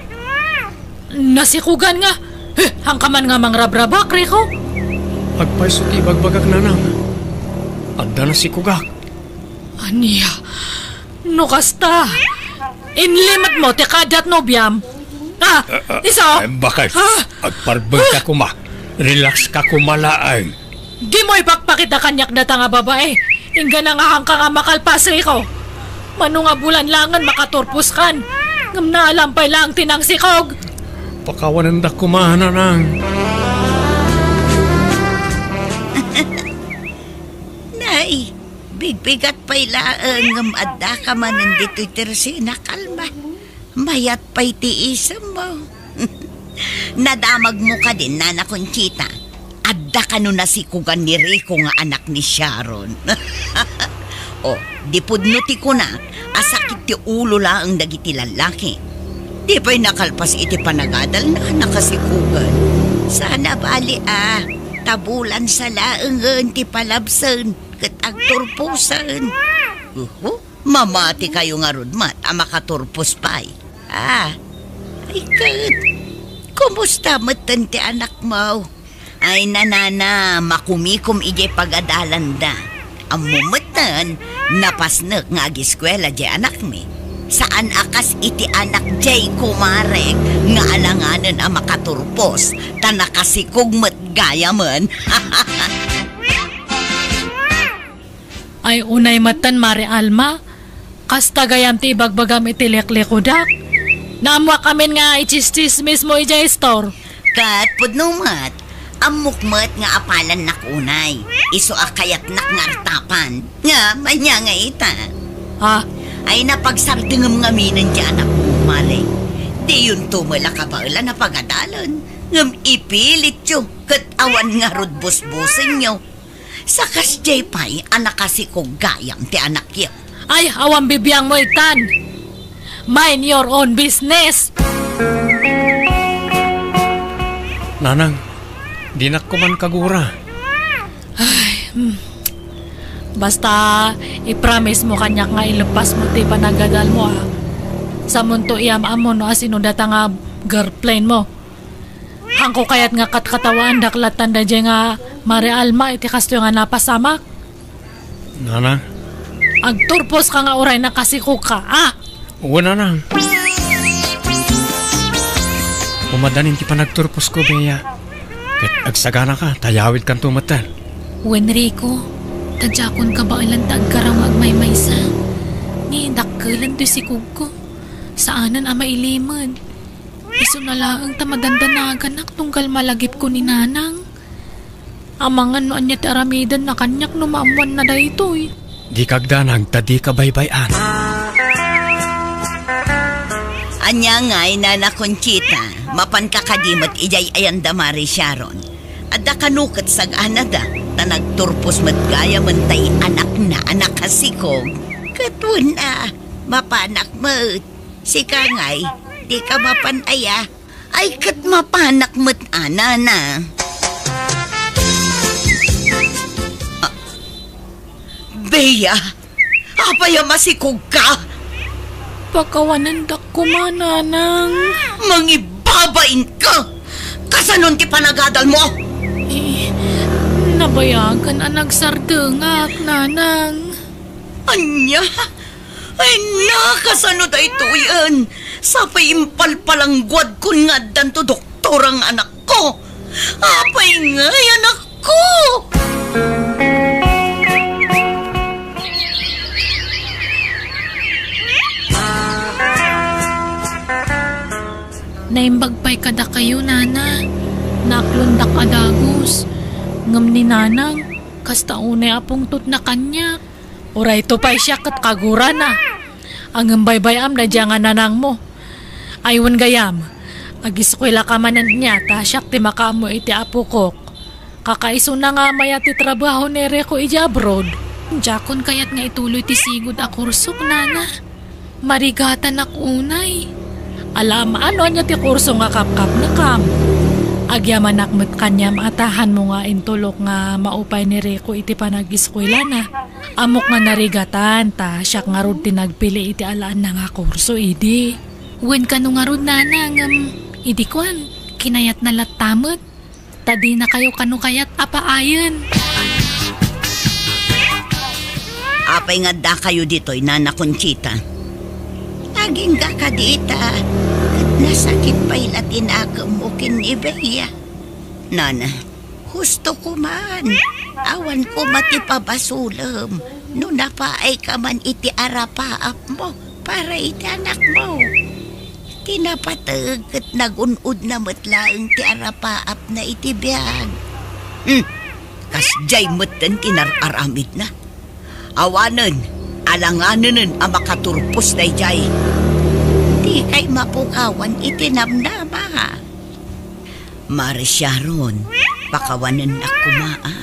Nasikugan nga? Eh, hangka man nga mangrabrabak, Rico? Agpayso ti ibagbagak, nanang. Adda nasikugak. Ania? No kasta, inlimedmo ti kaaddaka ti nobiam? Ah, isu? Em, bakit? Ah! Agparbeng ka koma. Relax ka koma laeng. Dimo ipakpakita kaniak data nga babai. Inggana nga hangka nga makalpas, Rico. Mano nga bulan laengen makaturposkan. Ngem naalam pay laeng ti nangsikog. Pakawanendak koma, nanang. Nay, bigbigat pay laeng ngem addaka manen ditoy ti resina kalma. Mayat pay ti isemmo. Nadamagmo kadin, Nana Conchita. Adda kano nasikugan ni Rico nga anak ni Sharon. O, di pudno ti kuna a sakit ti ulo laeng dagiti lallaki. Di pay nakalpas iti panagadalna a nakasikugan. Saan a bali a, ta bulan sa laengen ti palabsen ket agturposen. Uhu. Mamati kayo ngarud met a makaturpos pay. Ah, ay ket, kumusta metten ti anakmo? Ay, nanana, makumikom idiay pagadalanda. Ammo metten, napasnek nga agiskuela diay anakmi. Saan a kas iti anak diay kumarek nga alanganen a makaturpos, ta nakasikog met gayamen. Ay, unay metten, Mare Alma. Kasta gayam ti ibagbagam iti liklikudak. Naammoak amin nga itsistsismismo idiay istor. Ket pudno met, ammok met nga apalannak unay. Isu a kayatnak nga artapan. Ngem ania nga ita? Ha? Ay, napagsardengem ngaminen ti anakmo, Mare. Diyonto met la kabaelan a pagadalen. Ngem ipilityo ket awan ngarud busbusenyo. Sa kasdiay pay a nakasikog gayam ti anakyo. Ay, awan bibiangmo itan. Mind your own business. Nanang, dinak koman kagura. Ay, hmm. Basta, ipromisemo kaniak nga ileppasmo ti panagadalmo, a. Samonto, iyam-ammo no asino data nga girlfriendmo. Haanko kayat nga katkatawaandak latta daydiay nga Mare Alma iti kastoy nga napasamak? Nanang? Agturposka nga uray nakasikogka, a? Wen, nanang. Umadanin ti panagturposko, Bea. Ket agsaganaka, ta yawidkanto metten. Wen, Rico, ta diakon kabaelan ta agkarang nga agmaymaysa. Ni dakkelen toy sikogko. Saanen a mailimed. Isuna laeng ta madandanaganak tunggal malagipko ni Nanang. Amangan no ania ti aramidenna kaniak no maammoanna daytoy. Dika agdanag ta dika baybay-an. Ania ngay, Nana Conchita, mapanka kadi met idiay ayanda Mare Sharon? Adda kano ket sag-anada, ta nagturpos met gayamen tay anakna a nakasikog. Ket wen a, mapanak met. Sika ngay, dika mapan aya? Ay, ket mapanak met a, Nana. Ah, Bea, apay a masikogka? Pakawanendak koma, Nanang. Mangibabainka! Kasanon ti panagadalmo? Eh, nabayagan a nagsardengak, Nanang. Ania? Ay, nakasano daytoyen? Sapay impalpalangguadkon nga addanto doktora nga anakko. Apay ngay, anakko? Naimbag pay kadakayo, Nana. Naaklondak a dagus. Ngem ni Nanang, kasta unay a pungtotna kaniak. Uray to pay siak ket kagurana. Ngem baybay-am daydiay nga nanangmo. Ay, wen gayam, agiskuelaka manen nia ta siak ti makaammo iti apokok. Kakaisuna nga mayat ti trabaho ni Rico idiay abroad. Diakon kayat nga ituloy ti sigud a kursok, Nana. Marigatanak unay. Alam, no ania ti kurso nga kapkapnekam? Agyamanak met kaniam a ta hanmo nga intulok nga maupay ni Rico iti panagiskuelana. Ammok nga narigatan, ta siak ngarud ti nagpili iti alaenna nga kurso idi. Wen kano ngarud, nana, ngem idi kuan, kinayatna latta met, ta dinakayo kano kayat a paayen. Apay nga addakayo ditoy, Nana Conchita? Agingga kadi ita, ket nasakit pay la ti nakemmo ken ni Bea. Nana, husto ko man. Awan koma ti pabasolem no napaayka man iti arapaapmo para iti anakmo. Ti napateg ket nagun-odna met laeng ti arapaapna iti biag. Hmm, kasdiay metten ti nar-aramidna. Awanen, alanganenen a makaturpos daydiay. Dikay mapukawan iti namnama. Mare Sharon, pakawanennak koma, a.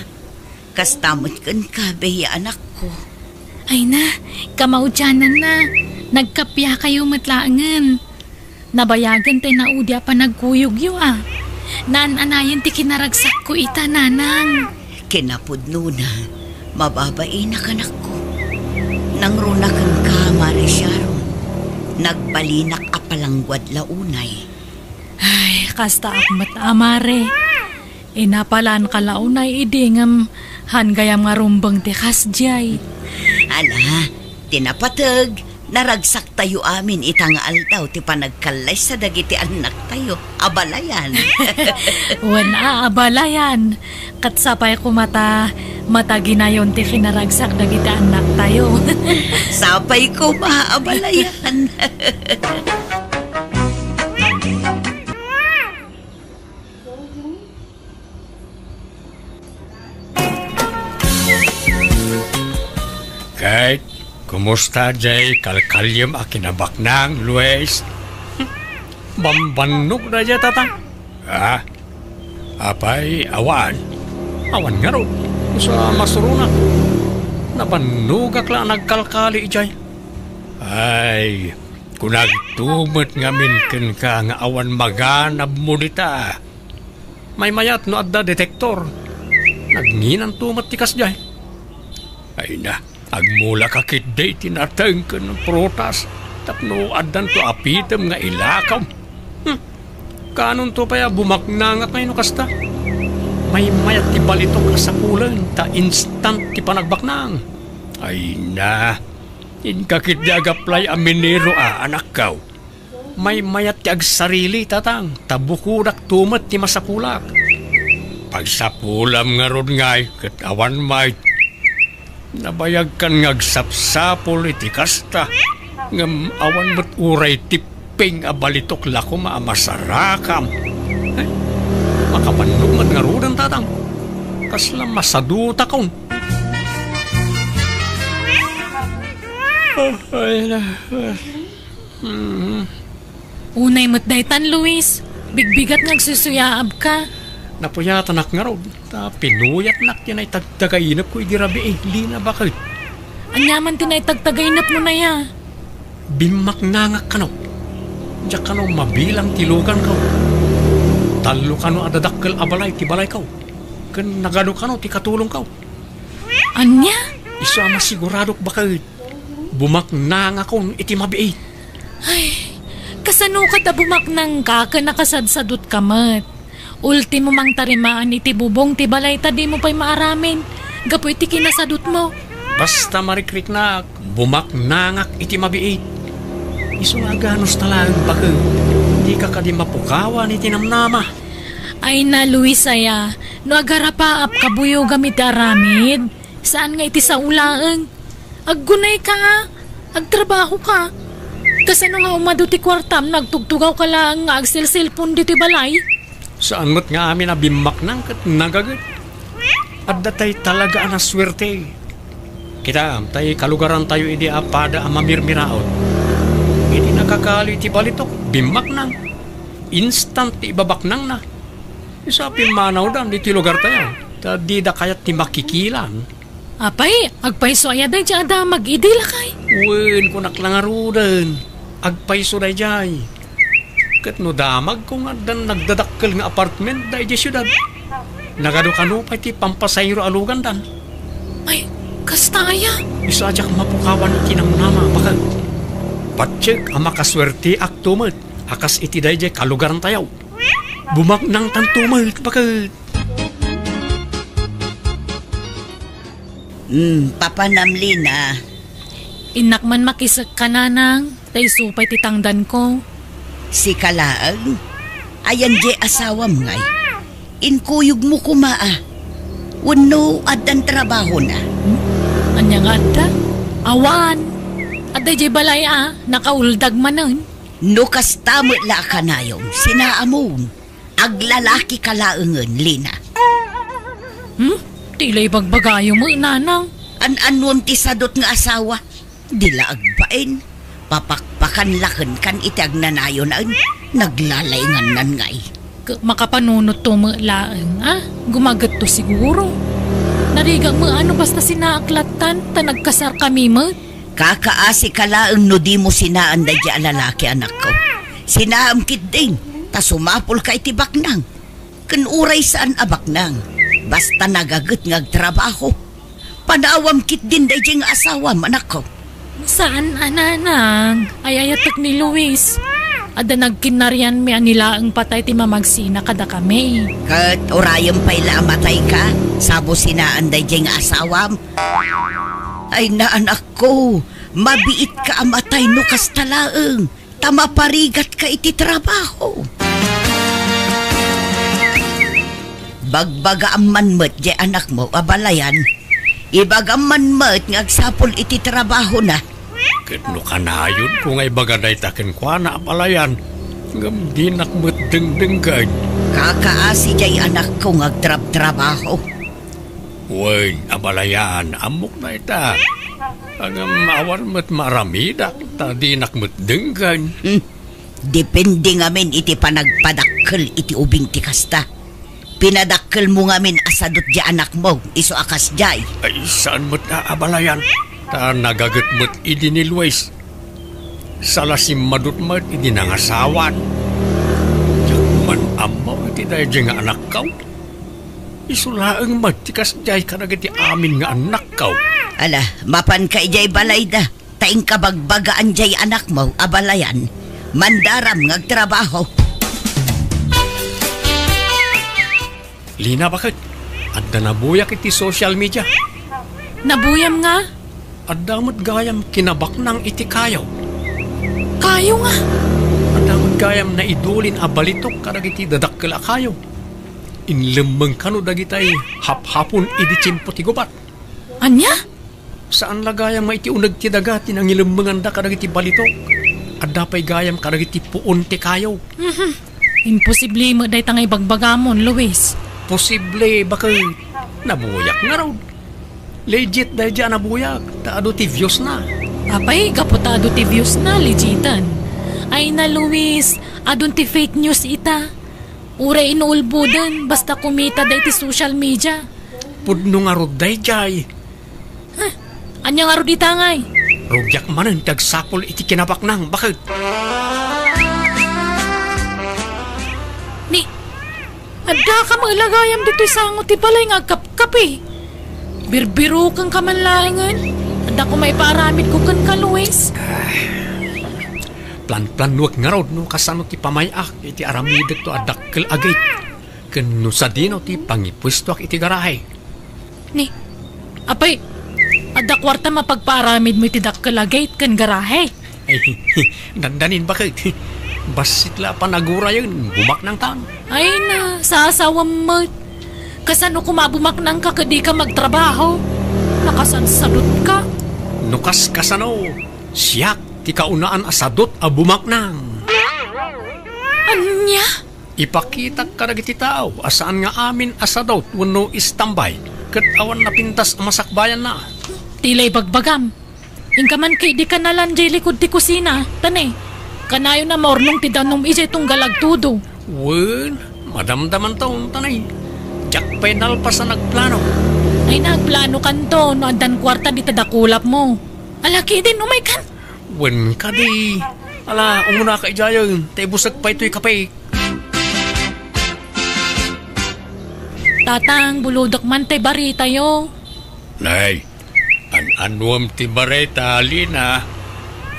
Kasta met kenka, Bea, anakko. Ay na, kamaudiananna. Nagkappiakayo met laengen. Nabayagen ti naudi a panagkuyogyo, a. Naan-anayen ti kinaragsakko ita, nanang. Kinapudnona, mababainak, anakko. Nangruna kenka, Mare Sharon. Nagbalinak a palangguad la unay. Ay, kastaak met, a, mare. Inapalanka la unay idi ngem han gayam nga rumbeng ti kasdiay. Ala, ti napateg, naragsaktayo amin ita nga aldaw ti panagkallaysa dagiti annaktayo. Abalayan. Wen a, abalayan. Ket sapay koma ta mataginayon ti kinaragsak dagiti annaktayo. Sapay koma, abalayan. Ket, kumusta jay kalkalyem a kinabaknang, Luis? Bambannog dayta, tatang. Ah, apay, awan. Awan ngarud. Sa masuronak. Nabannogak la a nagkalkali idiay. Ay, kunagto met ngamin kenka nga awan maganabmo dita. Maymayat no adda detektor. Nagnginanto met ti kasdiay. Ay na, agmulaka ketdi ti nateng ken prutas tapno addanto a pitem nga ilakaw. Hmm. Kaanonto pay a bumaknangak ngay no kasta? Maymayat ti balitok a sapulen ta instant ti panagbaknang. Ay na, inka ketdi agaplay a minero a, anakkaw. Maymayat ti agsarili, tatang, ta bukodakto met ti masapulak. Pagsapulam ngarud ngay ket awan met. Nabayagkan nga agsapsapul iti kasta, ngem awan met uray tipping a balitok la koma a masarakam. Eh, makabannog met ngaruden, tatang. Kasla masadutakon. Ah, ay, na, ah. Hmm. Unay met daytan, Luis. Bigbigat nga agsusuyaabka. Napuyatanak ngarud, ta pinuyatnak ti naitagtagainepko idi rabii, Lina, baket. Ania man ti naitagtagainepmo, naya? Bimmaknangak kano. Diak kano mabilang ti luganko. Tallo kano a dadakkel a balay ti balayko. Ken nagadu kano ti katulongko. Ania? Isu a masiguradok baket. Bumaknangakon iti mabiit. Ay, kasano ka ta bumaknangka ken nakasadsadutka met? Ultimo, mangtarimaan iti bubong ti balay ta dimo pay maaramin gapu iti kinasadutmo. Basta marikriknak, bumaknangak iti mabiit. Isu nga aganus talagen baket, dika kadi mapukawan iti namnama. Ay na, Luis, aya, no agarapaap ka buyogam iti aramid, saan nga iti sao laeng. Aggunayka, a. Agtrabahoka. Kasano nga umadu ti kuartam no agtugtugawka laeng nga agselselpon ditoy balay? Saan met nga amin a bimmaknang ket nagaget. Adda tay talaga a nasuerte. Kitam, tay kalugarantayo idi a pada a mamirmiraot. Idi nakakali ti balitok, bimmaknang. Instant ti ibabaknangna. Isu a pimmanawdan ditoy lugartayo, ta dida kayat ti makikilan. Apay, agpayso aya daydiay a damag idi, lakay? Wen, kunak la ngaruden, agpayso daydiay. Ket no damagko nga addan nagdadakkel nga apartment daydiay siudad, nagadu kano pay ti pampasayro a lugandan? Ay, kasta aya? Isu a diak mapukawan iti namnama, baket. Patiek a makasuerteakto met a kas iti daydiay kalugarantayo. Bumaknangtanto met, baket. Hmm, papanam, Lina. Innak man makisekka, nanang, ta isu pay ti tangdanko. Sika laeng? Ayan diay asawam ngay? Inkuyogmo koma a. Wenno addan trabahona? Hmm? Ania nga adda? Awan. Adda idiay balay a, nakauldag manen. No kasta met la a kanayom, sinaamon. Aglalakika laengen, Lina. Hmm? Ti la ibagbagayo met, nanang. An-anuem ti sadot nga asawa? Di la agbain. Papakpakan la kenkan iti agnanayon, naglalayngannanna ngay. Ket makapanunotto met laeng, a? Gumagetto siguro. Narigak met a no basta sinaak lattan, ta nagkasarkami met. Kakaasika laeng no dimo sinaan daydiay a lalaki, anakko. Sinaam ketdin, ta sumapulka iti baknang. Ken uray saan a baknang, basta nagaget nga agtrabaho. Panawam ketdin daydiay nga asawam, anakko. Saan a, nanang. Ay-ayatek ni Luis. Adda nagkinnarianmi a ni laeng patay ti mamagsina kadakami. Ket urayem pay la a matayka, sa mo sinaan daydiay nga asawam? Ay, naanakko, mabiitka a matay no kasta laeng, ta maparigatka iti trabaho. Bagbagaam man met diay anakmo a balayan. Ibagam man met nga agsapul iti trabahona. Ket no kanayonko nga ibaga dayta kenkuana a balayan, ngem dinak met dengdenggen. Kakaasi diay anakko nga agtrabtrabaho. Wen, a balayan, ammok dayta. Ngem awan met maaramidak, ta dinak met denggen. Hmm. Depende ngamin iti panagpadakkel iti ubing ti kasta. Pinadakkelmo ngamin a sadot diay anakmo, isu a kasdiay. Ay, saan met a abalayan, ta nagaget met idi ni Luis. Sala simmadut met idi nangasawan. Diak man ammo iti daydiay nga anakko. Isu laeng met ti kasdiay kadagiti amin nga annakko. Ala, mapanka idiay balayda. Ta inkabagbagaan diay anakmo a balayan, mandaram nga agtrabaho. Lina, baket, adda nabuyak iti social media. Nabuyam nga? Adda met gayam kinabaknang iti kayo. Kayo nga? Adda met gayam naidulin a balitok kadagiti dadakkel a kayo. Inlemmeng kano dagitay haphapon idi tiempo ti gubat. Ania? Saan la gayam nga iti uneg ti daga ti nangilemmenganda kadagiti balitok. Adda pay gayam kadagiti puon ti kayo. Mhm. Imposible met dayta nga ibagbagamon, Luis. Posible, baket. Nabuyak ngarud. Legit daydiay a nabuyak, ta adu ti views na. Apay, gapu ta adu ti views na, legiten. Ay na, Luis, adun ti fake news ita. Uray inuulboden, basta kumita da iti social media. Pudno ngarud daydiay. Huh? Ania ngarud ita ngay? Rugiak manen ti agsapul iti kinabaknang, baket. Ni, adda ka met la gayam ditoy sango ti balay nga agkapkapi. Birbiruken ka man laengen. Adda koma ipaaramidko kenka, Luis. Ah, planplanuek ngarud no kasano ti pamay-ak iti aramidek to a dakkel a gate. Ken no sadino ti pangipuestoak iti garahe. Ni, apay, adda kuarta mapagpaaramidmo iti dakkel a gate ken garahe? Ay, dandanin, baket. Bassit la a panagurayen, bumaknangtan. Ay na, sasawam met. Kasano koma a bumaknangka ket dika magtrabaho? Nakasadsadutka. No kas kasano, siak ti kaunaan a sadut a bumaknang. Ania? Ipakitak kadagiti tao a saan nga amin a sadut wenno istambay ket awan napintas a masakbayanna. Ti la ibagbagam. Inka man ket dika nalan diay likud ti kusina, ta ne, kanayon a maurnong ti danum idiay tunggal agtudo. Wen, madamdamanton, ta ne, diak pay nalpas a nagplano. Ay, nagplanokanto no addan kuarta dita dakulapmo. Ala, kidin, umaykan. Wen kadi. Ala, umunaka idiayen, ta ibusek pay toy kape. Tatang, bulodek man tay baritayo. Nay, an-anuem ti barita, Lina?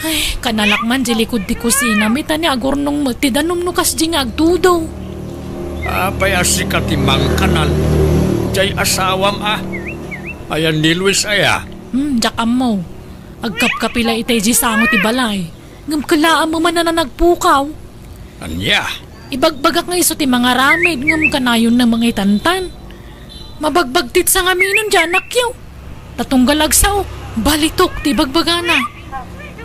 Ay, kanalak man di likud ti kusina, mi ta ni agurnong met ti danum no kasdi nga agtudo. Apay a sika ti mangkanal? Jay asawam a? Ayan ni Luis aya? Hmm, diak ammo. Agkapkapi la itay di sango ti balay. Ngem kelaam man a nagpukaw. Ania? Ibagbagak nga isu ti mangaramid ngem kanayon na mangitantan. Mabagbagtit sa ngamin diay anakyo. Ta tunggal agsao, balitok ti ibagbagana.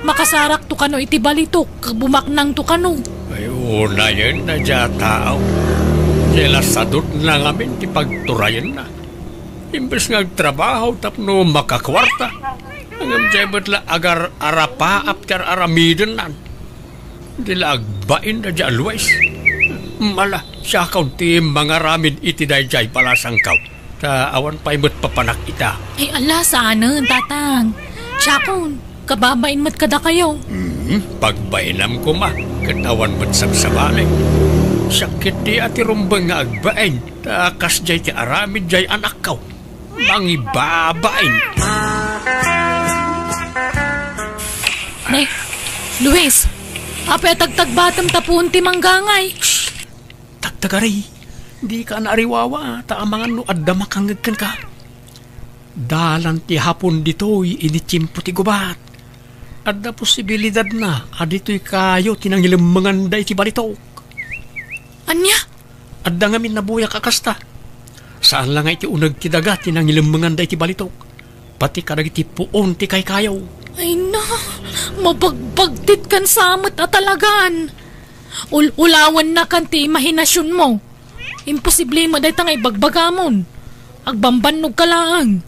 Makasarakto kano iti balitok, ket bumaknangto kano. Ay, unayen na diay a tao. Diay la sadutna ngamin ti pagturayenna. Imbes nga agtrabaho tapno makakuarta, ngem diay met la agar-arapaap ti ar-aramidennan. Di la agbain da diay a Luis. Mala, siakon ti mangaramid iti daydiay balasangkaw. Ta awan pay met papanak ita. Ay, ala, saanen, tatang. Siakon, kababain met kadakayo. Hmm, pagbainam koma, ket awan met sabsabali. Siak ketdi a ti rumbeng nga agbain, ta kasdiay ti aramid diay anakkaw. Mangibabain. Ne, Luis, apay a tagtagbatem ta puon ti manggangay? Tagtagari, dika naariwawa ta amangan no adda makangngeg kenka. Dalan ti hapon ditoy idi tiempo ti gubat. Adda posibilidadna a ditoy kayo ti nangilemmengan da iti balitok. Ania? Adda ngamin nabuyak a kasta. Saan la nga iti uneg ti daga ti nangilemmengan da iti balitok. Pati kadagiti puon ti kaykayo. Ay na, mabagbagtit kan sa met a talagan. Ul-ulawannakan ti imahinasionmo. Imposible met dayta nga ibagbagamon. Agbambannog ka laeng.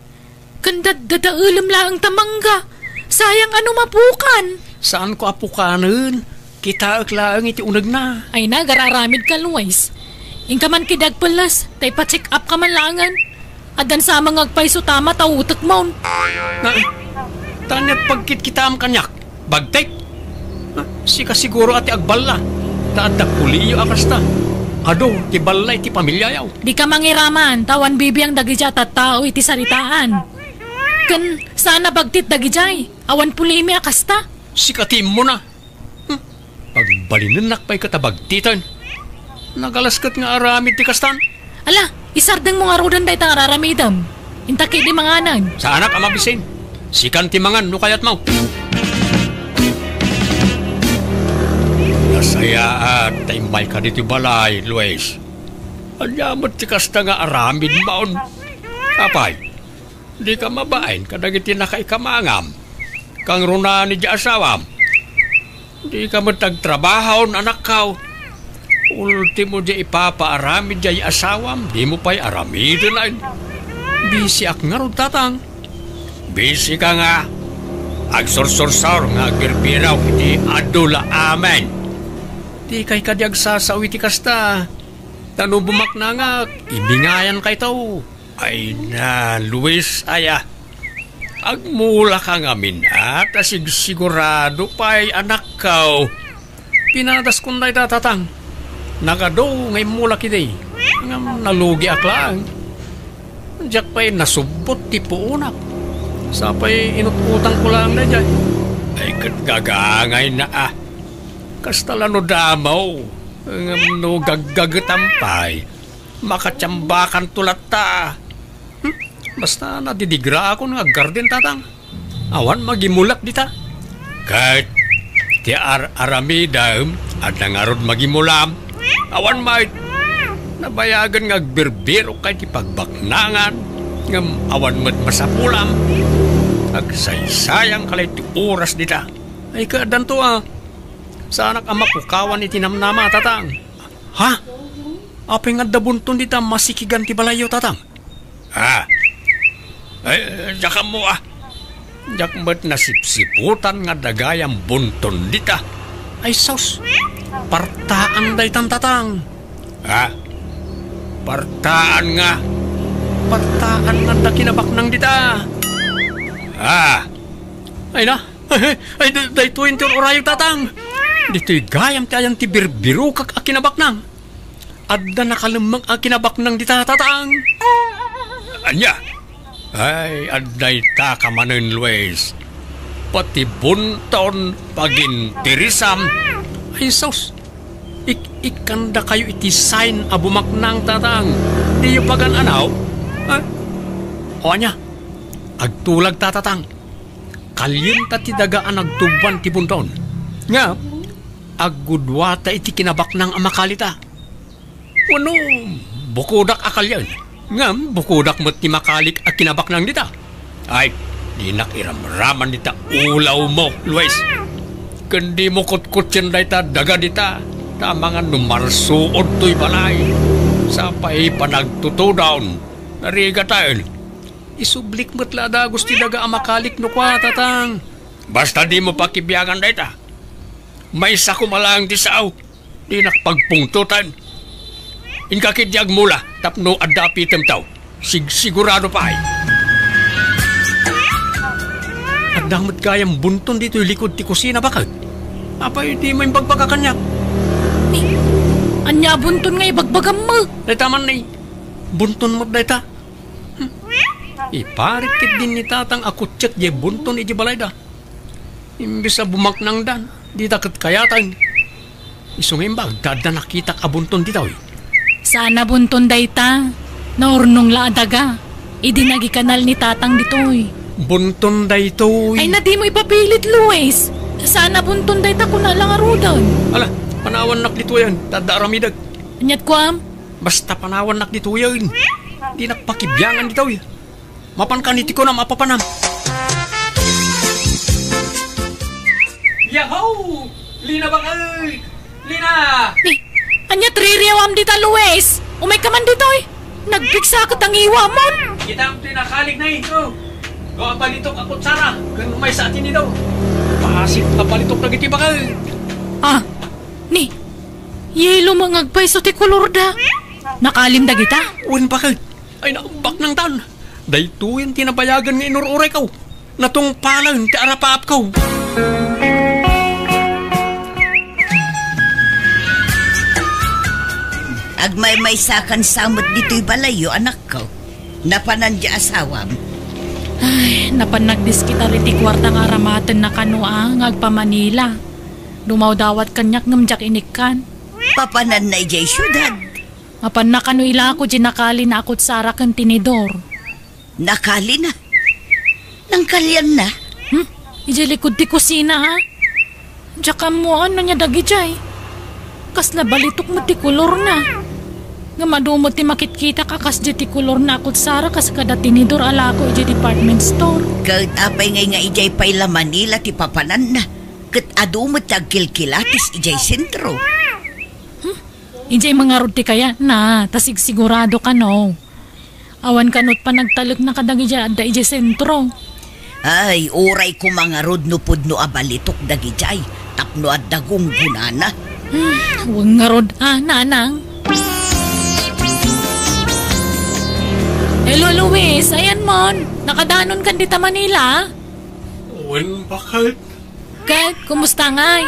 Ken daddadaelem laeng ta mangga. Sayang a no mapukan. Saanko a pukanen. Kitaek laeng iti unegna. Ay na, agar-aramid ka, Luis. Inka man ketdi agpelles, ta ipa-check up ka man laengen. Addan sa nga agpayso ta mataw utekmon. Na, ta ania't pagkitkitaam kaniak? Bagtik? Na, sika siguro a ti agballa. Ta adda puliyo a kasta. Adu, ti balla iti pamiliayo. Dika mangiraman, ta awan bibiang dagidiay a tattao iti saritaan. Ken saan a bagtit dagidiay, awan pulimi a kasta. Sika ti immuna. Hmm. Pagbalinennak pay ket a bagtiten. Nagalas ket nga aramid ti kastan. Ala, isardengmo ngaruden dayta nga ar-aramidem. Inta ketdi manganen. Saanak a mabisin. Sikan ti mangan no kayatmo. Nasayaat ta immayka ditoy balay, Luis. Ania met ti kasta nga aramidmon? Apay, dika mabain kadagiti nakaikamangam. Kangrunaan idiay asawam. Dika met agtrabaho, anakkaw. Ultimo, diay ipapaaramid diay asawam, dimo pay aramiden. Bisiak ngarud, tatang. Bisika nga. Agsursursor nga agbirbiraw iti adu la amin. Dikay kadi agsasao iti kasta. Ta no bumaknangak, ibingayankayto. Ay na, Luis, aya. Agmulaka ngamin, a, ta sigsigurado pay, anakkaw. Pinadaskon dayta, tatang. Nagadu nga immulak idi. Ngem nalugiak laeng. Diak pay nasubbot ti puonak. Sapay inut-utangko laeng daydiay. Ay, ket gagangayna, a. Kasta la no damo. Ngem no gaggagetam pay, makatiambakanto latta. Hmm? Basta nadidigraakon nga aggarden, tatang. Awan magimulak dita. Ket ti ar-aramidem, adda ngarud magimulam. Awan met. Nabayagen nga agbirbirok kay ti pagbaknangan, ngem awan met masapulam. Agsaysayanka lay ti oras dita. Ay, kaaddanto, a. Saanak a mapukawan iti namnama, tatang. Ha? Apay nga adda bunton dita masikigan ti balayyo, tatang? Ah. Ay, diak ammo, a. Diak met nasipsiputan nga adda gayam bunton dita. Ay, sus. Partaan daytan, tatang. Ha? Partaan nga? Partaan nga adda kinabaknang dita. Ah. Ay na. Ay, da-, daytoy ti ur-urayog, tatang. Ditoy gayam ti ayan ti birbirokak a kinabaknang. Adda nakalemmeng a kinabaknang dita, tatang. Ania? Ay, adda ita ka manen, Luis. Pati bunton pagintirisam. Ay sus, ik-, ikkandakayo iti sign a bumaknang, Tatang. Diyo pagan-anaw? Ha? O ania, agtulag ta, Tatang. Kalienta ti daga a nagtubban ti bunton. Nga, aggudua ta iti kinabaknang a makalita. Wenno, bukodak a kalian. Ngem bukodak met ti makalik a kinabaknang dita. Ay, dinak iramraman dita ulawmo, Luis. Ken dimo kutkutsien dayta daga dita, ta amangan no marsuod toy balay. Sapay panagtutudon. Narigataen. Isublik met la a dagus ti daga a makalik no kua, Tatang. Basta dimo pakibiangan dayta. Maysa koma laeng ti sao. Dinak pagpungtotan. Inka ketdi agmula tapno adda apitemtaw. Sigsigurado pay. Adda met gayam bunton ditoy likod ti kusina, baket. Apay dimo imbagbaga kaniak? Ni, ania a bunton nga ibagbagam met? Dayta man ni, bunton met dayta. Hmm. Iparit ketdin ni Tatang a kutsiek diay bunton idiay balayda. Imbes a bumaknangdan, dita ket kayatan. Isu nga imbag ta adda nakitak a bunton ditoy. Saan a bunton dayta. Naurnong la a daga idi nagikanal ni Tatang ditoy. Bunton daytoy. Ay, dimo ipapilit, Luis. Saan a bunton dayta, kuna la ngaruden. Ala, panawannak ditoyen, ta adda aramidek. Aniat kuam? Basta panawannak ditoyen. Dinak pakibiangan ditoy. Mapanka ni ti kunam a papanam. Yahoo! Lina, baket! Lina! Ni, ania ti ririawam dita, Luis? Umayka man ditoy. Nagpigsa ket a ngiwamon. Kitam ti nakalikna, eh. O. Dua a balitok a kutsara ken maysa a tinidor. Bassit a balitok dagiti, baket. Ah, ni, yelo met nga agpayso ti kolorda. Nakalim dagita? Wen, baket. Ay, naambaknangtan. Daytoyen ti nabayagen nga inur-urayko. Natungpalen ti arapaapko. Agmaymaysakan sa met ditoy balayyo, anakko. Napanan diay asawam? Ay, napan nagdiskitar iti kuarta nga aramatenna kano a nga agpa-Manila. Dumawdawat kaniak ngem diak inikkan. Papananna idiay siudad? Mapanna kano ilako diay nakalina a kutsara ken tinidor. Nakalina? Nangkalianna? Hmm? Idiay likod ti kusina, a? Diak ammoan no ania dagidiay. Kasla balitok met ti kolorna. Ngem adu met ti makitkitak a kasdiay ti kolorna a kutsara kas kada tinidor a lako idiay department store. Ket apay ngay nga idiay pay la Manila ti papananna? Ket adu met ti agkilkilatis idiay sentro. Hmm? Idiay mangarud ti kayatna, ta sigsigurado kano. Awan kano ti panagtalekna kadagiti adda idiay sentro. Ay, uray koma ngarud no pudno a balitok dagidiay, tapno adda gunggonana. Hmm, wen ngarud, a, nanang. Hello, Luis. Ayanmon. Nakadanonkan dita Manila? Wen, baket. Ket, kumusta ngay?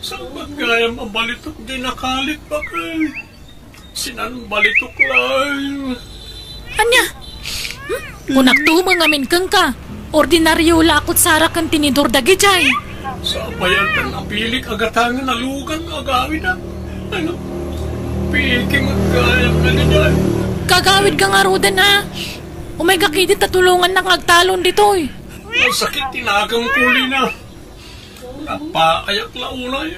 Saan met gayam a balitok diay nakalit, baket? Sinan balitok laeng. Ania? Hmm? Kunakto met ngamin kenka. Ordinario la a kutsara ken tinidor dagidiay. Sapay a diak napilik a gatangen a lugan nga agawid, a. Ano? Piki met gayam dagitoy. Kagawidka ngaruden, a. Umayka ketdi ta tulongannak nga agtalon ditoy. Nasakit ti naganko, Lina. Napaayak la unay.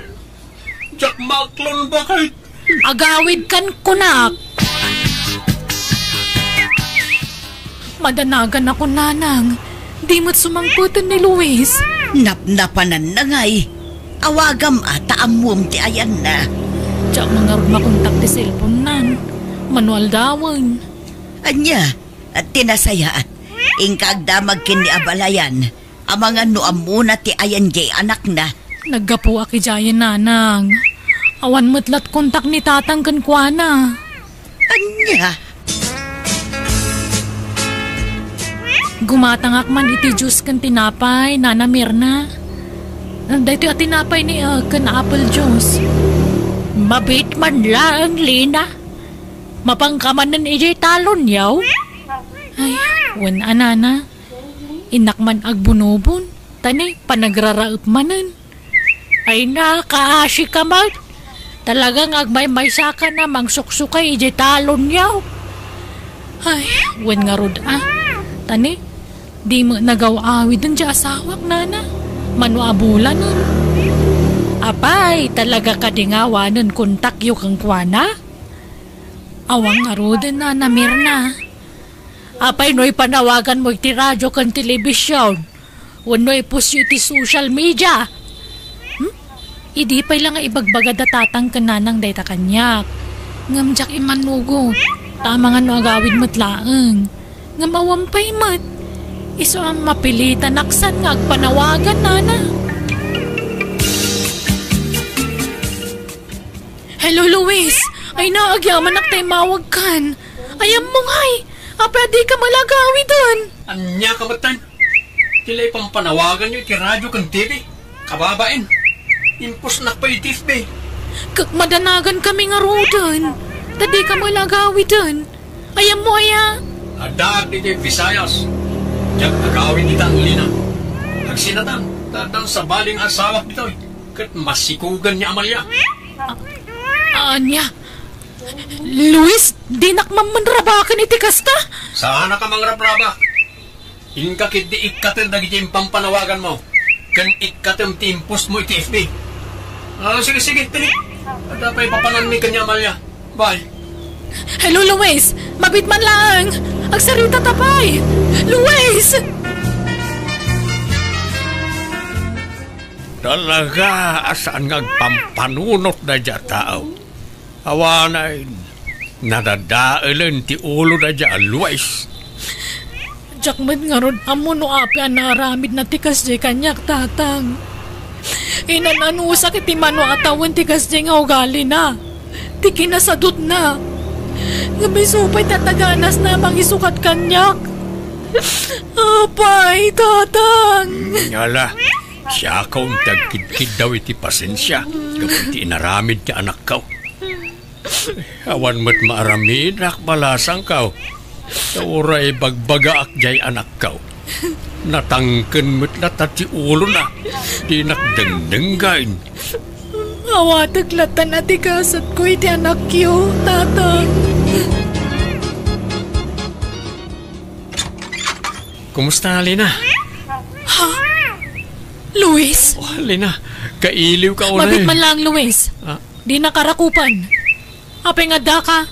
Diak maaklon, baket. Agawidkan kunak. Madanaganakon, nanang. Di met sumangpeten ni Luis. Napnapananna ngay. Awagam a ta ammom ti ayanna. Diak mangarud makontak ti cellphone-nan. Mano aldawen. Ania? Ti nasayaat, inka agdamag ken ni abalayan, amangan no ammona ti ayan diay anakna. Naggapuak idiayen, nanang. Awan met la ti kontak ni tatang kenkuana. Ania? Gumatangak man iti juice ken tinapay, Nana Mirna. Daytoy a tinapay ni, ah, ken apple juice. Mabiit man laeng, Lina. Mapanka manen idiay talon, yaw? Ay, wen a, nana. Innak man agbunobon. Tani, panagraraep manen. Ay na, kaasi ka met. Talaga nga agmaymaysa ka na mangsuksukay idiay talonyo. Ay, wen ngarud a. Tani, di met nagaw-awiden ti asawak, nana. Mano a bulanen. Apay, talaga kadi nga awanen kontakyo kenkuana? Awan ngaruden, nana Mirna. Apay no ipanawaganmo iti radio ken telebision? Wenno ipostyo iti social media. Hmm? Idi pay la nga ibagbagada tatang ken nanang dayta kaniak. Ngem diak immanugot. Ta amangan no agawid met laeng. Ngem awan pay met. Isu a mapilitanak saan nga agpanawagan, nana. Hello, Luis. Ay na, agyamanak ta immawagkan. Ay, ammo ngay. Apay a dika met la agawiden? Ania ka metten? Ti la ipampanawaganyo iti radio ken T V, kababain. Impostnak pay iti F B. Ket madanagan kami ngaruden. Ta dika met la agawiden. Ay, ammo aya? Addaak ditoy Visayas. Diak agawid ita, Lina. Agsinatan, ta addan sabali nga asawak ditoy. Ket masikugan ni Amalia. A-, ania? Luis, dinak man manrabaken iti kasta? Saanak a mangrabrabak. Inka ketdi ikkatem dagiti impampanawaganmo, ken ikkatem ti impostmo iti F B. Ah, sige, sige, tini. Adda pay papananmi ken ni Amalia. Bye. Hello, Luis. Mabiit man laeng. Agsaritata pay. Luis! Talaga a saan nga agpampanunot daydiay a tao. Awanen, nadadaelen ti ulo daydiay a Luis. Diak met ngarud ammo no apay a naaramidna ti kasdiay kaniak, tatang. Inan-anusak iti mano a tawen ti kasdiay nga ugalina, ti kinasadutna. Ngem isu pay ta taganasna a mangisukat kaniak. Apay, tatang! Ala, siakon ti agkidkiddaw iti pasensia gapu iti inaramid ti anakko. Awan met maaramidak balasangko. Ta uray bagbagaak diay anakko, natangken met latta ti ulona. Dinak dengdenggen. Awatek latta a ti kasatko iti anakyo, tatang. Kumusta, Lina? Ha? Luis? Oh, Lina, kailiwka unay. Mabiit man laeng, Luis. Ah. Dinak arakupan. Apay nga addaka?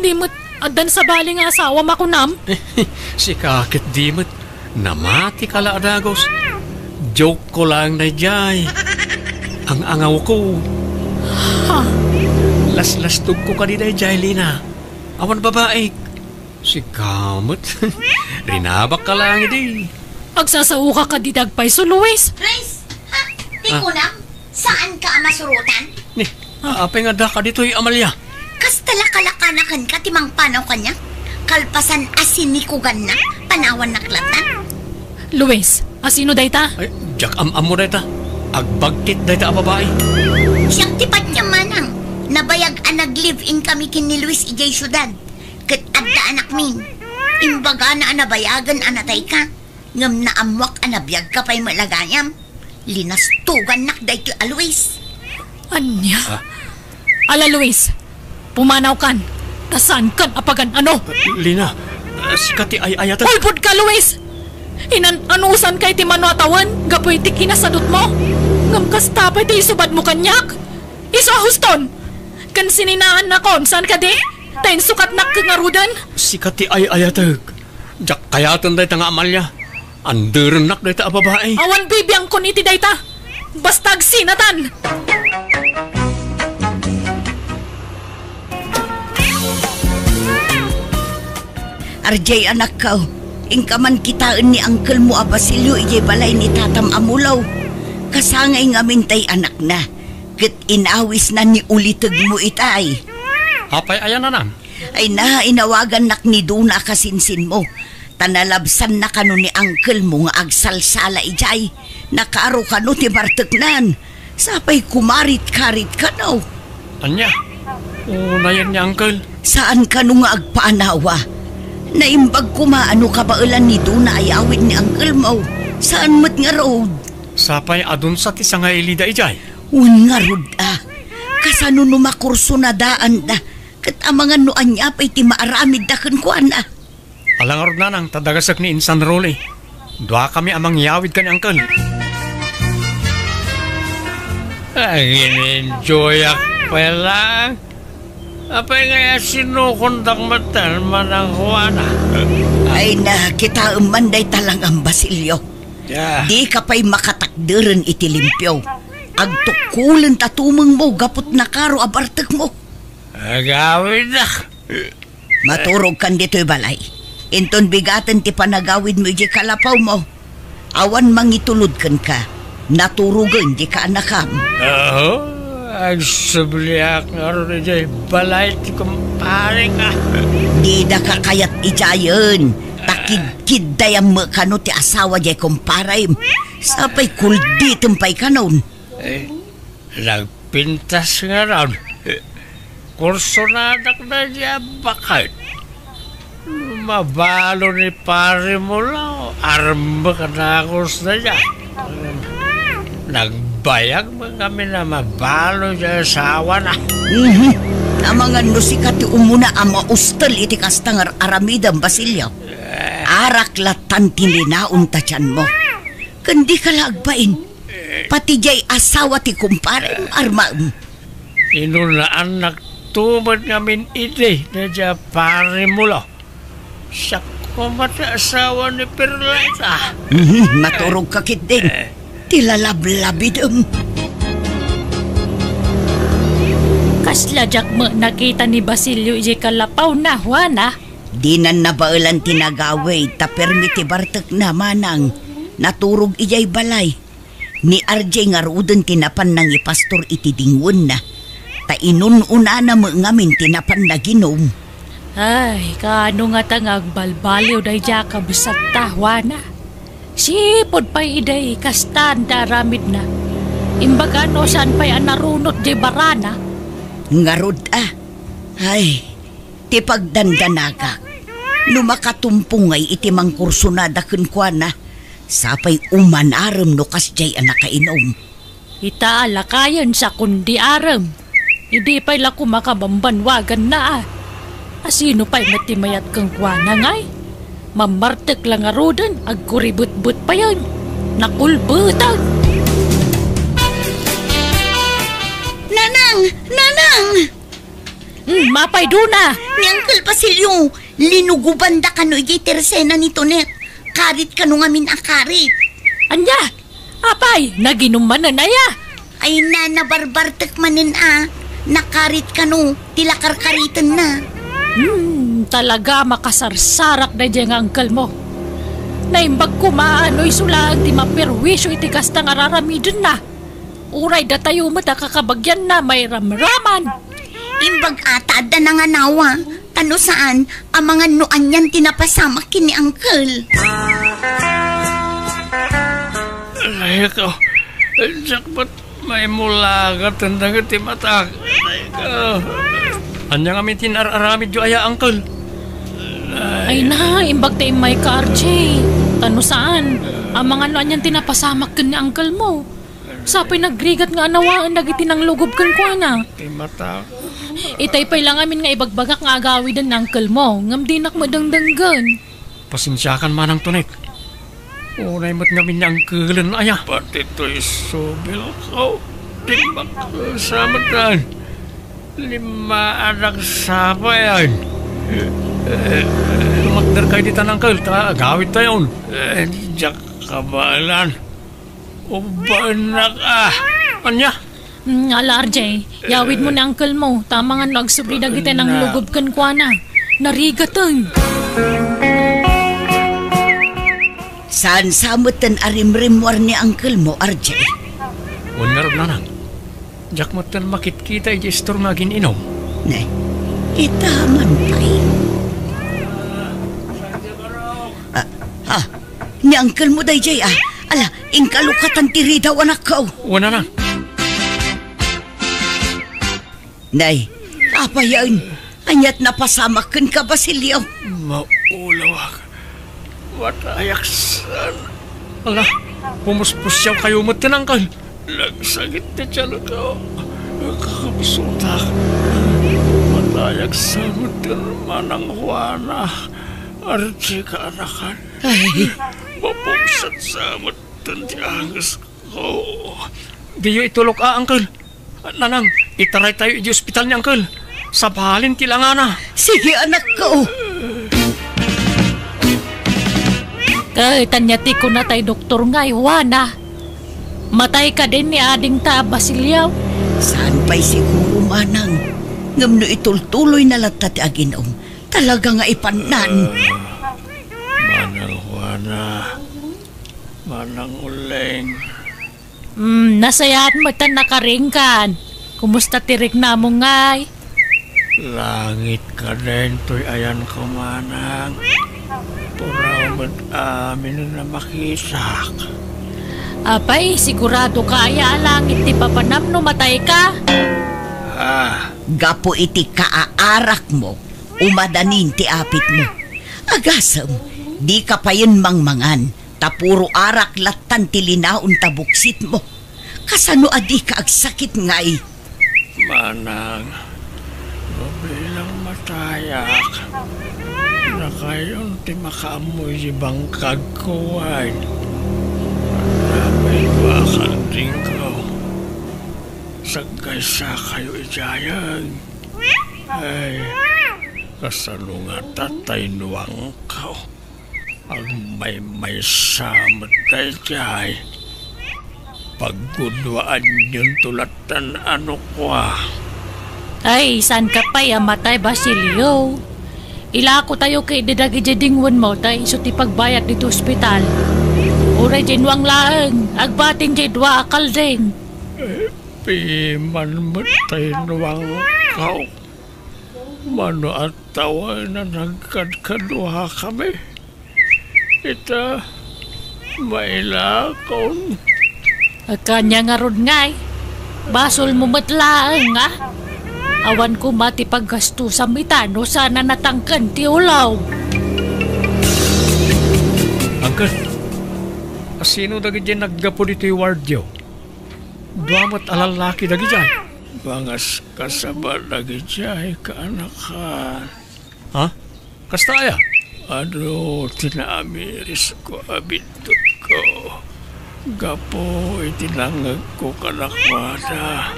Di met addan sabali nga asawam a kunam? Sika ket di met. Namatika la a dagus. Joke ko laeng daydiay. Ang-angawko. Ha? Laslastogko kadi daydiay, Lina. Awan babaik. Sika met. Rinabakka laeng idi. Agsasaoka kadi dagpayso, Luis? Luis, ha? Ti kunam, saanka a masurotan? Ni, apay nga addaka ditoy, Amalia? Kasta la kalakanakanka ti mangpanaw kaniak? Kalpasan a sinikugannak, panawannak latta. Luis, a sino dayta? Ay, diak am-ammo dayta. Agbagtit dayta a babai. Siak ti patiem, manang. Nabayag a nag-live-in kami ken ni Luis idiay siudad. Ket adda anakmi. Imbagana a nabayagen a natayka. Ngem naammoak a nabiagka pay met la gayam. Linastogannak daytoy a Luis. Ania? Ah. Ala, Luis, pumanawkan, ta saankan a pagan-ano. Lina, sika ti ay-ayatek. Ulbodka, Luis! Inan-anusanka iti mano a tawen gapu iti kinasadutmo. Ngem kasta pay ti isubadmo kaniak. Isu a huston! Ken sininaannakon, saan kadi? Ta insukatnak ket ngaruden. Sika ti ay-ayatek. Diak kayaten dayta nga Amalia. Anderennak dayta a babai. Awan bibiangkon iti dayta. Basta agsinatan. Arjay, anakko, inka man kitaen ni angkelmo a Basilio idiay balay ni tatam a Mulo. Kasangay ngamin tay anakna, ket inawisna ni ulitegmo itay. Apay aya, nanang? Ay na, inawagannak ni Dona a kasinsinmo, ta nalabsanna kano ni angkelmo nga agsalsala idiay. Nakaaro kano ti marteknan. Sapay kumarit-karit kano. Ania? Unayen ni angkel. Saan kano nga agpaanawa. Naimbag koma a no kabaelan ni Dona a yawid ni angkelmo. Saan met ngarud? Sapay adunsa ti sangailida idiay? Wen ngarud a. Kasano no makursunadaanda? Ket amangan no ania pay ti maaramidda kenkuana? Ala ngarud, nanang, ta dagasek ni Insan Rolly. Duakami a mangyawid ken ni Uncle. Agin-enjoyak pay lang. Apay ngay a sinukondak met ten, Manang Juana? Ay, nakitaem man dayta langan, Basilio. Ya. Dika pay makatakderen iti limpio. Agtukkolen ta tumengmo gapu ti nakaro a bartekmo. Agawidak. Maturogkan ditoy balay. Inton bigaten ti panagawidmo idiay kalapawmo, awan mangitulod kenka. Naturogen di kaanakam. Aho, agsubliak ngarud idiay balay ti kumparek, a. Didaka kayat idiayen, ta kidkiddayam met kano ti asawa diay kumparem. Sapay kulditem pay kanon. Eh, nagpintas ngarud. Kursonadak daydiay a baket. Mabalo ni Pari Mula, armek a nakus daydiay. Nagbayag met ngamin a mabalo diay asawana. Mhm. Amangan no sika ti umuna a maustel iti kasta nga ar-aramidem, Basilio. Arak lattan ti linaon ta tianmo. Ken dika la agbain. Pati diay asawa ti kumparem, armaem. Inunaannak to met ngamin idi daydiay a Pari Mula. Siak koma ti asawa ni Perlita. Mhm, maturogka ketdin. Eh. Ti lalablabidem. Kasla diak met nakita ni Basilio idiay kalapawna, Juana. Dinan nabaelan ti nagawid, ta permi ti bartekna, manang. Naturog idiay balay. Ni R J ngaruden ti napan nangipastor iti dingwenna, ta inun-unana met ngamin ti napan naginum. Ay, kaano ngata nga agbalbaliw daydiay a kabsatta, Juana? Sipud pay idi kastan ti aramidna. Imbaga no saan pay a narunot diay barana. Ngarud a. Ay, ti pagdandanagak. No makatumpong ngay iti mangkursonada kenkuana, sapay umanarem no kasdiay a nakainum. Ita a lakayen sakon di arem. Idi pay la koma kabambanwaganna a. Asino pay met ti mayat kenkuana ngay? Mammartek la ngaruden, agkuribetbet payen. Nakulbeten. Nanang! Nanang! Hmm, mapay duna! Ni Uncle Basilio, linugobanda kano idiay tersena ni Tonet. Karit kano ngamin a karit. Ania? Apay, naginum manen aya? Ay na, nabarbartek manen a. Nakarit kano, ti lakarkaritenna. Hmm, talaga makasarsarak daydiay nga uncle mo. Naimbag koma a no isu laeng ti maperwisyo iti kasta nga raramidenna. Uray datayo met a kakabagianna mairamraman. Imbag a ta adda nanganawa, ta no saan, amangan no anian ti napasamak ken ni Uncle. Alayko, diak met maimulagaten dagiti matak. Alayko. Ania ngamin ti inar-aramidyo aya, Uncle? Ay na, imbag ta immayka, R J. Ta no saan, amangan no anian ti napasamak ken ni Uncle mo. Sapay nagrigat nga anawaen dagiti nanglugob kenkuana. Ti mata. Itay pay la ngamin nga ibagbagak nga agawiden ni uncle mo, ngem dinak met dengdenggen. Pasensiakan, Manang Tonet. Unay met ngamin ni uncle-en aya. Pati toy subil ko. Di makasamakan. Limaanak sapayan. Lumakder kayo ditan, uncle, ta agawid tayon. Eh, diak kabaelan. Ubaennak a. Ania? Mm, ala, R J, yawid mo ni uncle mo. Tama nga no agsubli dagiti nanglugob kenkuana. Narigaten. Saan sa metten a rimrimmuar ni uncle mo, R J? Wen ngarud, nanang. Diak metten makitkita iti istor nga agin-inom. Ne, ita man pay. Ah, ah, ni uncle mo daydiay, ah. Ala, inkalukatan ti ridaw, anakko. Wen, nanang. Nay, apayen, aniat napasamak kenka, Basilio? Maulawak. Matayak saan. Ala, pumuspusiawkayo met ken uncle. Nagsakit ti tianko. Kakabsutak. Matayak sa met ken Manang Juana. Ardi kaanakan. Ay. Mapungset sa met ken ti angesko. Diyo itulok a, uncle. Nanang, itaraytayo idiay ospital ni uncle. Sabalin ti langana. Sige, anakko. Ket ania ti kuna tay doktor ngay, Juana? Matay kadin ni adingta a Basilio? Saan pay siguro, manang. Ngem no itultuloyna latta ti aginom, talaga nga ipannan. Ah, Manang Juana, Manang Uling. Hmm, nasayaat met ta nakaringkan. Kumusta ti riknamo ngay? Langit kadin toy ayanko, manang. Puraw met amin a makitak. Apay, siguradoka aya a langit ti papanam no matayka? Ah. Gapu iti kaaarakmo, umadanin ti apitmo. Agasem, dika payen mangmangan. Ta puro arak lattan ti linaon ta buksitmo. Kasano a dika agsakit ngay? Manang, no bilang matayak, dakayon ti makaammo iti bangkagko, wen. Tapay dua a kaldingko. Sagkaysakayo idiayen. Ay, kasano ngata tay nuangko? Agmaymaysa met daydiay. Pagguduaanyonto lattan a nukua. Ay, saanka pay a matay, Basilio. Ilakotayo ketdi dagidiay dingwenmo ta isu ti pagbayad ditoy ospital. Uray diay nuang laeng, agbatin diay dua a kalding. Eh, piman met tay nuangko. Mano a tawen a nagkadkaduakami. Ita, mailakon. Ania ngarud ngay? Basolmo met laeng, a? Awan koma ti paggastusam ita no saan a natangken ti ulom. Uncle, a sino dagidiay naggapu ditoy wardyo? Dua met a lallaki dagidiay. Pangaskasaba dagidiay, kaanakan. Ha? Kasta aya? Adu ti naamirisko a biddutko gapu iti nangngegko kadakuada.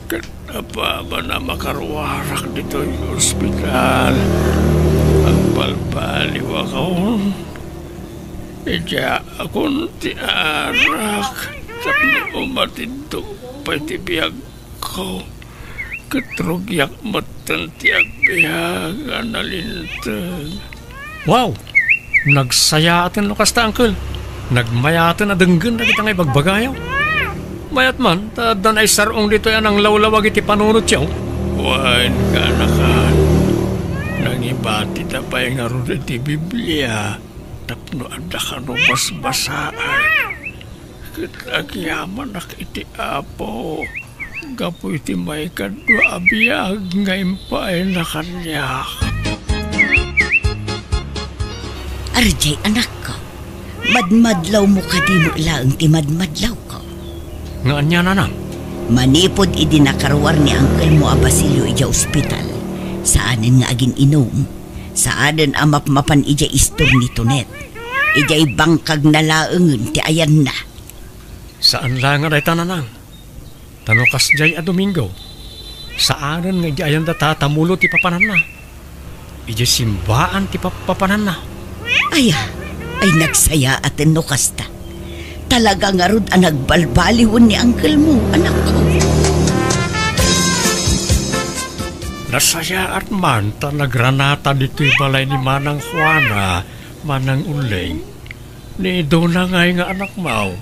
Ket apaman a makaruarak ditoy ospital, agbalbaliwakon. Idiakon ti arak tapno umatidto pay ti biag ko, ket rugiak metten ti agbiag a nalinteg. Wow! Nagsayaaten no kasta, Uncle. Nagmayaten a denggen dagita nga ibagbagayo. Mayat man, ta adda naisar-ong ditoy a nanglawlawag iti panunotyo. Wen, kaanakan, nangibatida pay ngarud iti Biblia tapno adda kano basbasaen. Ket agyamanak iti Apo gapu iti maikadua a biag nga impaayna kaniak. Ardiay, anakko, madmadlawmo kadi met laeng ti madmadlawko. Nga ania, nanang? Manipud idi nakaruar ni angkelmo a Basilio idiay ospital, saanen nga agin-inum. Saanen a mapmapan idiay istor ni Tonet. Idiay bangkagna laengen ti ayanna. Saan laeng a dayta, nanang. Ta no kasdiay a Domingo, saanen nga idiay ayanda tatamulo ti papananna. Idiay simbaan ti pap-, papananna. Aya, ay nagsayaaten no kasta. Talaga ngarud a nagbalbaliwen ni angkelmo, anakko. Nasayaat man ta nagranata ditoy balay ni Manang Juana, Manang Uling. Ni Dona ngay nga anakmo.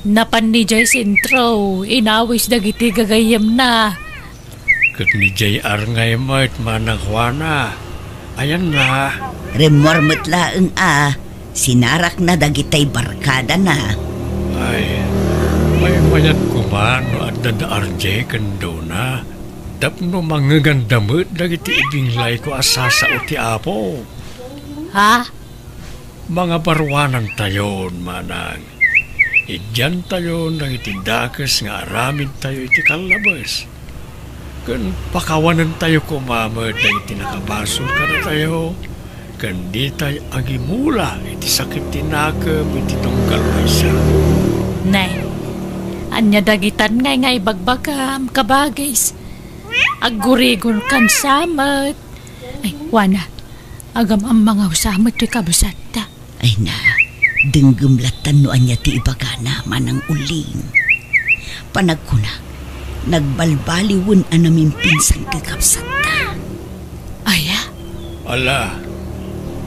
Napan idiay sentro, inawis dagiti gagayyemna. Ket ni J R ngay met, Manang Juana. Ayanna. Rimmuar met laeng a, sinarakna dagitay barkadana. Ay, maymayat koma no adda da R J ken Dona. Tapno mangngeganda met dagiti ibinglayko a sasao ti Apo. Ha? Mangabaruanantayon, manang. Idiantayon dagiti dakes nga aramidtayo iti kallabes. Ken pakawanentayo koma met dagiti nakabasol kadatayo, ken ditay agimula iti sakit ti nakem iti tunggal maysa. Nay, ania dagitan ngay nga ibagbagam, kabagis? Aggurigonkan sa met. Ay, wana, agam-ammangawsa met ti kabsatta. Ay na, denggem lattan no ania ti ibagana, Manang Uling. Panagkuna, nagbalbaliwen a namimpinsan ti kabsatta. Aya? Ala,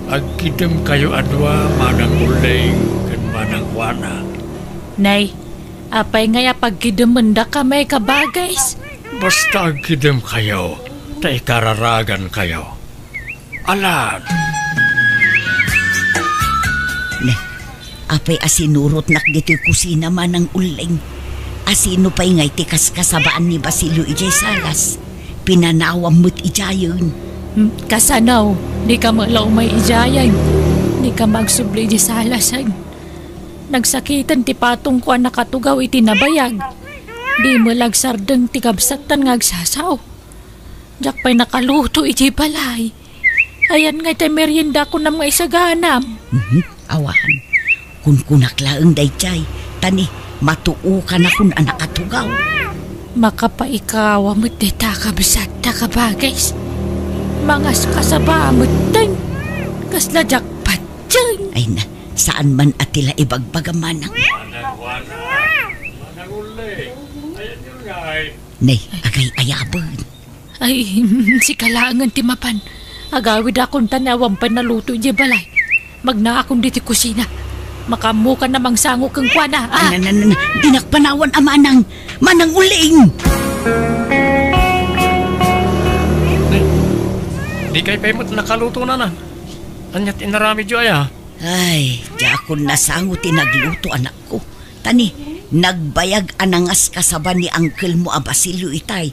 agkidemkayo a dua, Manang Uling ken Manang Juana. Nay, apay ngay a pagkidemendakami, kabagis? Basta agkidemkayo, ta ikararagankayo. Alan. Ne, apay a sinurotnak ditoy kusina, Manang Uling? Asino pay ngay ti kaskasabaan ni Basilio idiay salas? Pinanawam met idiayen. Hmm, kasano? Dika met la umay idiayen. Dika magsubli idiay salasen. Nagsakiten ti patongko a nakatugaw iti nabayag. Di met la agsardeng ti kabsattan nga agsasao. Diak pay nakaluto iti balay. Ayan ngay ti merienda kunam nga isaganam. Mhm, awan. Kunkunak laeng daydiay, ta ni, matuokanakon a nakatugaw. Makapaikawa met dita kabsatta, kabagis. Mangaskasaba metten. Kasla diak patien. Ay na, saan man a ti la ibagbaga, manang. Ne, agay-ayaben. Ay, sika laengen ti mapan. Agawidakon ta ni awan pay naluto idiay balay. Magnaakon ditoy kusina. Makaammokan a mangsango kenkuana, a. Na, na, na, na. Dinak panawan a manang, Manang Uling! Di, dikay pay met nakaluto, nanang. Ania ti inaramidyo aya? Ay, diakon nasango ti nagluto, anakko. Ta ni, nagbayag a nangaskasaba ni angkelmo a Basilio itay.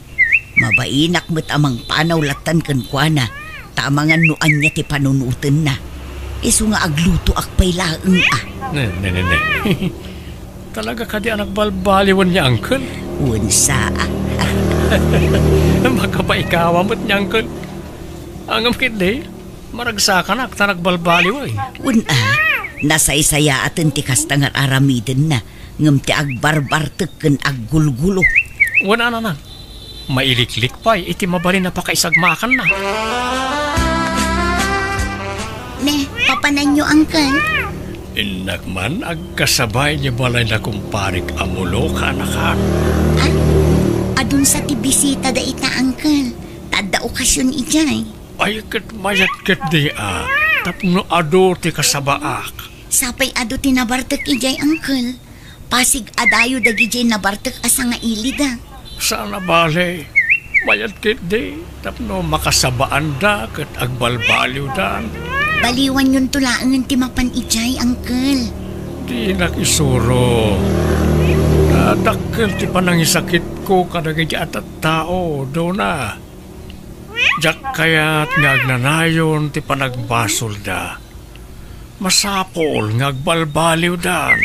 Mabainak met a mangpanaw lattan kenkuana, ta amangan no ania ti panunotenna. Isu nga aglutoak pay laeng a. Ne, ne, ne, ne. Talaga kadi a nagbalbaliwen ni angkel? Wen sa. Makapaikawa met ni angkel. Ngem ketdi, maragsakanak ta nagbalbaliwen. Wen a, nasaysayaaten ti kasta nga ar-aramidenna, ngem ti agbarbartek ken aggulgulo. Wen a, nanang, mailiklik pay iti mabalin a pakaisagmakanna. Ne, papananyo, uncle? Innak man agkasaba idiay balay da kumparik a Mulo, kaanakan. Ay, adun sa ti bisita dayta, uncle. Ta adda okasion idiay. Ay, ket mayat ketdi a, tapno adu ti kasabaak. Sapay adu ti nabartek idiay, uncle. Pasig a dayo dagidiay nabartek a sangailida. Saan a bale, mayat ketdi, tapno makasabaanda ket agbalbaliwdan. Baliwanyonto laengen ti mapan idiay, uncle. Dinak isuro. Dakkel ti panangisakitko kadagiti a tattao, Dona. Diak kayat nga agnanayon ti panagbasolda. Masapul nga agbalbaliwdan.